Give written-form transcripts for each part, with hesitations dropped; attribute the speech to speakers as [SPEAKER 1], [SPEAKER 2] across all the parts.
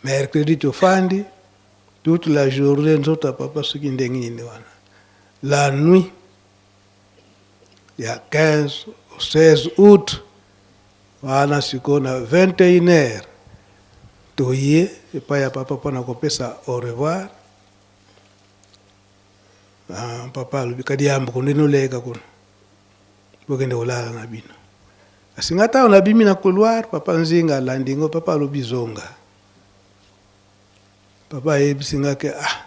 [SPEAKER 1] Mercredi tofandi toute la journée, nzoto ya papa soki ndenge nini wana. La nuit ya 15 au 16 août wana, sikoyo na 21 heures, toye epai ya papa mpona kopesa au revoir. Ah, papa alobi kadi yambo kondeni oleka kuna, bokende kolala na bino. Kasi nga ntango nabimi na couloir, papa Nzinga alandi ngo. Papa alobi zonga. Papa ayebisi nga ke ah,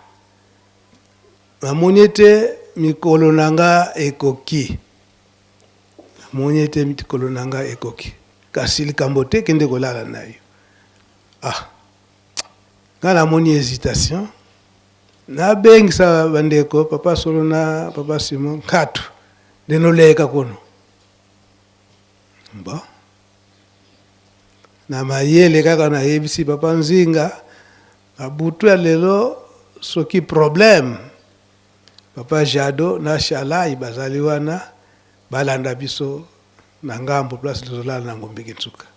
[SPEAKER 1] namoni ete mikolo na nga ekoki, namoni ete mikolo na nga ekoki, kasi likambo te, kende kolala na yo. Ah, nga namoni hésitation, nabengisa bandeko papa Solo na papa Simon Nkatu nde noleka kuno. Bon, na mayele kaka nayebisi papa Nzinga, na butu ya lelo soki problème, papa Jado na Shalai bazali wana, balanda biso na ngambo place tozolala na Ngombe Kinsuka.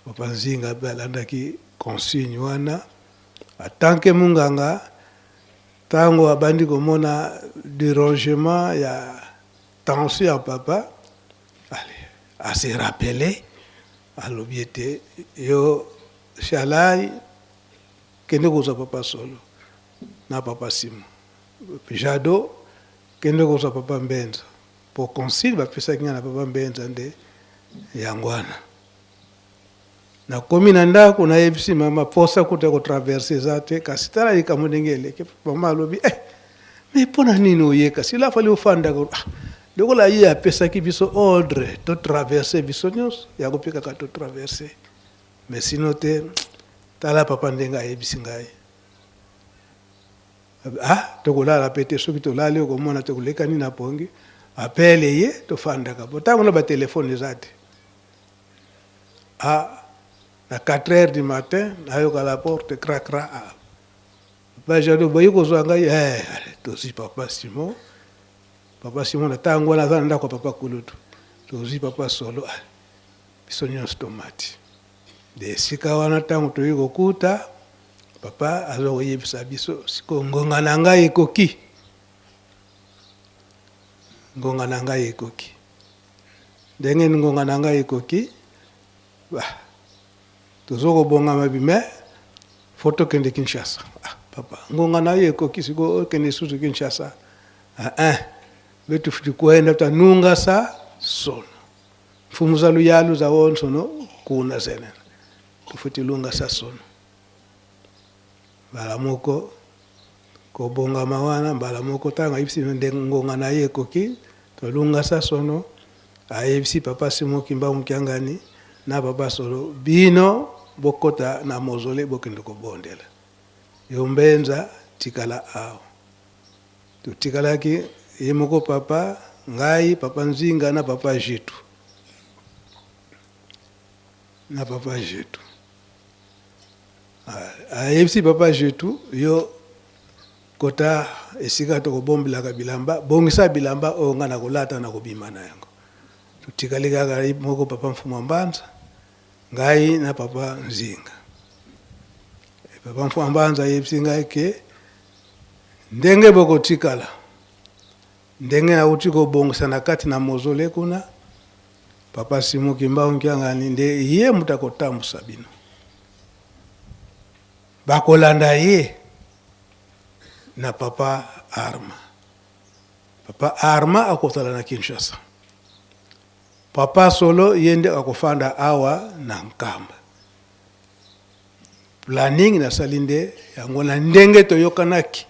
[SPEAKER 1] Papa Nzinga mpe alandaki consigne wana atanke munganga. Ntango abandi komona dérangement ya tension ya papa, allez, ase rappeler, alobi ete yo Shalai, kende kozwa papa Solo na papa Simo, Jado, kende kozwa papa Mbenza, po consigne bapesaki ngai na papa Mbenza nde yango wana. Nakomi na ndako, nayebisi mama, posa kuta kotraverser eza te, kasi tala likambo ndenge eleki. Mama alobi eh, mais mpo na nini oye? Kasi la fali ofandaka. Ah, lokola ye apesaki biso ordre totraverser biso nyonso, yango mpe kaka totraverser, mais sino te, tala papa ndenge ayebisi ngai. Ah, tokolala pe te, soki tolali okomona tokolekani na pongi. Apele ye, tofandaka po ntango na batelefone eza te. Ah, na 4 heures du matin nayoka la porte cra cra. Ah, papa Jado, boyi kozwa ngai eh, tozwi papa Simon. Papa Simon na ntango wana aza na ndako ya papa Kulutu. Tozwi papa Solo. Ah, biso nyonso tomati de esika wana. Ntango toyi kokuta papa, aza koyebisa biso sikoyo ngonga na ngai ekoki, ngonga na ngai ekoki. Ndenge nini ngonga na ngai ekoki? Tozo kobongama bime, faut tokende Kinshasa. Ah, papa, ngonga na yo ekoki, sikoyo okende lisusu Kinshasa? Ah, eh. Betu futi kwenda tanunga sa sono mfumu za luyalu za wonsono kuna zenene tufuti lunga sa sono. Mbala moko kobongama wana, mbala moko ntango ayebisi nde ngonga na ye ekoki, tolunga sa sono, ayebisi papa Simon Kimbangu Kiangani na papa Solo, bino bokota na mausolée, bokende kobondela, yo Mbenza tikala awa. Totikalaki ye moko papa, ngai, papa Nzinga na papa Jitu, na papa Jitu. Ayebisi papa Jitu, yo kota esika tokobombelaka bilamba, bongisa bilamba oyo ngai nakolata na kobima na yango. Totikali kaka ye moko papa Mfumu Mbanza, ngai na papa Nzinga. Papa Mfumu Mbanza ayebisi ngai ke ndenge bokotikala, ndenge nauti kobongisa na kati na mausolée kuna, papa Simon Kimbangu Kiangani nde ye moto akotambusa bino, bakolanda ye na papa Arma. Papa Arma akozala na Kinshasa, papa Solo ye nde akofanda awa na Nkamba. Planning nasali nde yango na ndenge toyokanaki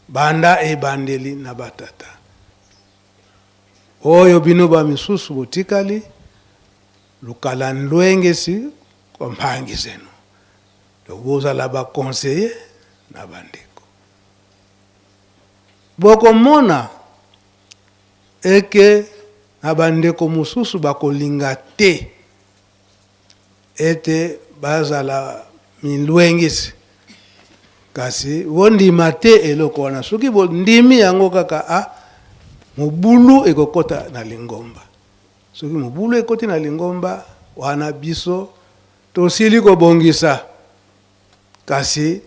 [SPEAKER 1] banda ebandeli na batata oyo. Bino ba misusu botikali lukala ndwengesi kwa mpangi zenu, donc bozala baconseiller na bandeko. Bokomona eke na bandeko mosusu bakolinga te ete bazala milwengisi, kasi bondima te eloko wana. Soki bondimi yango kaka, a mobulu ekokɔta na lingomba. Soki mobulu ekoti na lingomba wana, biso tosili kobongisa. Kasi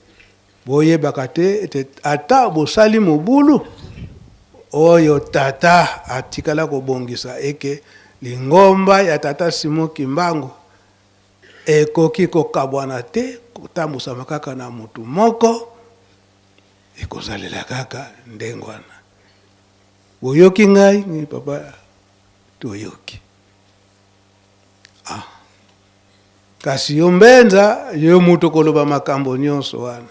[SPEAKER 1] boyebaka te ete ata bosali mobulu, oyo Tata atikala kobongisa eke lingomba ya Tata Simon Kimbangu ekoki kokabwana te, kotambusama kaka na mutu moko, ekozalela kaka ndenge wana. Boyoki ngai? Ngi papa, toyoki. Ah. Kasi yo mbenza, yo mutu okoloba makambo nyonso wana.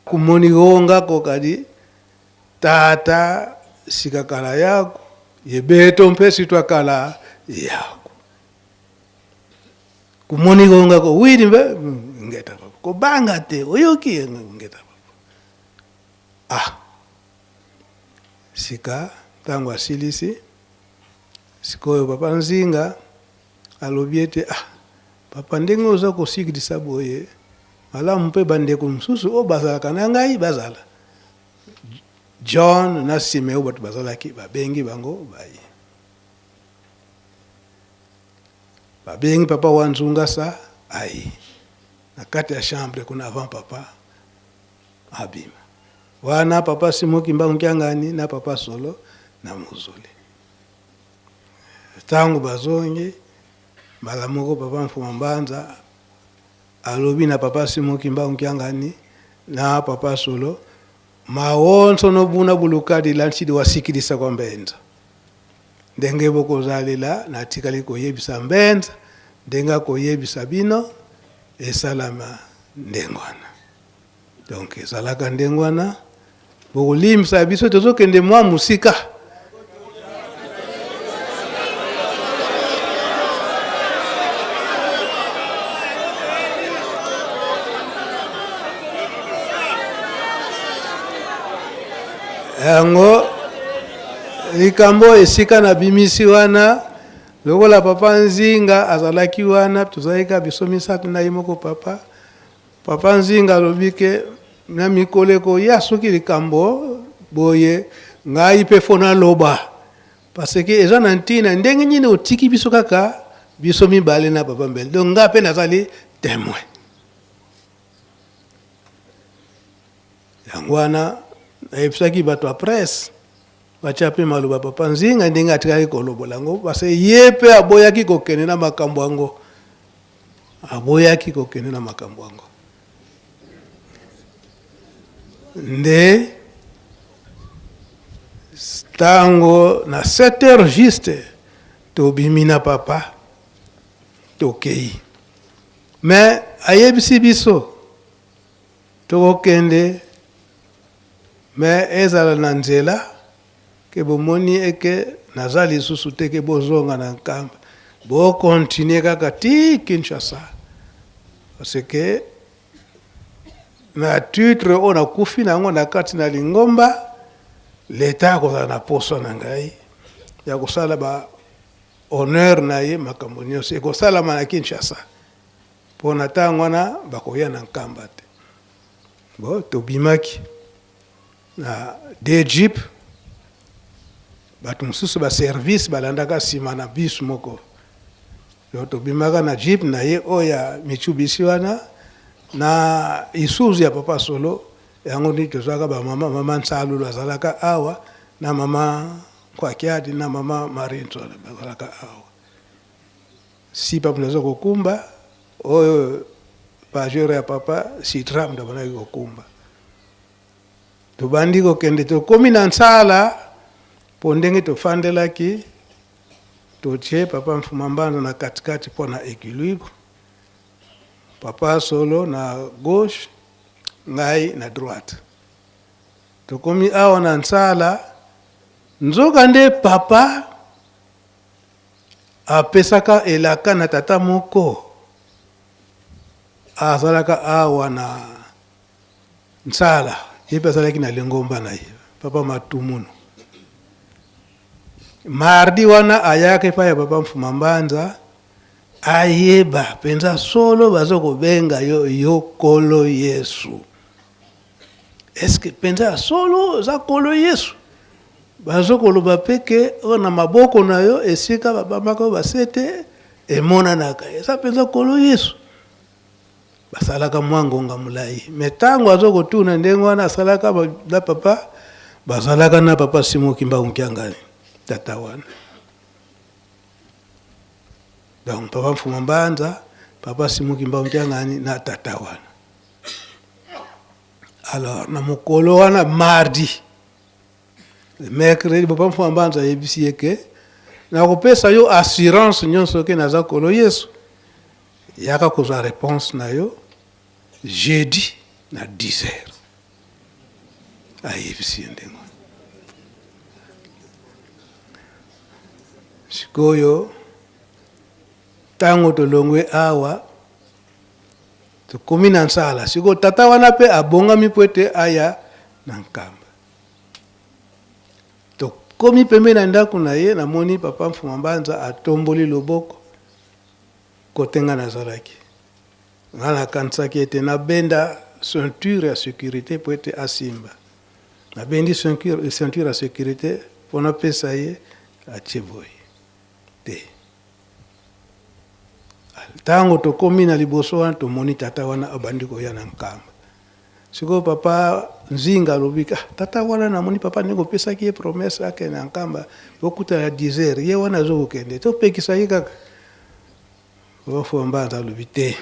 [SPEAKER 1] Kumoni honga kokadi tata sika kala yako, ye beto mpe sitwa kala yako. Kumoni honga ko wili mbe ngeta papa. Kobanga te, oyoki ngeta papa. Ah. Sika tango asilisi, sikoyo papa Nzinga alobi ete ah papa ndenge oza kosikilisa boye malamu mpe bandeko mosusu oyo bazalaka na ngai bazala. John na Simeo bato bazalaki, babengi bango baye. Babengi papa wa Nzungasa aye na kati ya chambre kuna avant papa abima. Wana papa Simon Kimbangu Kiangani na papa Solo na Muzuli. Tango bazongi mbala moko papa Mfuma Mbanza alobi na papa Simon Kimbangu Kiangani na papa Solo mawonso nobuna bulukadi la ntshidi wasikilisa kwa mbenza. Ndenge bokozalela natikali koyebisa mbenza ndenge akoyebisa bino esalama ndenge wana. Donc ezalaka ndenge wana, bokolimbisa biso tozokende mwa mosika. Yango likambo esika nabimisi wana, lokola papa Nzinga azalaki wana, tozalaki kaka biso misato na ye moko papa. Papa Nzinga alobi ke na mikolo ekoya soki likambo boye ngai pe fo naloba parce que eza na ntina ndenge nini otiki biso kaka biso mibale na papa Mbele, donc ngai pe nazali temoin. Yango wana nayebisaki bato ya presse batia pe maloba papa Nzinga ndenge atikaki kolobola yango parce que ye pe aboyaki kokende na makambo yango. Aboyaki kokende na makambo yango. Nde tango na 7 heures juste tobimi na papa tokei, mais ayebisi biso tokokende mais ezala na nzela ke bomoni eke naza lisusu te ke bozonga na Nkamba, bo continuer kaka ti Kinshasa parce que na titre oyo nakufi na yango na kati na lingomba, l'etat akozala na posa na ngai ya kosala ba honneur na ye, makambo nyonso ekosalama na Kinshasa po na tango wana bakoya na Nkamba te. Bon, tobimaki na deux jeep, bato mosusu ba service balandaka nsima na bus moko. Donc tobimaka na jeep na ye oyo ya Mitsubishi wana na Isuzu ya papa Solo, yango nde tozwaka ba mama, mama Nsalulu azalaka awa na mama Nkwakiadi na mama Marie Nsola bazalaka awa. Si papa naza kokumba oyo pajero ya papa Sitram nde abandaki kokumba. Tobandi kokende, tokomi na nsala mpo ndenge tofandelaki, totie papa Mfuma Mbanza na katikati mpo na equilibre, papa Solo na gauche, ngai na droite. Tokomi awa na nsala, nzoka nde papa apesaka elaka na tata moko azalaka awa na Nsala, ye mpe azalaki na lingomba na ye, papa Matumunu. Mardi wana ayaka epai ya papa Mfuma Mbanza, ayeba mpenza solo bazo kobenga yo yo Nkolo Yesu. Est-ce que mpenza ya solo oza Nkolo Yesu? Bazo koloba mpe ke oyo na maboko na yo esika babambaka yo basete emonanaka, eza mpenza Nkolo Yesu. Basalaka mwa ngonga molai. Mais ntango azo kotuna ndenge wana asalaka na papa, bazalaka na papa Simon Kimbangu Kiangani, tata wana. Donc papa Mfuma Mbanza, papa Simon Kimbangu Kiangani na tata wana. Alors na mokolo wana mardi, mercredi, papa Mfuma Mbanza ayebisi ye ke nakopesa yo assurance nyonso ke naza kolo Yesu. Yaka kozwa reponse na yo jeudi na 10 heures. Ayebisi ye ndenge wana. Sikoyo ntango tolongwe awa tokomi na nsala, sikoyo tata wana mpe abongami mpo ete aya na Nkamba. Tokomi pembeni na ndako na ye, namoni papa Mfuma Mbanza atomboli loboko kote nga nazalaki. Nga nakanisaki ete nabenda ceinture ya securite mpo ete asimba. Nabendi ceinture ya securite mpo napesa ye, atie boye te. Ntango tokomi na liboso wana, tomoni tata wana abandi koya na Nkamba. Sikoyo papa Nzinga alobi, ah, tata wana namoni papa ndenge opesaki ye promesse akende na Nkamba, bokutana na 10 heures, ye wana azokokende, topekisa ye kaka. Papa Mfuma Mbanza alobi te,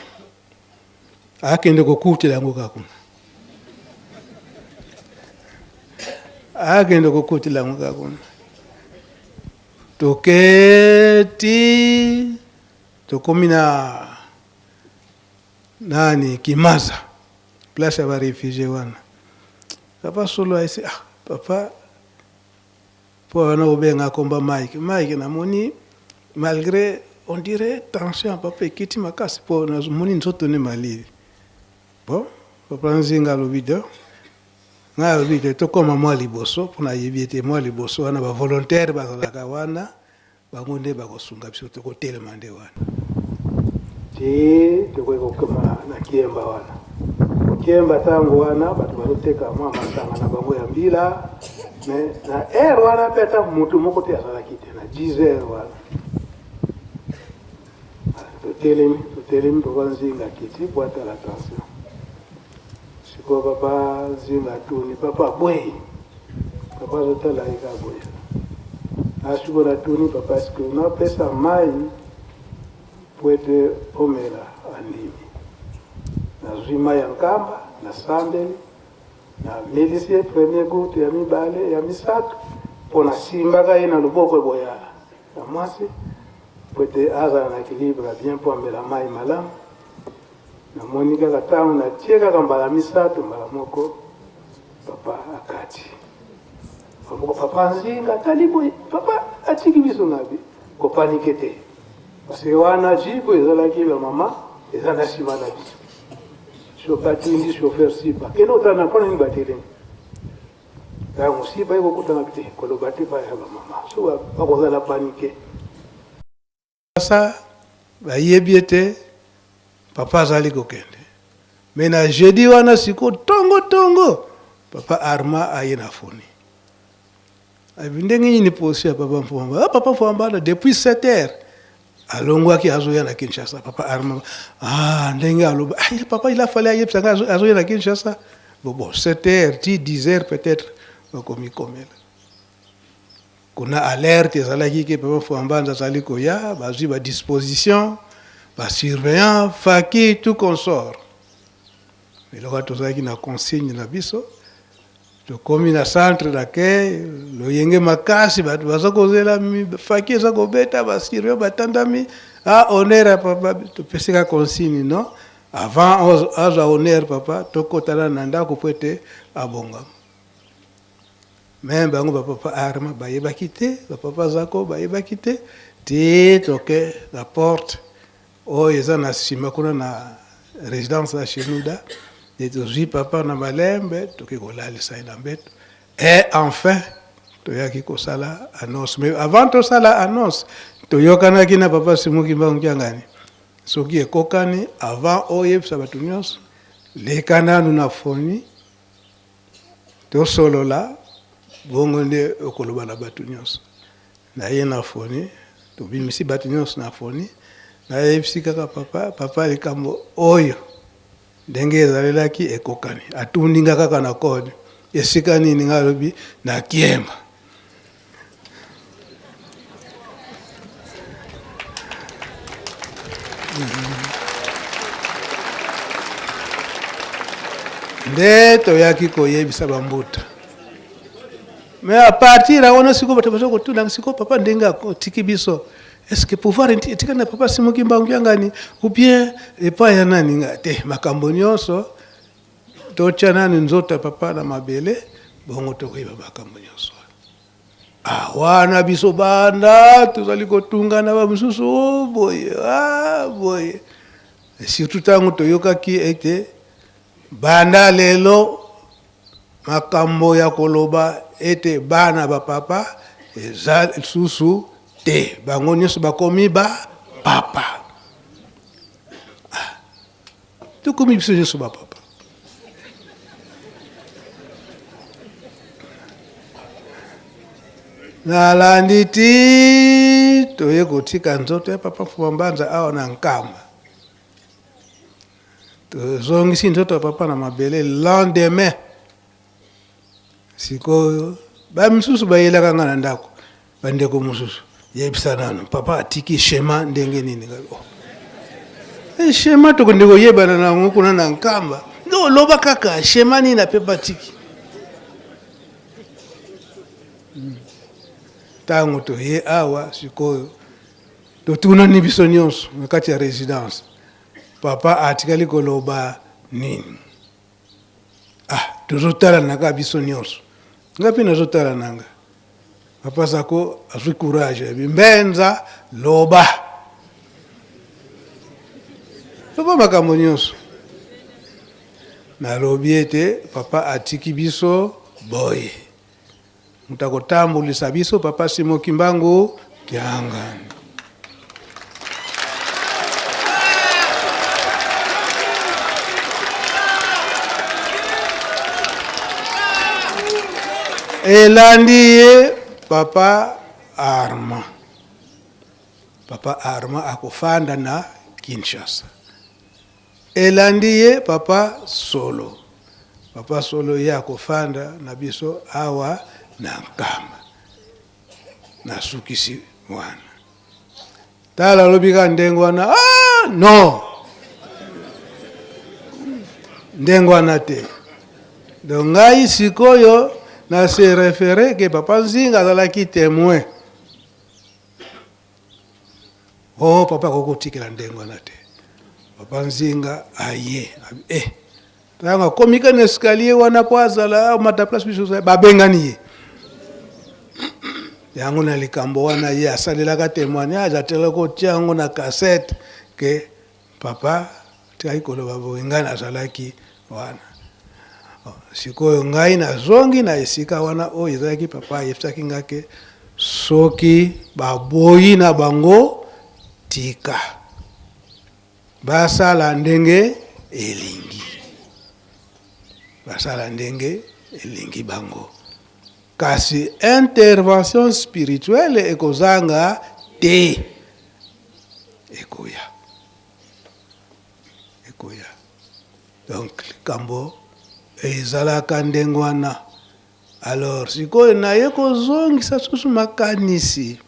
[SPEAKER 1] akende kokutela yango kaka kuna, akende kokutela yango kaka kuna. Toketi tokomi na nani Kimaza, place ya ba refugie wana. Papa Solo ayesi, ah papa, po wana kobenga komba Mike, Mike namoni malgré on dirait tension ya papa ekiti makasi po namoni nzoto ne malili. Bon, papa Nzinga alobi de ngai alobi te tokoma mwa liboso mpo nayebi ete mwa liboso wana ba volontaire bazalaka wana, bango nde bakosunga biso, tokotelema nde wana ti tokoki kokoma na Kiemba wana. Kiemba ntango wana bato bazoteka mwa masanga na bango ya mbila, mais na heure wana mpe ata moto moko te azalaki te na 10 heures wana. Totelemi, totelemi, papa Nzinga akiti po atala tension. Sikoyo papa Nzinga atuni, papa boye, papa azotala ye kaka boye. Na sikoyo natuni papa, est-ce que napesa mai po ete omela? Andimi. Nazwi mai ya Nkamba, nasambeli, namelisi ye premier goutte, ya mibale, ya misato, po nasimbaka ye na loboko boye ya mwasi po ete azala na equilibre ya bien po amela mai malamu. Namoni kaka ntango natie kaka mbala misato, mbala moko papa akati. Moko papa Nzinga atali boye, papa atiki biso na bi kopanike te, parce que wana jeep ezalaki ba mama eza na nsima na biso. So batindi chauffeur siba kende otala na mpona nini batelemi. Ntango siba ye kokutana te koloba te baya ba mama so bakozala panike. Sasa bayebi ete papa azali kokende, mais na jeudi wana siko tongo tongo papa Arma aye na foni. Abi ndenge nini posi ya papa Mfuma? Ah, papa Mfuma Mbanda depuis 7 heures alongwaki azoya na Kinshasa. Papa Arma, ah, ndenge aloba, ah, papa il a fallu ayebisa nga azoya na Kinshasa. Bon, bon, 7 heures ti 10 heures peut-être bakomikomela. Kuna alerte ezalaki ke papa Mfuma Mbanza azali koya, bazwi ba disposition, ba surveillant, faki tout consort. Mais lokola tozalaki na consigne na biso, tokomi na centre d'accueil, loyenge makasi, bato baza kozela, faki eza kobeta, ba surveillant batandami, ah honneur ya papa, topesi ka consigne non, avant azwa honneur papa, tokotana na ndako po ete abongama. Mais bango ba papa Arma bayebaki te, ba papa Zako bayebaki te, ti toke na porte oyo eza na sima kuna na residence ya Shenouda, nde tozwi papa na malembe, toke kolalisa ye na mbeto et enfin toyaki kosala annonce. Mais avant tosala annonce, toyokanaki na papa Simon Kimbangu Kiangani, soki ekokani avant oyebisa bato nyonso, leka nanu na foni tosolola, bongo nde okoloba na bato nyonso. Naye na foni, tobimisi bato nyonso na foni, nayebisi kaka papa, papa likambo oyo. Ndenge ezalelaki ekokani. Atuni nga kaka na code, esika nini? Nga alobi na Kiemba. Nde toyaki koyebisa bambuta. Mais à partir ya wana sikoyo bato baza kotuna sikoyo papa ndenge atiki biso est-ce que pouvoir etikali na papa Simon Kimbangu Kiangani ou bien epai ya nani? Nga te, makambo nyonso totya nani nzoto ya papa na mabele, bongo tokoyeba makambo nyonso. Ah, wana biso banda tozali kotunga na bamosusu oh, boye ah, boye surtout ntango toyokaki ete banda lelo Makambo ya koloba ete bana ba papa eza lisusu te, bango nionso bakomi ba papa. Ah, tokomi biso nionso ba papa. Nalandi ti toye kotika nzoto ya papa Mfuma Mbanza awa na Nkamba. Tozongisi nzoto ya papa na mabele lendemain. Sikoyo ba misusu bayelaka nga na ndako, bandeko mosusu, yebisa nano papa atiki schéma ndenge nini? Oh. E schéma tokende koyebana na yango kuna na Nkamba. Nde oloba kaka schéma nini ape atiki. Ntango toye awa sikoyo totunani biso nyonso na kati ya residence. Papa atikali koloba nini? Ah, tozotalana kaka biso nyonso. Nga mpe nazotala nanga. Papa Zako azwi courage, abi Mbenza loba. Loba makambo nyonso. Nalobi ete papa atiki biso boye. Moto akotambulisa biso papa Simon Kimbangu Kiangani. Elandi ye papa Armand. Papa Armand akofanda na Kinshasa. Elandi ye papa Solo. Papa Solo ye akofanda na biso awa na Nkamba. Nasukisi wana. Tala alobi kaka ndenge wana, ah non! Ndenge wana te. Donc ngai sikoyo na se referer que papa Nzinga azalaki temoin. Oh papa akoki kotikela ndenge wana te. Papa Nzinga aye eh tango akomi kaka na escalier wana po azala amata place biso babengani ye. Yango na likambo wana ye asalelaka témoignage, atelaka kotia yango na cassette ke papa atikaki koloba boye, ngai nazalaki wana. Oh, sikoyo ngai nazongi na esika wana oyo ezalaki papa ayebisaki ngai ke soki baboyi na bango tika basala ndenge elingi, basala ndenge elingi bango, kasi intervention spirituelle ekozanga te, ekoya, ekoya. Donc likambo ezalaka ndenge wana. Alors sikoyo naye kozongisa susu makanisi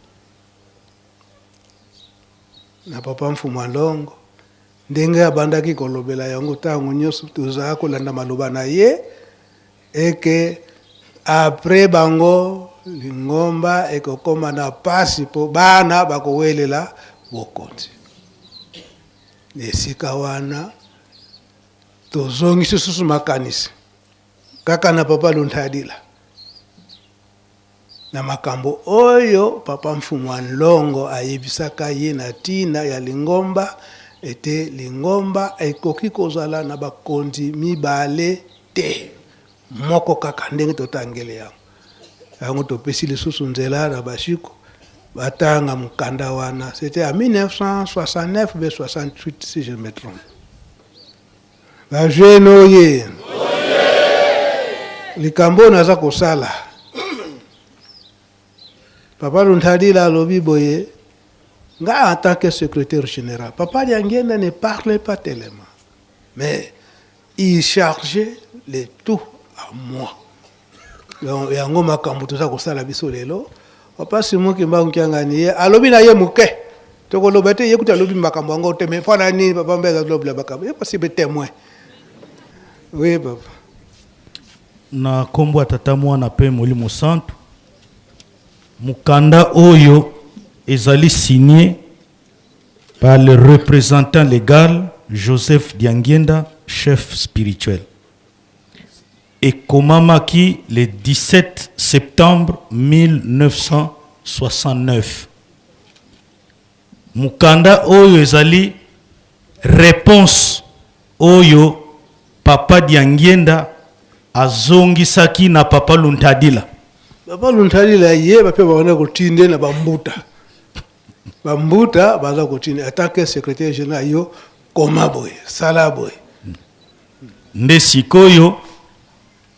[SPEAKER 1] na papa Mfumua Longo ndenge abandaki kolobela yango ntango nyonso tozalaka kolanda maloba na ye eke après bango lingomba ekokoma na pasi po bana bakowelela bokonzi. Esika wana tozongisi susu makanisi kaka na papa Luntadila na makambo oyo papa Mfumua Nlongo ayebisaka ye na tina ya lingomba ete lingomba ekoki kozala na bakonzi mibale te, moko kaka ndenge totangeli yango. Yango topesi lisusu nzela na basiko batanga mokanda wana, c'était en 1969 ou bien 68 si je me trompe. Ba jeune oye, likambo oyo naza kosala, papa Luntadila alobi boye, nga en tant que secrétaire général, papa Diangienda ne parlait pas tellement, mais. Il chargeait le tout à moi. Donc yango makambo toza kosala biso lelo. Papa Simon Kimbangu Kiangani ye alobi na ye moke. Tokoloba te ye kutu alobi makambo yango te mais mpo na nini papa Mbeza azolobela makambo ye pasi be témoin. Oui papa.
[SPEAKER 2] Na nkombo ya Tata, Mwana mpe Molimo Santu, mokanda oyo ezali signé par le représentant légal Joseph Diangienda, chef spirituel. Ekomamaki le 17 septembre 1969. Mokanda oyo ezali réponse oyo papa Diangienda azongisaki na papa Luntadila.
[SPEAKER 1] Papa Luntadila ye bape babanda kotinde na bambuta. Bambuta baza kotinda en tant que secrétaire général yo koma boye, sala boye.
[SPEAKER 2] Nde sikoyo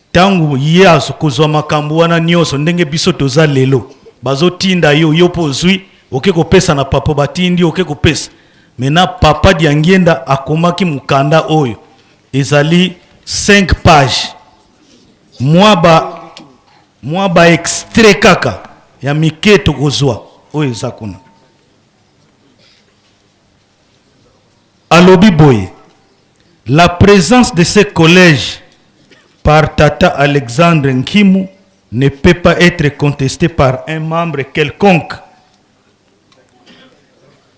[SPEAKER 2] ntango ye akozwa makambo wana nyonso, ndenge biso toza lelo, bazotinda yo, yo mpo ozwi, oke kopesa na papa, batindi, oke kopesa. Maintenant papa Diangienda akomaki mokanda oyo ezali 5 pages, mwa ba extrait kaka ya mike tokozwa oyo eza kuna. Alobi boye: la présence de ce collège par Tata Alexandre Nkimu ne peut pas être contestée par un membre quelconque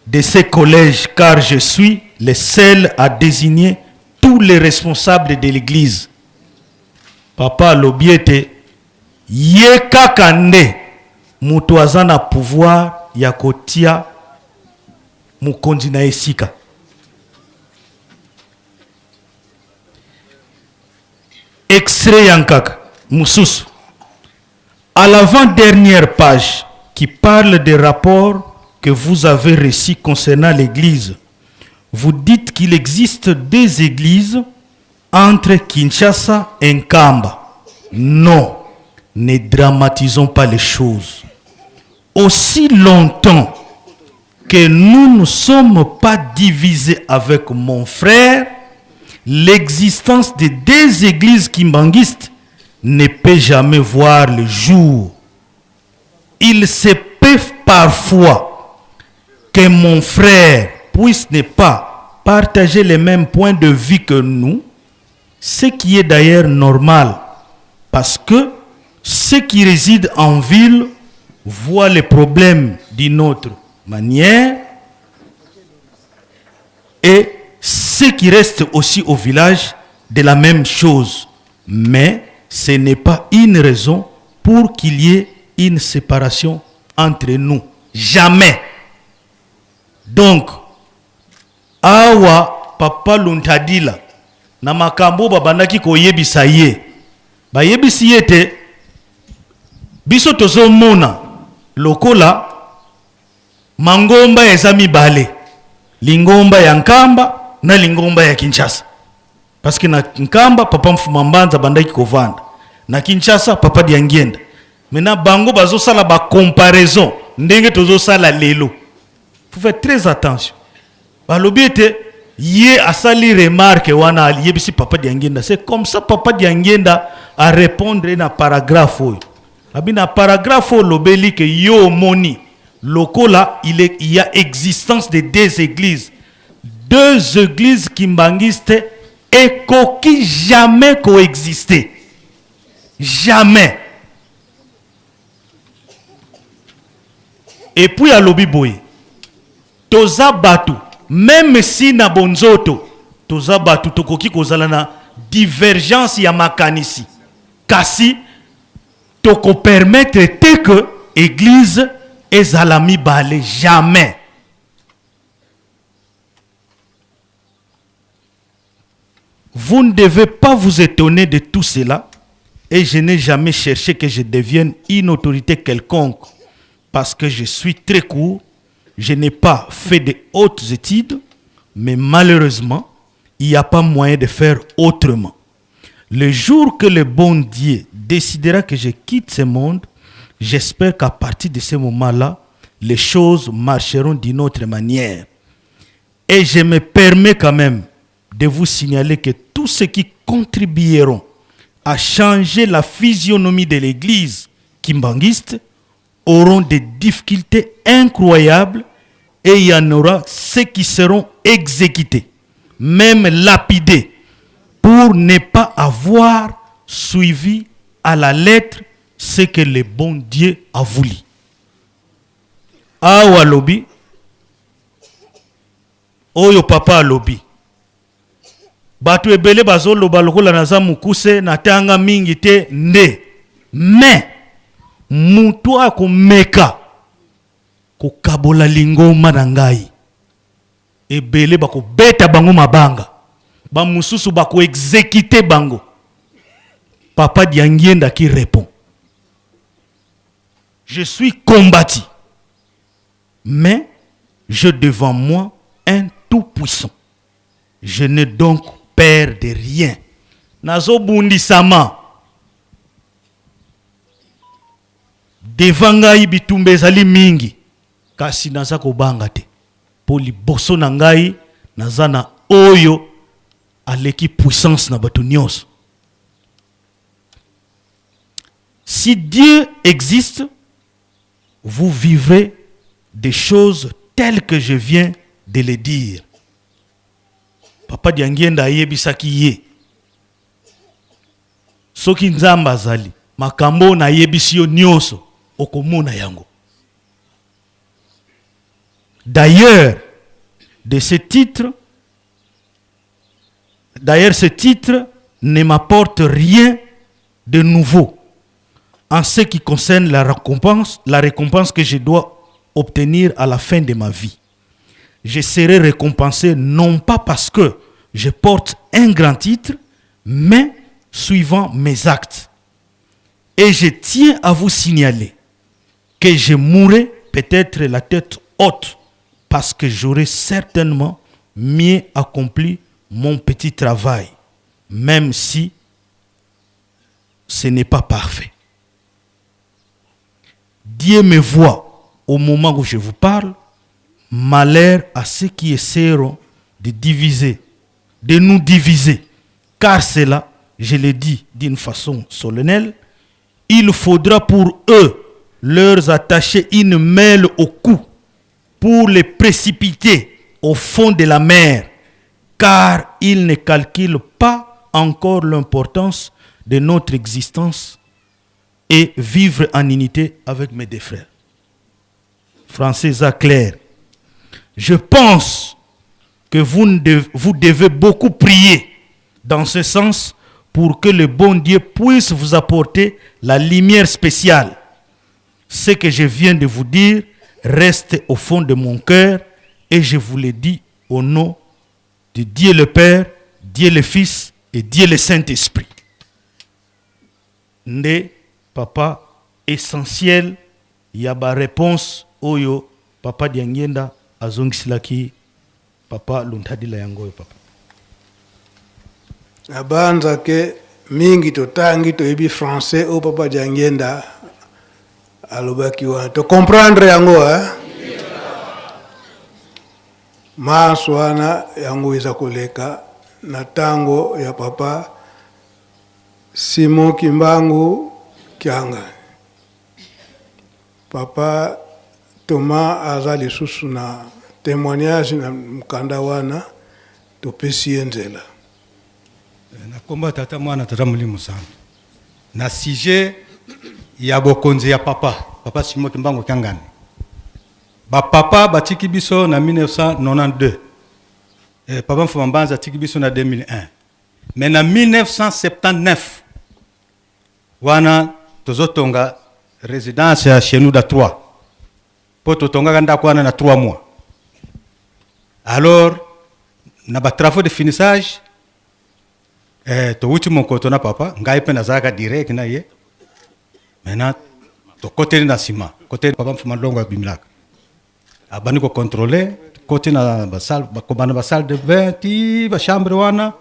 [SPEAKER 2] de ce collège, car je suis le seul à désigner tous les responsables de l'église. Papa alobi ete ye kaka nde moto aza na pouvoir ya kotia mokonzi na esika. Extrait ya nkaka mosusu: à l'avant-dernière page qui parle des rapports que vous avez reçus concernant l'église, vous dites qu'il existe deux églises entre Kinshasa et Nkamba. Non, ne dramatisons pas les choses. Aussi longtemps que nous ne sommes pas divisés avec mon frère, l'existence de deux églises kimbanguistes ne peut jamais voir le jour. Il se peut parfois que mon frère puisse ne pas partager les mêmes points de vue que nous, ce qui est d'ailleurs normal, parce que ceux qui résident en ville voient les problèmes d'une autre manière et ceux qui restent aussi au village de la même chose. Mais ce n'est pas une raison pour qu'il y ait une séparation entre nous. Jamais. Donc, awa papa Luntadila na makambo babandaki koyebisa ye, bayebisi ye ete biso tozomona lokola mangomba eza mibale, lingomba ya Nkamba na lingomba ya Kinshasa, parce que na Nkamba papa Mfuma Mbanza bandaki kovanda, na Kinshasa papa Diangienda. Maintenant bango bazosala bacomparaison ndenge tozosala lelo. Faut faire très attention. Balobi ete ye asali remarque wana, ayebisi papa Diangienda. C'est comme ça papa Diangienda arépondre na paragraphe oyo. Abi na paragraphe oyo olobeli ke yo omoni lokola il y a existence de deux églises, deux églises kimbanguistes ekoki jamais coexister, jamais. Et puis alobi boye: toza bato, même si na bonzoto toza bato, tokoki kozala na divergence ya makanisi, kasi tokopermettre te que église ezala mibale, jamais. Vous ne devez pas vous étonner de tout cela et je n'ai jamais cherché que je devienne une autorité quelconque parce que je suis très court, je n'ai pas fait de hautes études, mais malheureusement, il n'y a pas moyen de faire autrement. Le jour que le bon Dieu décidera que je quitte ce monde, j'espère qu'à partir de ce moment-là, les choses marcheront d'une autre manière. Et je me permets quand même de vous signaler que tous ceux qui contribueront à changer la physionomie de l'église kimbanguiste auront des difficultés incroyables et il y en aura ceux qui seront exécutés, même lapidés, pour ne pas avoir suivi à la lettre ce que le bon Dieu a voulu. Awa alobi, oyo papa alobi, bato ebele bazoloba lokola naza mokuse, natanga mingi te nde, mais moto akomeka kokabola lingomba na ngai, ebele bakobeta bango mabanga, bamosusu bakoexécuter bango. Papa Diangienda qui répond: je suis combattu, mais j'ai devant moi un tout-puissant. Je n'ai donc peur de rien. Nazobundisama, devant ngai bitumba ezali mingi, kasi naza kobanga te, mpo liboso na ngai naza na oyo aleki puissance na bato nyonso. Si Dieu existe, vous vivrez des choses telles que je viens de les dire. Papa Diangienda ayebisaki ye, soki Nzambe azali, makambo nayebisi yo nyonso okomona yango. D'ailleurs, de ce titre, d'ailleurs ce titre ne m'apporte rien de nouveau en ce qui concerne la récompense que je dois obtenir à la fin de ma vie. Je serai récompensé non pas parce que je porte un grand titre, mais suivant mes actes. Et je tiens à vous signaler que je mourrai peut-être la tête haute, parce que j'aurai certainement mieux accompli mon petit travail, même si ce n'est pas parfait. Dieu me voit au moment où je vous parle. Malheur à ceux qui essaieront de diviser, de nous diviser, car cela, je le dis d'une façon solennelle, il faudra pour eux leur attacher une mêle au cou pour les précipiter au fond de la mer, car ils ne calculent pas encore l'importance de notre existence et vivre en unité avec mes deux frères. Français clair. Je pense que vous devez beaucoup prier dans ce sens pour que le bon Dieu puisse vous apporter la lumière spéciale. Ce que je viens de vous dire reste au fond de mon cœur et je vous le dis au nom de Dieu le Père, Dieu le Fils et Dieu le Saint-Esprit. Nde papa essentiel ya ba réponse oyo papa Diangienda azongiselaki papa Luntadila yango oyo papa.
[SPEAKER 1] Nabanza ke mingi totangi, toyebi français oyo papa Diangienda alobaki wana, tocomprendre yango, eh? Maso wana yango eza koleka na ntango ya papa Simon Kimbangu Kiangani. Papa Thomas aza lisusu na témoignage na mokanda wana, topesi ye nzela.
[SPEAKER 3] Na nkombo ya Tata, Mwana, Tata Molimo Santo, na sujet ya bokonzi ya papa Simon Kimbangu Kiangani, bapapa batiki biso na 1992, papa Mfuma Mbanza atiki biso na 2001, mais na 1979 wana tozotonga résidence ya chez nous da 3, mpo totongaka ndako wana na 3 mois. Alors na batravaux de finissage, towuti Monkoto na papa, ngai mpe nazalaka direct na ye. Maintenant tokoteli na nsima kote papa Mfuma Longo abimilaka, abandi kocontrôler, koti na basalle, bakobanda basalle de bain ti bachambre wana,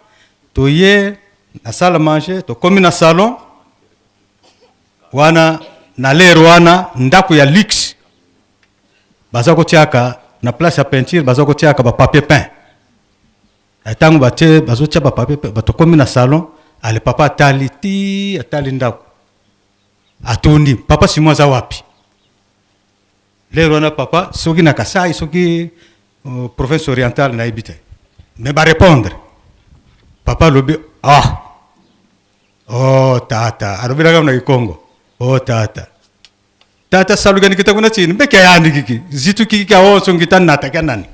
[SPEAKER 3] toye na salle à manger, tokomi na salon wana. Na lere wana ndako ya luxe baza kotiaka na place ya peinture, baza kotiaka bapapier peint. Ntango batie bazotia bapapier, tokomi na salon, ale papa atali ti atali ndako, atondi: "Papa Simon aza wapi?" Lero wana papa soki na Kasai, soki province orientale, nayebi te, mais barépondre papa alobi: "Ah, oh tata." Alobelaka na Kikongo: "Oh tata, tata salukani kita kuna chini mbeke yandi kiki zitu kiki kya onso ngita nata kya nani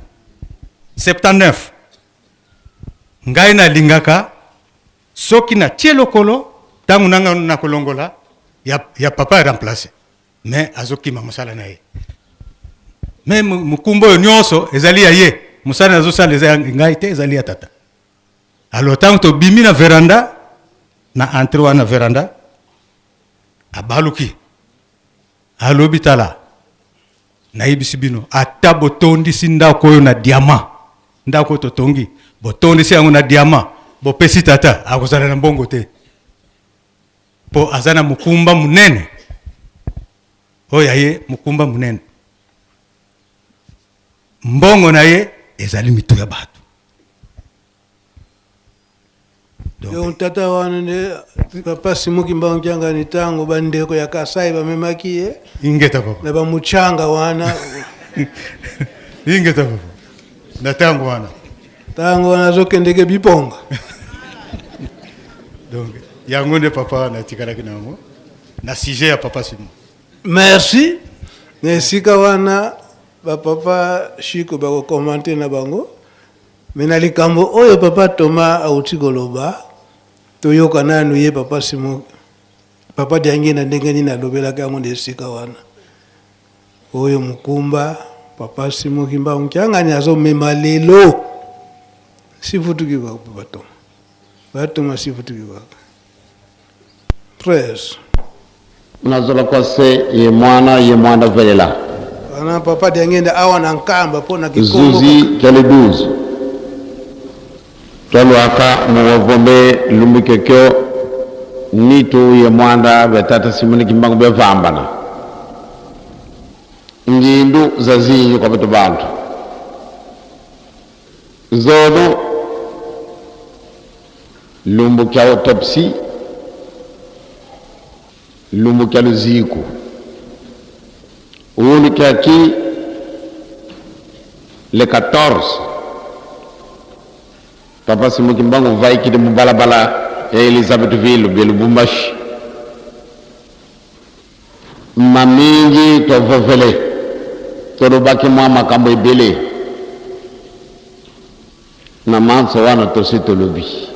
[SPEAKER 3] 79 ngai nalingaka soki natie lokolo ntango nanga nakolongola ya papa remplace, mais azokima mosala na ye. Me mokumba oyo nyonso ezali ya ye. Mosala nazosala eza ya ngai te, ezali ya tata. Alors ntango tobimi na veranda, na entrée wana veranda, abaluki, alobi: "Tala, nayebisi bino, ata botondisi ndako oyo na diamant, ndako oyo totongi, botondisi yango na diamant, bopesi tata, akozala na mbongo te, mpo aza na mokumba monene oyo ya ye. Mokumba monene, mbongo na ye ezali mitu ya bato."
[SPEAKER 1] Donc tata wana nde papa Simon Kimbangu Kiangani, ntango bandeko ya Kasai bamemaki ye.
[SPEAKER 3] Ingeta papa.
[SPEAKER 1] Na bamuchanga wana.
[SPEAKER 3] Ingeta papa, na ntango wana.
[SPEAKER 1] Ntango wana azokendeke biponga.
[SPEAKER 3] Donc yango nde papa wana atikalaki na yango na sujet ya papa Simon.
[SPEAKER 1] Merci. Na esika wana, bapapa Shiko bakocommenter na bango, me na likambo oyo papa Thomas auti koloba, toyoka nanu ye papa Simon, papa Diangi, na ndenge nini alobelaki yango na esika wana, oyo mokumba papa Simon Kimbangu Kiangani azomema lelo. Sifutuki papa Thomas, batoma sifutuki baka 13.
[SPEAKER 4] Nazolaka se ye mwana ye mwana velela.
[SPEAKER 1] Wana papa Diangenda awa na Nkamba mpo na Kikongo.
[SPEAKER 4] Zuzi kele 12 twalwaka muwavombe lumbikekyo nitu ye mwanda betata Simoni Kimbangu bevambana ngindu zazinyi kwa betu bantu zono lumbu kya autopsie, lumbu kya luziku ulu kyaki le 14. Papa Simon Kimbangu vaikile mubalabala ya Elizabethville bia Lubumbashi. Mamingi tovovele, tolobaki mwa makambo ebele na manso wana. Tosi tolobi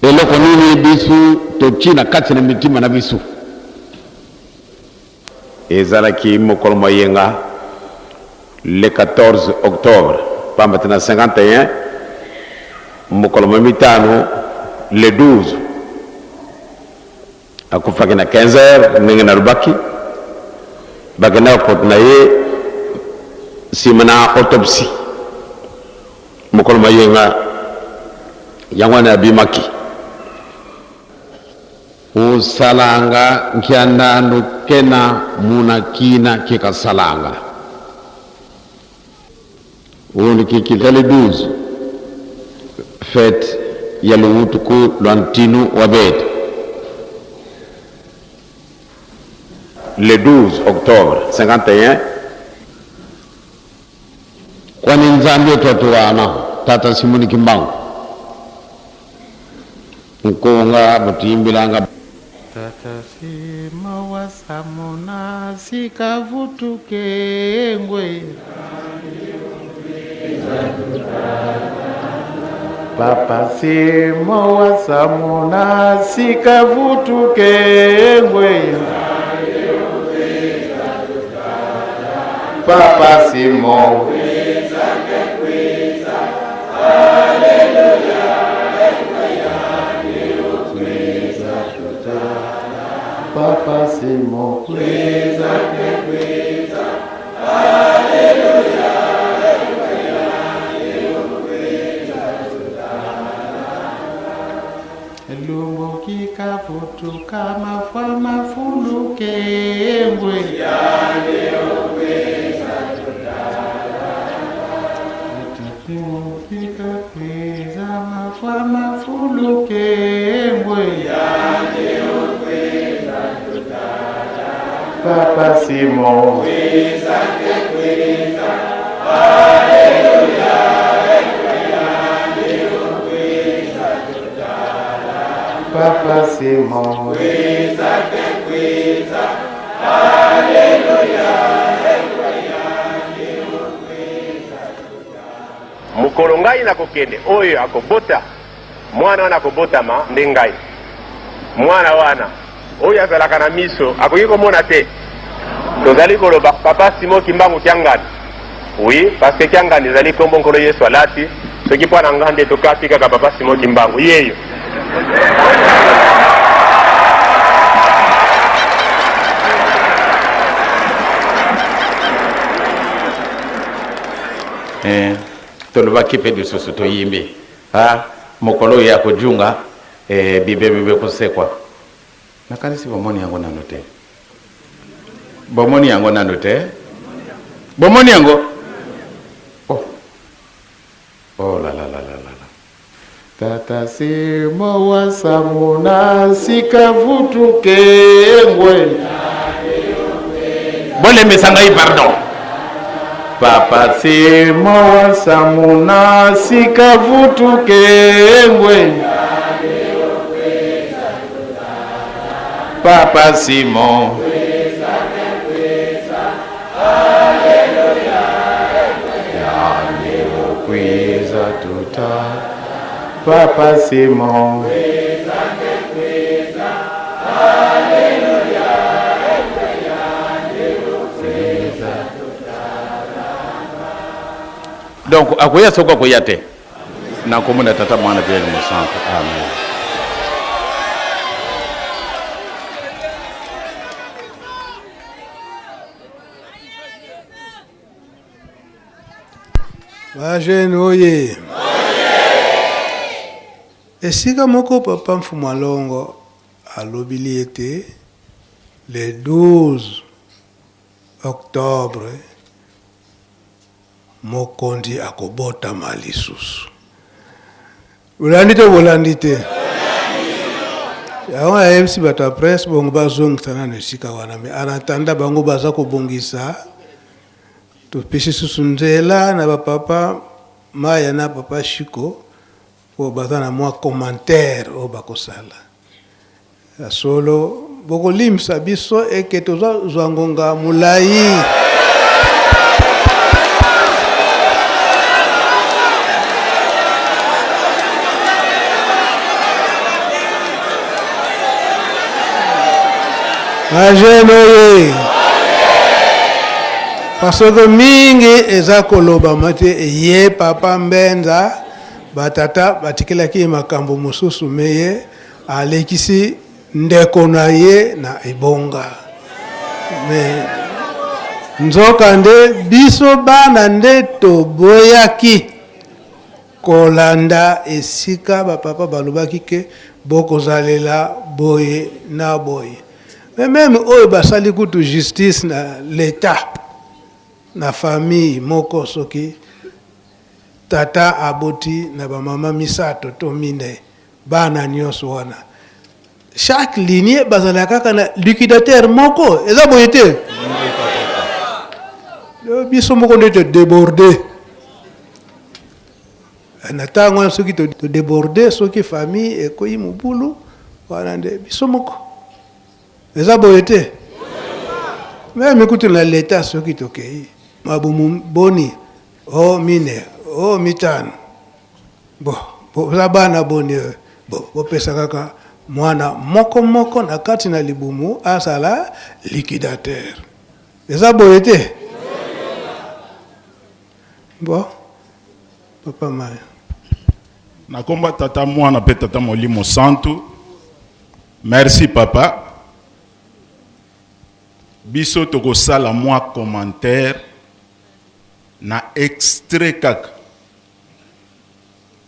[SPEAKER 4] eloko nini bisu totie na kati na mitima na biso?
[SPEAKER 5] Ezalaki mokolo moyenga le 14 octobre, pamba te na 51 mokolo mo mitano, le 12, akufaki na 15 heures. Ndenge nalobaki, bakendaka kote na ye nsima na autopsie mokolo mayenga, yango wana abimaki.
[SPEAKER 4] Usalanga nkiandandu kena muna kina kikasalanga undi kikitali 12 fête ya luwutuku lwa ntinu wa bete.
[SPEAKER 5] Le 12 octobre 51.
[SPEAKER 4] Kwani Nzambi otwatuwana tata Simoni Kimbangu nkonga butuyimbilanga.
[SPEAKER 6] Tata Simo wa Samona sikavutuke ngwe. Papa Simo wa Samona sikavutuke ngwe. Papa Simo. Papa Simo. Lumbu kikavutuka mafwa mafuluke ngwe. Papa Simon. Papa Simon.
[SPEAKER 5] Mokolo ngai nakokende, oyo akobota mwana wana akobotama nde ngai. Mwana wana oyo azalaka na miso akoki komona te. Tozali koloba Papa Simon Kimbangu Kiangani. Oui, parce que Kiangani ezali kombo Nkolo Yesu alati. Soki mpo na nga nde tokati kaka Papa Simon Kimbangu yeyo.
[SPEAKER 4] Eh, tolobaki mpe lisusu toyimbi ah, mokolo oyo ya kojunga eh, bibembe kosekwa. Nakanisi bomoni yango nano te, bomoni yango nano te, bomoni yango oh. Oh la la la la la la.
[SPEAKER 6] Tata Simo wa Samuna sika vutuke ngwe.
[SPEAKER 4] Bolembisa ngai pardon.
[SPEAKER 6] Papa Simo wa Samuna sika vutuke ngwe. Papa Simon. Kwiza tuta Papa Simon.
[SPEAKER 4] Donc akoya soko akoya te na nkombo na Tata, Mwana mpe Elimo Santu, amen.
[SPEAKER 1] Ba-jeune oye! Esika moko papa Mfumu Alongo alobili ete le 12 octobre Mokonzi akobotama lisusu. Bolandi to bolandi te? Yango nayebisi bato ya presse bongo bazongisa nano esika wana, mais en attendant bango baza kobongisa, topesi susu nzela na ba papa Maya na papa Chico po baza na mwa commentaire oyo bakosala. Ya solo, bokolimbisa biso eke tozwa ngonga molayi. Ba jeune oye! Parce que mingi eza kolobama te ye papa Mbenza ba tata batikelaki ye makambo mosusu me ye Alekisi ndeko na ye na ebonga. Mais nzoka nde biso bana nde toboyaki kolanda esika ba papa balobaki ke bokozalela boye na boye. Mais meme oyo basali kutu justice na l'etat na famille moko soki tata aboti na ba mama misato to minei Bana nionso wana chaque lignee bazalaka kaka na liquidateur moko, eza boye te? Biso moko nde to deborde na ntango wana, soki to deborde, soki famille ekoyi mobulu wana nde biso moko, eza boye te? Meme kutu na leta soki tokei mabumu boni o mine o mitano Bo, boza bana boni? Bo, bopesa kaka mwana moko moko na kati na libumu azala liquidateur. Eza boye te? Bo, papa Mayo.
[SPEAKER 7] Na kombo ya Tata, Mwana pe Tata Molimo Santu. Merci papa. Biso tokosala mwa commentaire na extrait kaka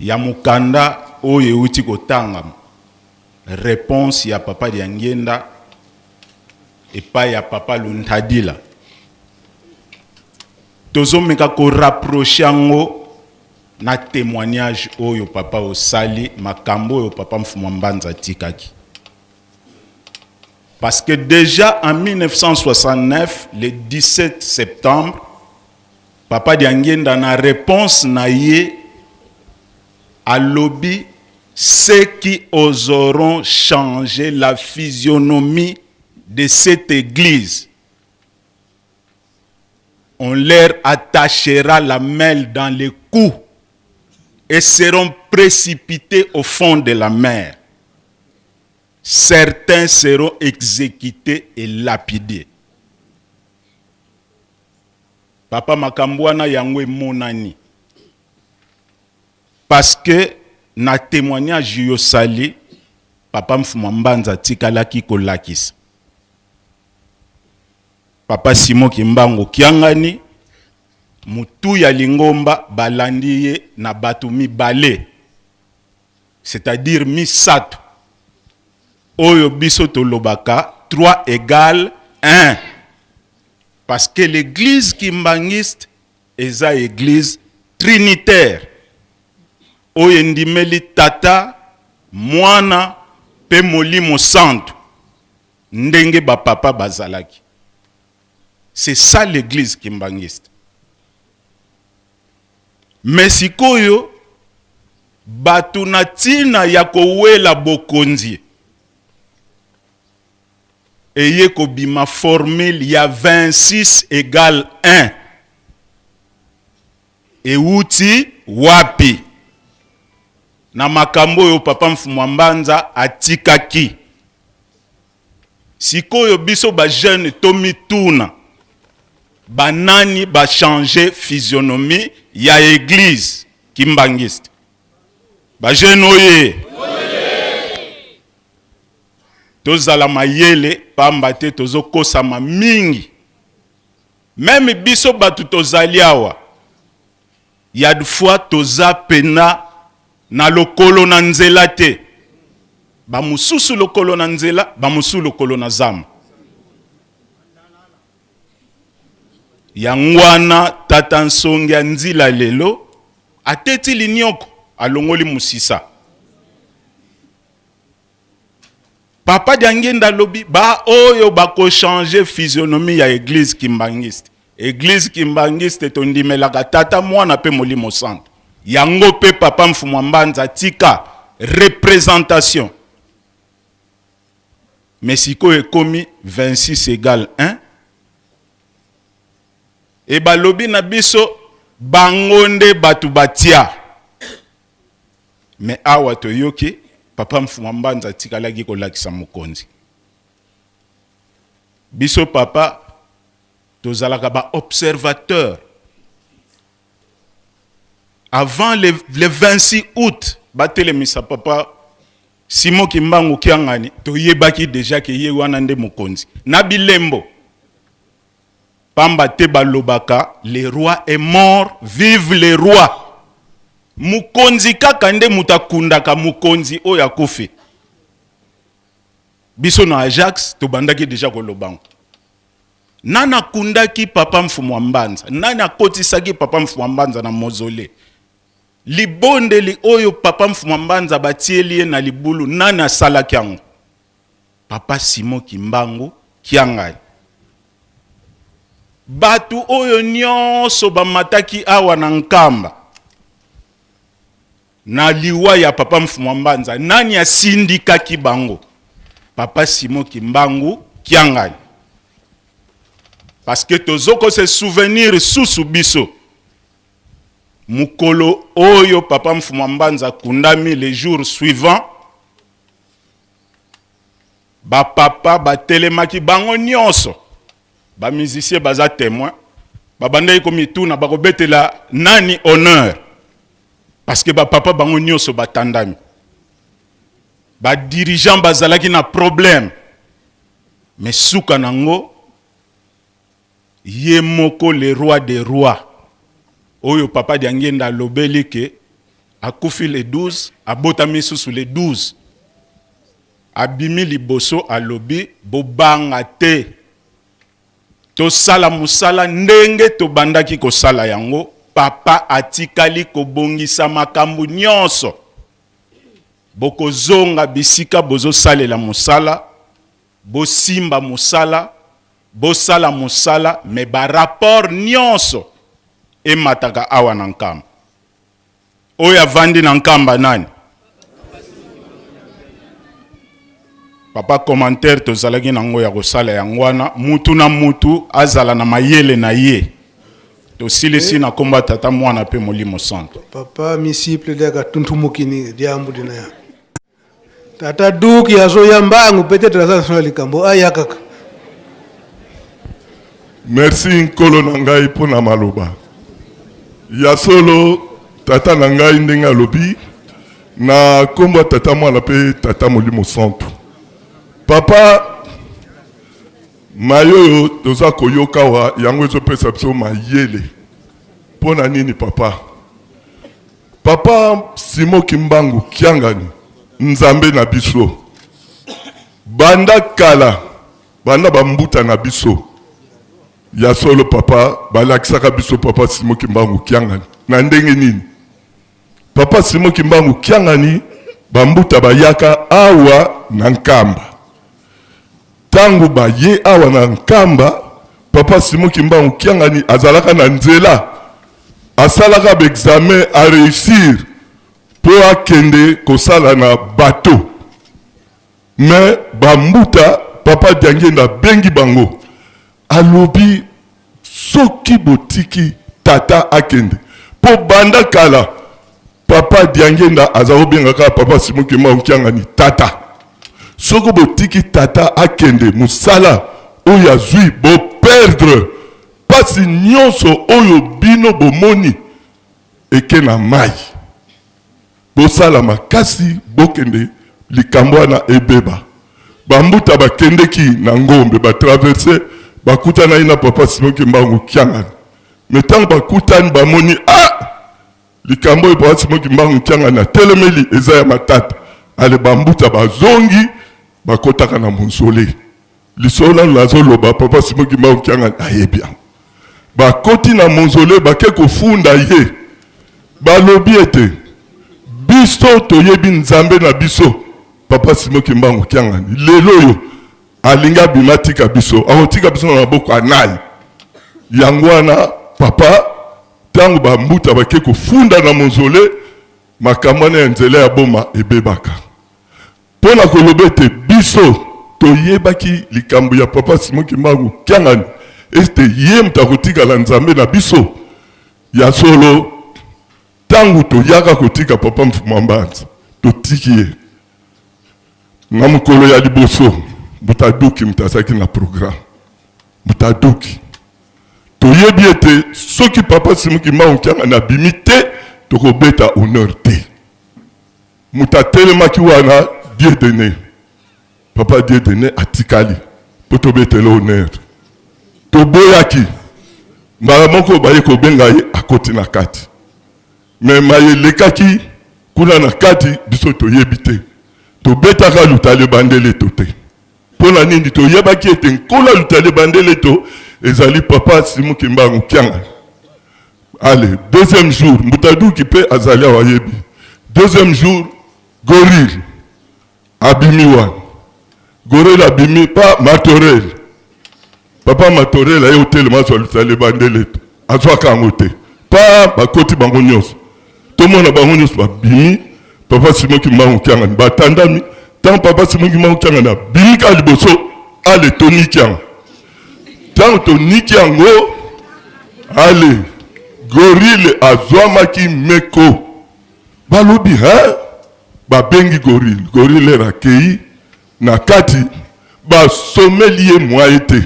[SPEAKER 7] ya mokanda oyo euti kotangama, reponse ya Papa Diangienda epai ya Papa Luntadila. Tozomeka ko rapprocher yango na temoignage oyo Papa osali, makambo oyo Papa Mfumua Mbanza atikaki. Parce que déjà en 1969, le 17 septembre, Papa Diangienda na réponse na ye alobi: ceux qui oseront changer la physionomie de cette église, on leur attachera la malle dans le cou et seront précipités au fond de la mer. Certains seront exécutés et lapidés. Papa, makambo wana yango emonani. Parce que na témoignage yosali, Papa Mfuma Mbanza atikalaki kolakisa. Papa Simon Kimbangu Kiangani, mutu ya lingomba, balandi ye na bato mibale, c'est-à-dire misato, oyo biso tolobaka 3 égale 1, parce que l'église kimbanguiste eza église trinitaire oyo endimeli Tata, Mwana mpe Molimo Santu, ndenge bapapa bazalaki. C'est ça l'église kimbanguiste. Mais sikoyo bato na ntina ya kowela bokonzi eye kobima formule ya 26 égale 1 ewuti wapi? Na makambo oyo Papa Mfumu Mbanza atikaki. Sikoyo biso bajeune tomituna: banani bachange physionomie ya église kimbanguiste? Bajeune oye, tozala mayele, pamba te tozokosama mingi. Même biso bato tozali awa, ya fois toza pena na lokolo na nzela te, bamosusu lokolo na nzela, bamosusu lokolo na zamba. Yango wana tata nsongi ya nzila lelo ateti linioko, alongoli mosisa. Papa Diangienda alobi ba oyo bakochange physionomie ya église kimbanguiste. Église kimbanguiste tondimelaka Tata, Mwana mpe Molimo Santo. Yango mpe Papa Mfumu Mbanza tika représentation. Mais sikoyo ekomi 26 égale 1 e balobi na biso bango nde bato batia. Mais awa toyoki Papa Mfuma Mbanza atikalaki kolakisa mokonzi. Biso papa tozalaka baobservateur. Avant le 26 août batelemisa Papa Simon Kimbangu Kiangani, toyebaki déjà ke ye wana nde mokonzi na bilembo, pamba te balobaka: "Le roi est mort, vive le roi." Mokonzi kaka nde moto akundaka mokonzi oyo akufi. Biso na Ajax tobandaki déjà kolobango: nani akundaki Papa Mfumu wa Mbanza? Nani akotisaki Papa Mfumu wa Mbanza na mausolée? Libondeli oyo Papa Mfumu wa Mbanza batieli ye na libulu, nani asalaki yango? Papa Simon Kimbangu Kiangani. Bato oyo nyonso bamataki awa na Nkamba na liwa ya Papa Mfumu wa Mbanza, nani asindikaki bango? Papa Simon Kimbangu Kiangani. Parce que tozoko se souvenir susu biso, mokolo oyo Papa Mfumu wa Mbanza akundami, le jour suivant bapapa batelemaki bango nyonso, bamusicien baza témoin, babandaki komituna bakobetela nani honneur, parce que bapapa bango nyonso batandami. Badirigeant bazalaki na problème, mais suka nango ye moko le roi des rois oyo Papa Diangienda alobeli ke akufi le 12, abotami susu le 12, abimi liboso, alobi: "Bobanga te, tosala mosala ndenge tobandaki kosala yango. Papa atikali kobongisa makambo nyonso, bokozonga bisika bozosalela mosala." Bosimba mosala, bosala mosala, mais ba rapport nionso emataka awa na Nkamba. Oyo avandi na Nkamba nani? Papa commentaire tozalaki nango ya kosala yango wana, mutu na mutu azala na mayele na ye. Tosilisi na kombo ya Tata, Mwana pe Molimo Santu.
[SPEAKER 1] Papa misiple diaka tuntumukini diambu dina ya Tata duki azoya mbangu peut-être aza na likambo aya kaka.
[SPEAKER 8] Merci nkolo na ngai mpo na maloba ya solo tata na ngai ndenge alobi na nkombo ya tata mwana mpe tata molimo santu papa maye oyo toza koyoka awa yango ezopesa biso mayele mpo na nini papa Papa Simon Kimbangu Kiangani Nzambe na biso banda kala banda ba mbuta na biso ya solo papa balakisaka biso papa Simon Kimbangu Kiangani na ndenge nini papa Simon Kimbangu Kiangani ba mbuta bayaka awa na Nkamba Tango baye awa na Nkamba, Papa Simon Kimbangu Kiangani azalaka na nzela, asalaka ba examen a reussir po akende kosala na bateau. Mais ba mbuta Papa Diangienda abengi bango, alobi soki botiki tata akende, po banda kala Papa Diangienda aza kobenga kaka Papa Simon Kimbangu Kiangani tata. Soki botiki tata akende musala oyo azui bo perdre pasi nionso oyo bino bomoni eke na mayi. Bosala makasi bokende likambo wana ebeba. Ba mbuta bakendeki na ngombe ba traverse bakutanaki na Papa Simon Kimbangu Kiangani. Mais tango bakutani bamoni ah! Likambo oyo Papa Simon Kimbangu Kiangani atelemeli eza ya matata. Ale ba mbuta bazongi bakotaka na mausolee. Lisolo nanu nazo loba Papa Simon Kimbangu Kiangani ayebi yango. Bakoti na mausolee bake kofunda ye. Balobi ete biso toyebi Nzambe na biso Papa Simon Kimbangu Kiangani lelo oyo alingi abima atika biso, akotika biso na maboko ya nani? Yango wana papa Tango ba mbuta bake kofunda na mausolee, makambo wana ya nzela ya Boma ebebaka. Mpo na koloba ete biso toyebaki likambo ya Papa Simon Kimbangu Kiangani ete ye moto akotikala Nzambe na biso, ya solo tango toyaka kotika Papa Mfumua Mbanza, totiki ye na mokolo ya liboso. Mbuta Duki moto azalaki na programme. Mbuta Duki Toyebi ete soki Papa Simon Kimbangu Kiangani abimi te, tokobeta honneur te. Moto atelemaki wana Dieudonne, Papa Dieudonne atikali mpo tobetela honneur. Toboyaki mbala moko baye kobenga ye akoti na kati. Mais maye elekaki kuna na kati biso toyebi te. Tobetaka lutale bandele to te. Mpo na nini? Toyebaki ete Nkolo ya Lutale Bandeleto ezali Papa Simon Kimbangu Kiangani. Allez, deuxième jour, Mbuta Duki mpe azali awa ayebi. Deuxième jour, Gorille abimi wana. Gorille abimi pa Matorel. Papa Matorel aye otelema azwa Lutale Bandeleto. Azwaka yango te. Pa bakoti bango nyonso. Tomona bango nyonso babimi. Papa Simon Kimbangu Kiangani batandami. Tango Papa Simon Kimbangu Kiangani abimi kaka liboso, ale toniki yango. Tango toniki yango, ale gorille azwamaki meko. Balobi hein, babengi gorille. Gorille akei na kati basomeli ye mwaye te.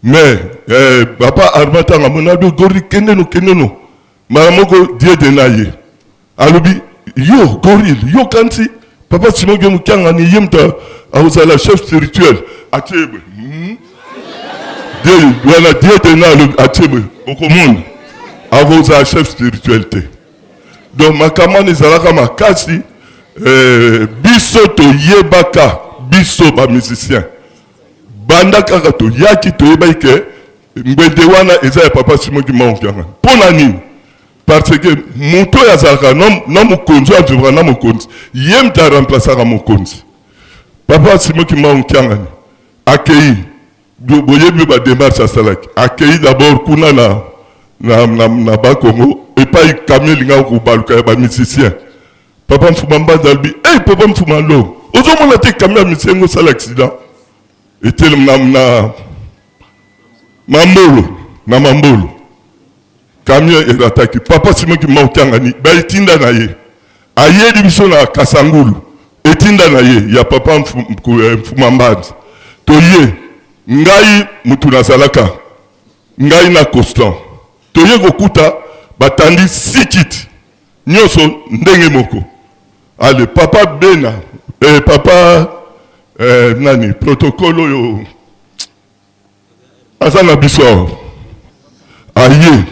[SPEAKER 8] Mais eh, papa Armand ntango amoni alobi gorille kende no kende no mbala moko diede na ye alobi yo gorille yo kanti papa Simon Gemu Kiangani ye moto akozala chef spirituel atie boye hmm? wana diede na alobi atie boye okomona akozala chef spirituel te donc makambo wana ezalaka makasi eh, biso toyebaka biso ba musicien Banda kaka toyaki toyebaki ke ngbende wana eza ya papa Simon Kimbangu Kiangani. Mpo na nini? Parce que moto oyo azalaka na mokonzi oyo avivra na mokonzi ye moto aremplasaka mokonzi. Papa Simon Kimbangu Kiangani. Akei, boyebi ba demarche asalaki. Akei d'abord kuna na na na, na Bakongo epai camion elingaka kobaluka ya ba musiciens. Papa Mfuma Mbanza alobi, "Hey papa Mfuma Longo, ozomona te camion ya musicien ngo osala accident?" Etelemi na na Mambolo, na Mambolo. Camion erataki. Papa Simon Kimbangu Kiangani ba etinda na ye ayeli biso na Kasangulu etinda na ye ya papa eh, Mfuma Mbanza. Toye ngai mutu nazalaka ngai na Constant toye kokuta batandi sikiti nyonso ndenge moko. Ale papa Bena eh, papa eh, nani protocole oyo aza na biso awa aye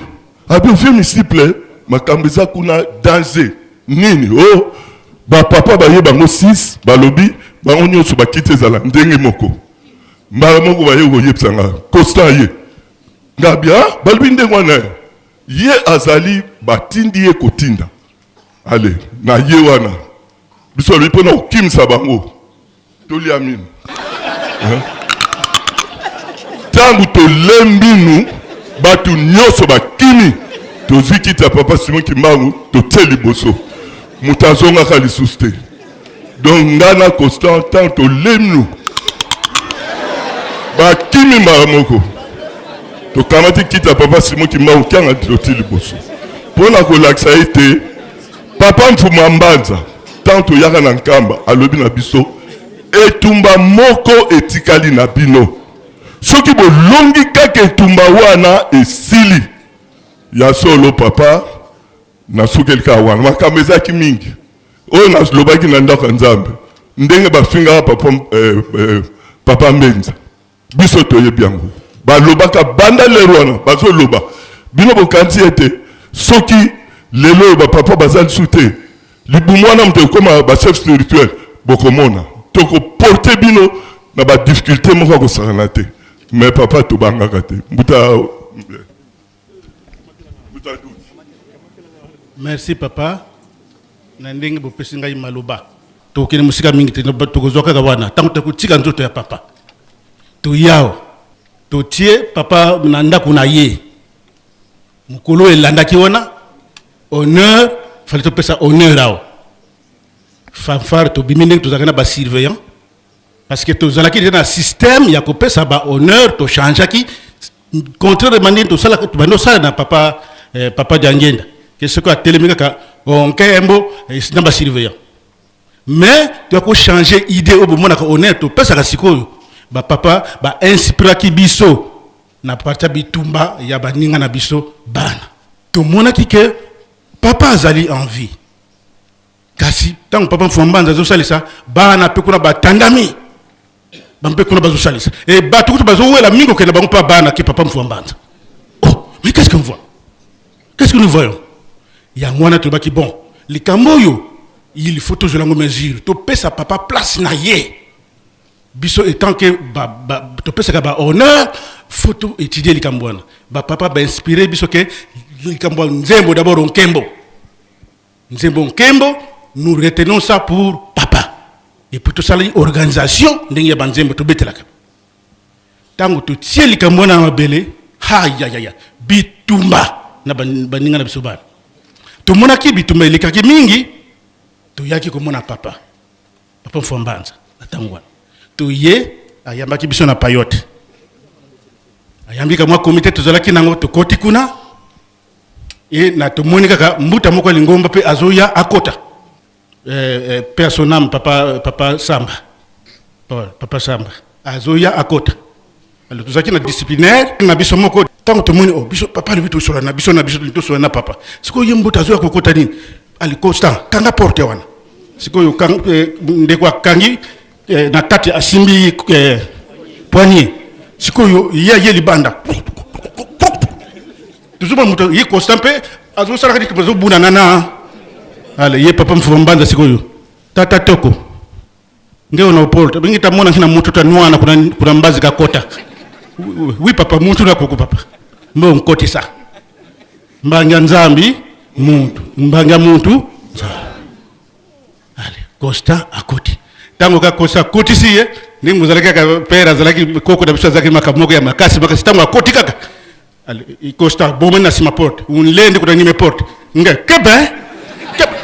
[SPEAKER 8] abi vieux misiple makambo eza kuna danger nini o oh, bapapa baye bango 6 balobi bango nyonso bakiti ezala ndenge moko mbala moko baye koyebisa nga constant ye ngabi ah, balobi ndenge wana ye azali batindi ye kotinda ale na ye wana biso alobi mpo na kokimisa bango Tolia minu. Ntango tolembi nu, bato nyonso bakimi, tozwi kiti ya papa Simon Kimbangu totie liboso, moto azongaka lisusu te. Donc nga na Constant, ntango tolembi nu, bakimi mbala moko, tokamati kiti ya papa Simon Kimbangu kianga totie liboso mpo na kolakisa ete Papa Mfumua Mbanza tango toyaka na Nkamba alobi na biso etumba moko etikali na bino soki bolongi kaka etumba wana esili. Ya solo papa, nasukeli kaka wana. Makambo ezalaki mingi oyo nalobaki na ndako ya Nzambe ndenge bafingaka papa, eh, eh, papa Mbenza. Biso toyebi yango. Balobaka banda lero wana bazoloba. Bino bokanisi ete soki lelo oyo bapapa baza lisusu te, libumu wana moto ekoma ba chef spirituel, bokomona tokoporte bino na ba difficulté moko ya kosakana te. Mais papa tobangaka te. Mbuta mbuta
[SPEAKER 9] Merci papa na ndenge bopesi ngai maloba. Tokokende mosika mingi te, tokozwa kaka wana ntango tokotika nzoto ya papa. Toyao totie papa na ndako na ye. Mokolo elandaki wana honneur, fallait topesa honneur awa. Fanfare tobimi ndenge tozalaki na ba surveillant parce que tozalaki deja na système ya kopesa ba honneur, tochangeaki contrairement ndenge tosalaka tobandi osala na papa eh, papa Diangienda ke soki atelemi kaka onkembo eh, na ba surveillant mais toya kochanger idée oyo bomonaka honneur topesaka sikoyo bapapa bainspiraki biso na parti ya bitumba ya baninga na biso bana tomonaki ke papa azali en vie kasi ntango papa Mfuma Mbanza azosalisa bana mpe kuna batandami bampe kuna bazosalisa e bato kutu bazowela mingi kokenda bango mpa bana ke papa Mfuma Mbanza. Oh, mais qu'est-ce qu'on voit, qu'est-ce que nous voyons? Yango wana tolobaki bon, likambo oyo il faut tozwela yango mesure, topesa papa place na ye. Biso etant que ba, ba, topesaka ba honneur, faut to étudier likambo wana. Bapapa bainspire biso ke likambo ya nzembo d'abord nkembo, nzembo nkembo, nous retenons ça pour papa. Et puis tosalaki organisation ndenge ya banzembo tobetelaka. Ntango totie likambo wana na mabele, hayayaya, bitumba na baninga na biso bana tomonaki bitumba elekaki mingi. Toyaki komona papa, papa Mfua Mbanza na ntango wana toye, ayambaki biso na payote, ayambi ka mwa komite tozalaki nango. Tokoti kuna e na tomoni kaka mbuta moko ya lingomba mpe azoya akota, eh, eh, paix à son âme, papa, papa Samba. Paul, papa Samba azoya akota. Alors tozalaki na disciplinaire na biso moko. Ntango tomoni oh, biso papa alobi tosola na biso na biso tosola na papa. Sikoyo ye mbuta azoya kokota nini? Ali Constant, kanga porte wana. Sikoyo eh, ndeko akangi eh, na kati asimbi eh, poignée. Sikoyo ye aye libanda, tozomona moto ye Constant mpe azosalaka nini, azobunana na ale ye papa Mfuma Mbanza. Sikoyo tata toko nge ona opolo bengi tamona na mutu ta nwana kuna, kuna mbazi kakota. Wi papa mutu na koko papa mbo nkotisa mbanga nzambi muntu mbanga muntu nzambi. Ale Constant akoti, ntango ka Constant akotisi ye ndenge bozalaki kaka père azalaki koko na biso azalaki makambo moko ya makasi makasi ntango akoti kaka constant bomani na nsima porte unlende kuna nime porte nge kebe kebe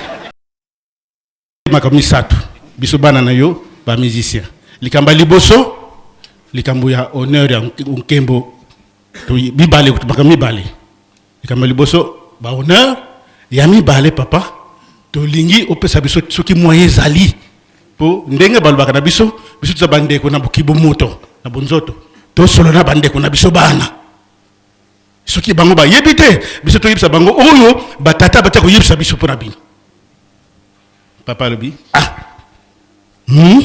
[SPEAKER 9] makambo misato biso bana na yo ba musicien likambo ya liboso likambo ya honneur ya nkembo mibale makambo mibale likambo ya liboso ba honneur ya mibale papa tolingi opesa biso soki moyen ezali mpo ndenge balobaka na biso biso toza bandeko na kibomoto na bonzoto tosolola na bandeko na biso bana soki bango bayebi te biso toyebisa bango oyo batata batia koyebisa biso mpo na bino papa alobi ah hmm?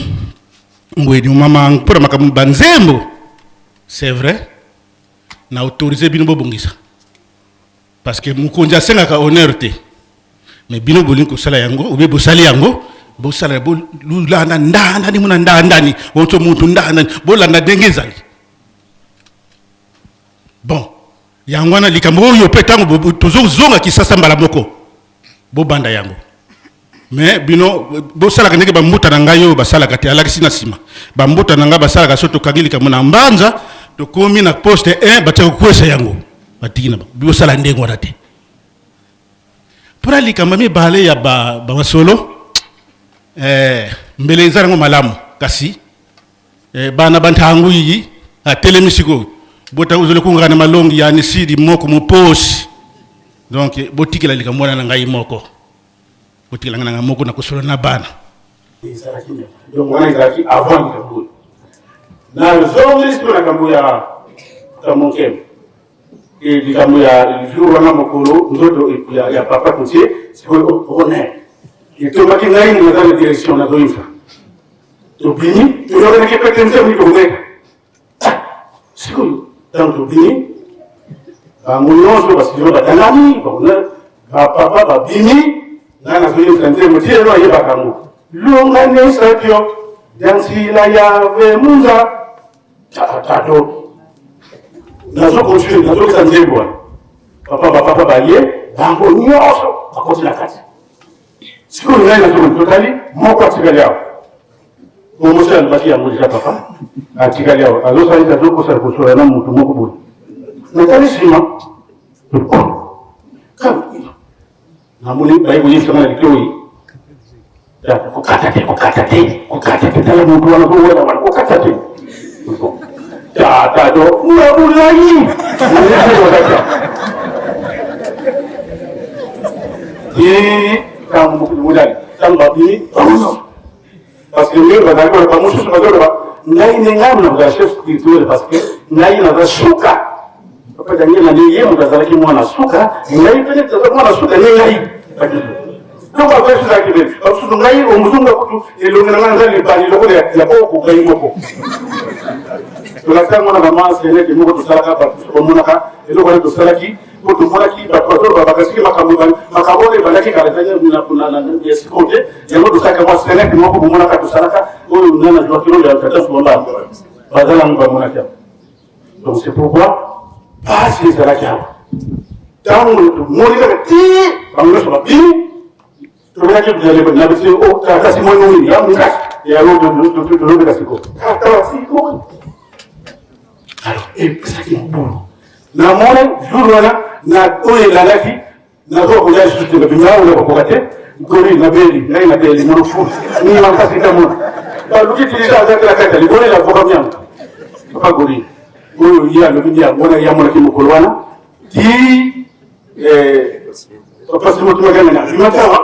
[SPEAKER 9] ngweni mama mpo na makambo banzembo c'est vrai na autorise bino bobongisa parce que mokonzi asengaka honneur te mais bino bolingi kosala yango obe bosali yango bosala bolanda ndandani mona ndandani onso mutu ndandani bolanda ndenge ezali bon yango wana likambo oyo mpe ntango tozozonga kisasa mbala moko bobanda yango me bino bosalaka ndenge bambuta na ngai oyo basalaka te alakisi na nsima bambuta na ngai basalaka so tokangi likambo na mbanza tokomi na poste 1 batia kokwesa yango batiki na bosala ndenge wana te mpona likambo mibale ya bamasolo ba eh, mbele eza yango malamu kasi eh, bana bantangu iyi atelemi sikoyo bota ozali kungaka na malongi ya nisidi moko moposi donc botikela likambo wana na ngai moko botikela ngai na ngai moko na kosolola na bana
[SPEAKER 10] ezalaki donc wana ezalaki avant likambo oyo nazongeli sikoyo na likambo ya kamonkeme e likambo ya jour wana mokolo nzoto ya papa totie sikoyo honneur etomaki ngai naza na direction nazoyisa tobimi toyokanaki pete nzembo tokomeka sikoyo ntango tobimi bango nyonso basidima batangami bapapa babimi ngai nazoyebisa nzembo ti lelo ayebaka yango longanisakyo dansila yave munza tato nazo continue nazokisa nzembo wana papa bapapa baye bango nyonso bakoti na kati sikoyo ngai nazoloba totali moko atikali awa omosi alobaki yango deja papa atikali awa azosalisa azokosala kosola na motu moko boye natali nsima namoni baye koyebisa nga na litoi kokata te kokata te kokata te tala motu wana kowela wana kokata te tata to nabulai ntango mokili ntango babimi parce que ndenge bazali koloba mosusu bazoloba ngai nde ngai nakozala chef spirituel parce que ngai naza suka papa daniel na ye moto azalaki mwana suka ngai mpe neti aza mwana suka nde ngai donc après ezalaki mpe basusu ngai omozonga kutu elongi na ngai naza libani lokola ya boko ngai moko tolakisa yango na mama senete moko tosalaka bato bamonaka eloko wana tosalaki mpo tomonaki bato bazoloba bakasiki makambo makambo oyo ebandaki kala ya sikoyo te yango tosalaka mwa senete moko bomonaka tosalaka oyo nana joakilo ya tata sumamba baza yango bamonaki yango donc c'est pourquoi pasi ezalaki awa ntango tomoni kaka ti bango nyonso babimi tobelaki na biso o karatasi mwa nini ya mokasi yango tolobela sikoyo karatasi moko alors epesaki mobulu namoni jour wana na oyo elandaki nazoka kolia lisusu te nabimela oyo bakoka te gori nabeli ngai nabeli monofu nini makasi tamona baluki tilisa aza te na kati ya libone lavoka miango papa gori oyo ye alobi nde yango wana ye amonaki mokolo wana ti papa simo tumaki na abimaki awa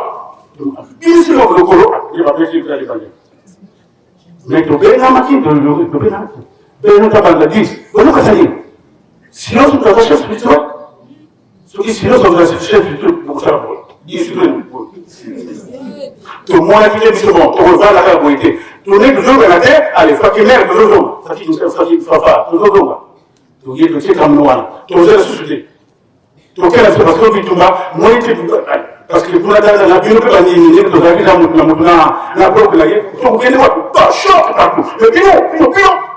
[SPEAKER 10] abimisi lokolo ye bapesi ye libanda mais tobengamaki tobengamaki beno tabanda 10 boyokasa nini silence moto aza chef spirituel soki silence aza chef spirituel bokosala boye discipline boye tomonaki te biso bon tokozala kaka boye te tone tozongana te ale faki mare tozozonga faki fafa tozozonga toye totie kamno wana toza lisusu te tokela biso parce que bitumba moi te parce que kuna tala na bino mpe bandimi ndenge tozalaki na motu na motu na bloke na ye tokokende wapi bachoc partout mais bino bino bino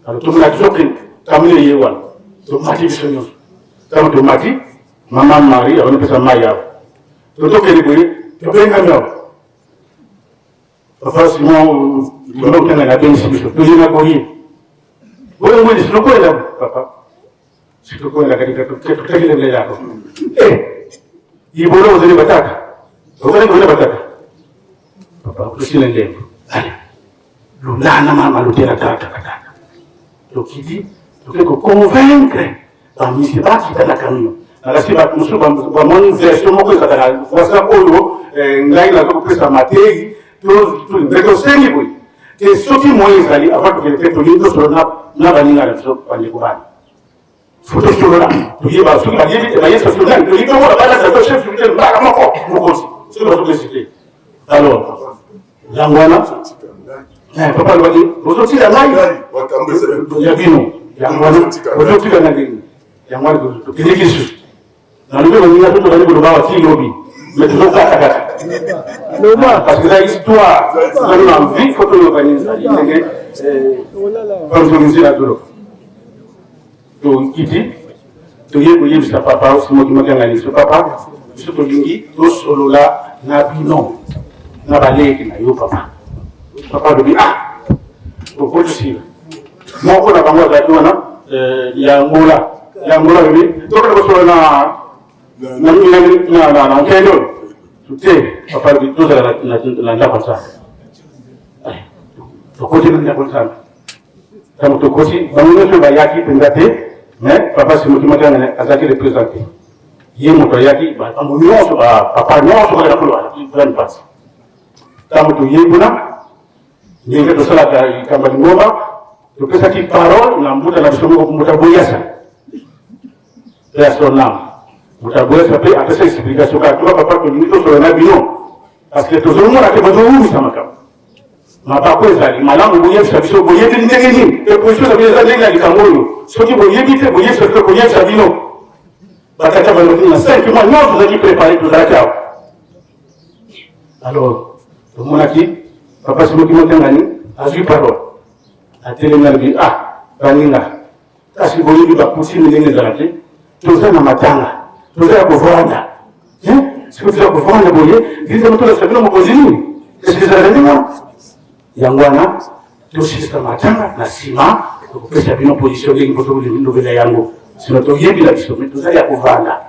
[SPEAKER 10] alors tomona tozokende kamino ye wana tomati biso nyonso ntango tomati mama marie abandi pesa mai awa totokende boye tobengami awa. Papa Simon Kimbangu abengisi biso toye na koye oyo mwene sinokoyela papa sitokoyela katika tutakile mbele yako eh ibolo ozali batata ozali kozali batata papa kusila ndembo ale lulana mama lutela tata katata tokiti toke ko convaincre bamisi bakita na camion nakasi bato mosusu bamoni version moko ezalaka na whatsapp oyo eh, ngai naza kopesa mateyi me tosengi boye te soki moyen ezali avant tokende te tolingi tosolola na baninga na biso bandeko bana fo tosolola toyeba soki bayebi te bayebisa biso nani tolingi tomona balakisa biso chef spirituel mbala moko mokonzi soki bazopesi te alors yango wana eh, papa alobaki bozotika ngai ya bino yango wana bozotika ngai ndenge yango wana tokendeki lisusu nalobi baninga so tozali koloba awa ti lobi mais tozokata kaka parce que eza histoire tozali na envie fo toyoka nini ezali ndenge banzonzi azoloba tokiti toye koyebisa papa simoki makiangani biso papa biso tolingi tosolola na bino na baleki na yo papa papa alobi ah okotosila moko na bango azalaki wana eh, ya angola ya angola alobi tokende kosolola na na nkende oyo te papa alobi tozala na ndako ya nzambe eh, tokoti na ndako ya nzambe ntango tokoti bango nyonso bayaki mpenza te mais papa simoki makangana azalaki représente ye moto ayaki bango nyonso bapapa nyonso kaka na koloba grande partie ntango toye kuna ndenge tosalaka likambo ya lingomba topesaki parole na mbuta na biso moko mbuta boyasa ya son ame mbuta boyasa mpe apesa explication kaka toka papa tolingi tosolola na bino parce que tozomona te bozowumisa makambo Mabaku ezali malamu boyebisa biso boyebi ndenge nini mpe position na bino eza ndenge ya likambo oyo. Soki boyebi te boyebisa biso koyebisa bino. Batata balobi na 5 mois nyonso tozalaki prepare tozalaki awa. Alors tomonaki papa Simoki Motengani azwi parole atelemi alobi ah baninga kasi boyebi bakusimi ndenge ezala te toza na matanga toza ya kovanda soki toza kovanda boye biso tolakisa bino mokonzi nini eske ezalaka ndenge wana yango wana tosilisa matanga na nsima tokopesa bino position ndenge mpo tolobela yango sino toyebi na biso me toza ya kovanda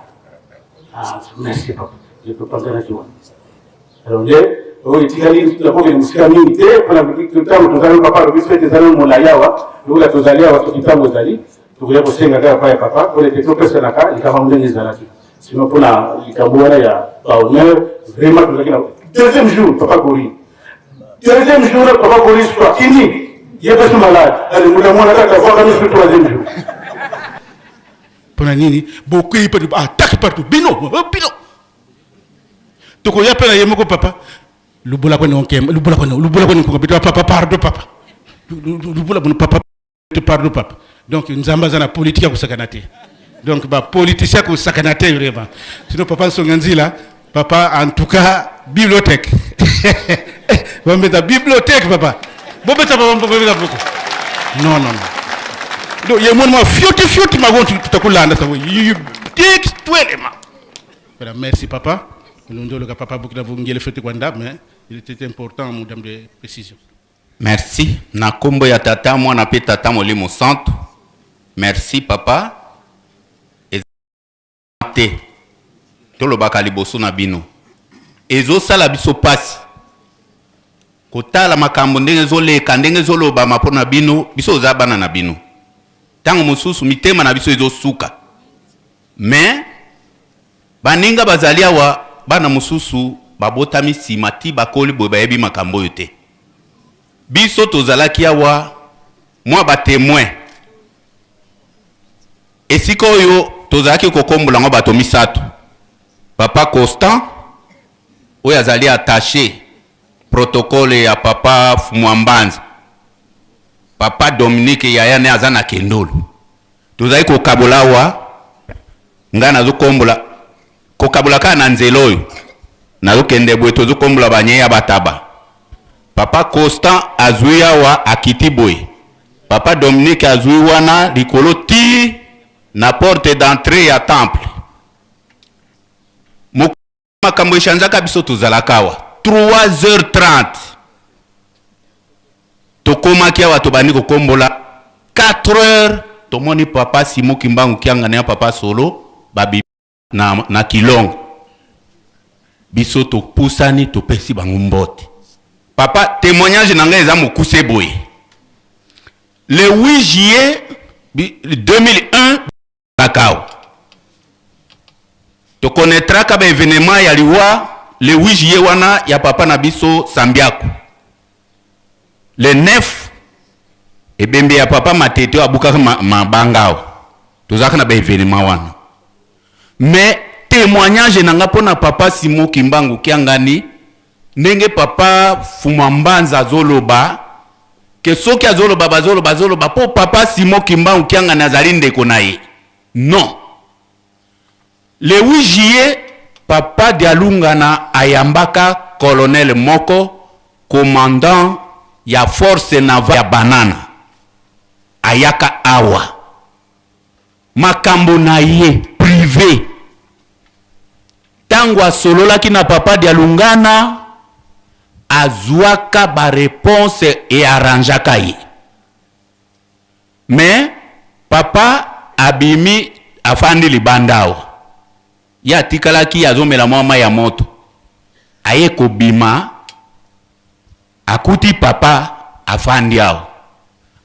[SPEAKER 10] ah, merci papa topanzanaki wana Alors nde oyo etikali nakokende mosika mingi te mpona ntango tozali papa alobi fete ezali molai awa lokola tozali awa soki ntango ezali tokoya kosenga kaka epai ya papa mpona ete topesanaka likambo yango ndenge ezalaki sino mpona likambo wana ya bahonneur vraiment tozalaki na deuxième jour papa gori deuxième jour papa gori soit ini ye mpe so malade alinguta mwana kaka vwaka misu troisième jour
[SPEAKER 9] mpona nini bokwei mpe attaque partout bino bino tokoya mpe na ye moko papa lubola kwene onkemba lubola kwene lubola kwene nkunga bito papa pardon papa lubola bono papa pardon papa donc nzambe aza na politique ya kosakana te donc bapoliticien ya kosakana te vraiment sinon papa nsonga nzila papa en tout cas bibliothèque bambeta bibliothèque papa bobeta papa bobeta boko non non non donc ye mwana mwa fioti fioti magontu tutakulanda sabo textuellement Voilà, merci papa. Nous papa mais il était important en termes de précision.
[SPEAKER 4] Merci. Na kombo ya tata mwana pe tata molimo santu. Merci papa. Eza te. Tolobaka liboso na bino. Ezosala biso pasi. Kotala makambo ndenge ezoleka, ndenge ezolobama mpo na bino, biso oza bana na bino. Tango mosusu mitema na biso ezosuka. Mais baninga bazali awa bana mosusu babotami sima ti bakoli boye bayebi makambo oyo te. Biso tozalaki awa mwa ba temoins. Esika oyo tozalaki kokombola yango bato misato. Papa Constant oyo azali attache protocole ya papa Fumuambanza. Papa Dominique yaya ne aza na Kendolo. Tozali kokabola awa, ngai nazokombola, kokabola kaka na nzela oyo nazokende boye, tozokombola banyei ya bataba. Papa Constant azwi awa akiti boye, Papa Dominique azwi wana likolo ti na porte d'entree ya temple. Makambo echangeaka biso tozalaka awa 3h30. Tokomaki awa, tobandi kokombola 4 heures, tomoni papa Simon Kimbangu Kiangani ya papa Solo babi na Kilongo. Biso topusani, topesi bango mbote. Papa, témoignage na ngai eza mokuse boye. Le 8 juillet 2001, Kakao tokonetraka ba événement ya liwa le 8 juillet wana ya papa na biso Sambiako. Le 9, ebembe ya papa Matete oyo abukaka mabanga awa. Tozalaka na ba événement wana. Mais témoignage na nga mpona papa Simon Kimbangu Kiangani, ndenge papa Fuma Mbanza azoloba ke soki azoloba, bazoloba, azoloba mpo papa Simon Kimbangu Kiangani azali ndeko na ye. Non, le 8 juillet, papa Dialungana ayambaka colonel moko, commandant ya force navale ya Banana. Ayaka awa, makambo na ye privé. Ntango asololaki na papa Dialungana, azwaka baréponse earrangeaka ye. Mais papa abimi, afandi libanda awa, ye atikalaki azomela mwa mai ya moto. Aye kobima, akuti papa afandi awa,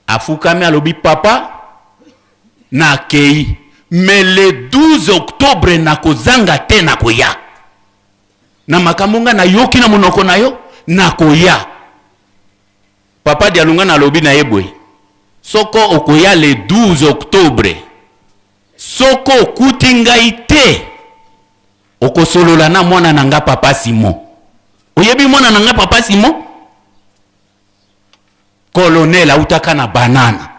[SPEAKER 4] afukami, alobi: "Papa, nakei, mais le 12 octobre nakozanga te, nakoya na makambo nga nayoki na monoko na yo, nakoya." Papa Dialunga nalobi na ye boye: "Soko okoya le 12 octobre, soko okuti ngai te, okosolola na mwana na nga papa Simon. Oyebi mwana na nga papa Simon?" Colonel autaka na Banana.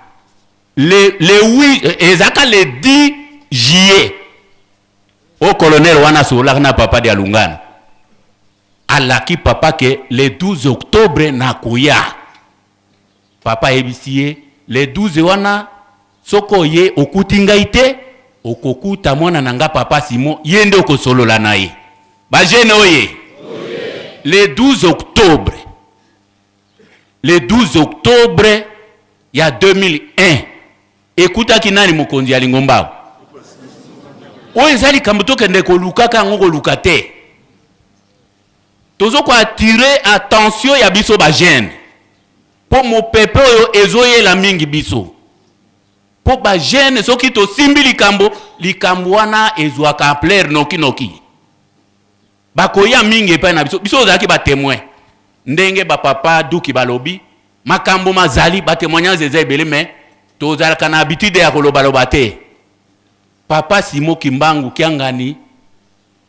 [SPEAKER 4] Le 8, ezalaka le 10 juillet o colonel wana asololaka na papa Dialungana, alaki papa ke le 12 octobre nakoya. Papa ayebisi ye: "Le 12 wana, soki oye okuti ngai te, okokuta mwana na nga papa Simon, ye nde okosolola na ye." Bajeunes oye! Le 12 octobre, le 12 octobre ya 2001, ekutaki nani mokonzi ya lingomba awa? Oyo eza likambo tokende kolukaka yango, koluka te. Tozokoattirer attention ya biso bajeunes, mpo mopepe oyo ezoyela mingi biso, mpo bajeunes soki tosimbi likambo, likambo wana ezwaka ampleur nokinoki. Bakoya mingi epai na biso. Biso ozalaki batémoin, ndenge bapapa Duki balobi, makambo mazali, batémoignage eza ebele, mais tozalaka na habitude ya kolobaloba te. Papa Simo Kimbangu Kiangani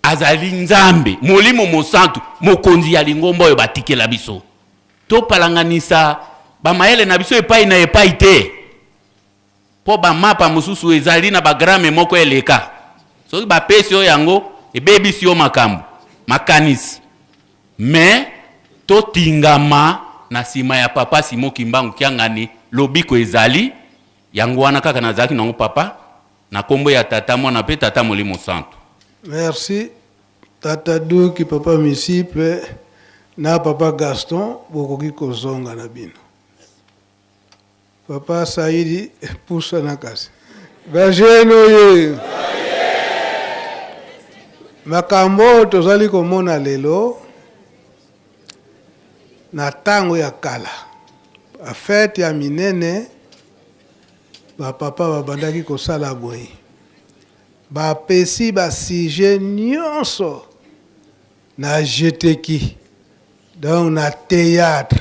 [SPEAKER 4] azali Nzambe Molimo Mosantu, mokonzi ya lingomba oyo batikela biso. Topalanganisa bamayele na biso epai na epai te, mpo bamapa mosusu ezali na bagramme moko eleka. Soki bapesi yo yango, ebebisi yo makambo makanisi. Mais totingama na nsima ya papa Simo Kimbangu Kiangani, lobiko ezali. Yango wana kaka nazalaki nango, papa, na nkombo ya Tata, Mwana mpe Tata Molimo Santu.
[SPEAKER 1] Merci tata Duki, papa Misipe na papa Gaston, bokoki kozonga na bino. Papa Saidi, pusana kasi. Bajeunes oye! Makambo oyo tozali komona lelo, na ntango ya kala, bafêtes ya minene, bapapa babandaki kosala boye: bapesi basujets nyonso na jeteki, donc na théâtre.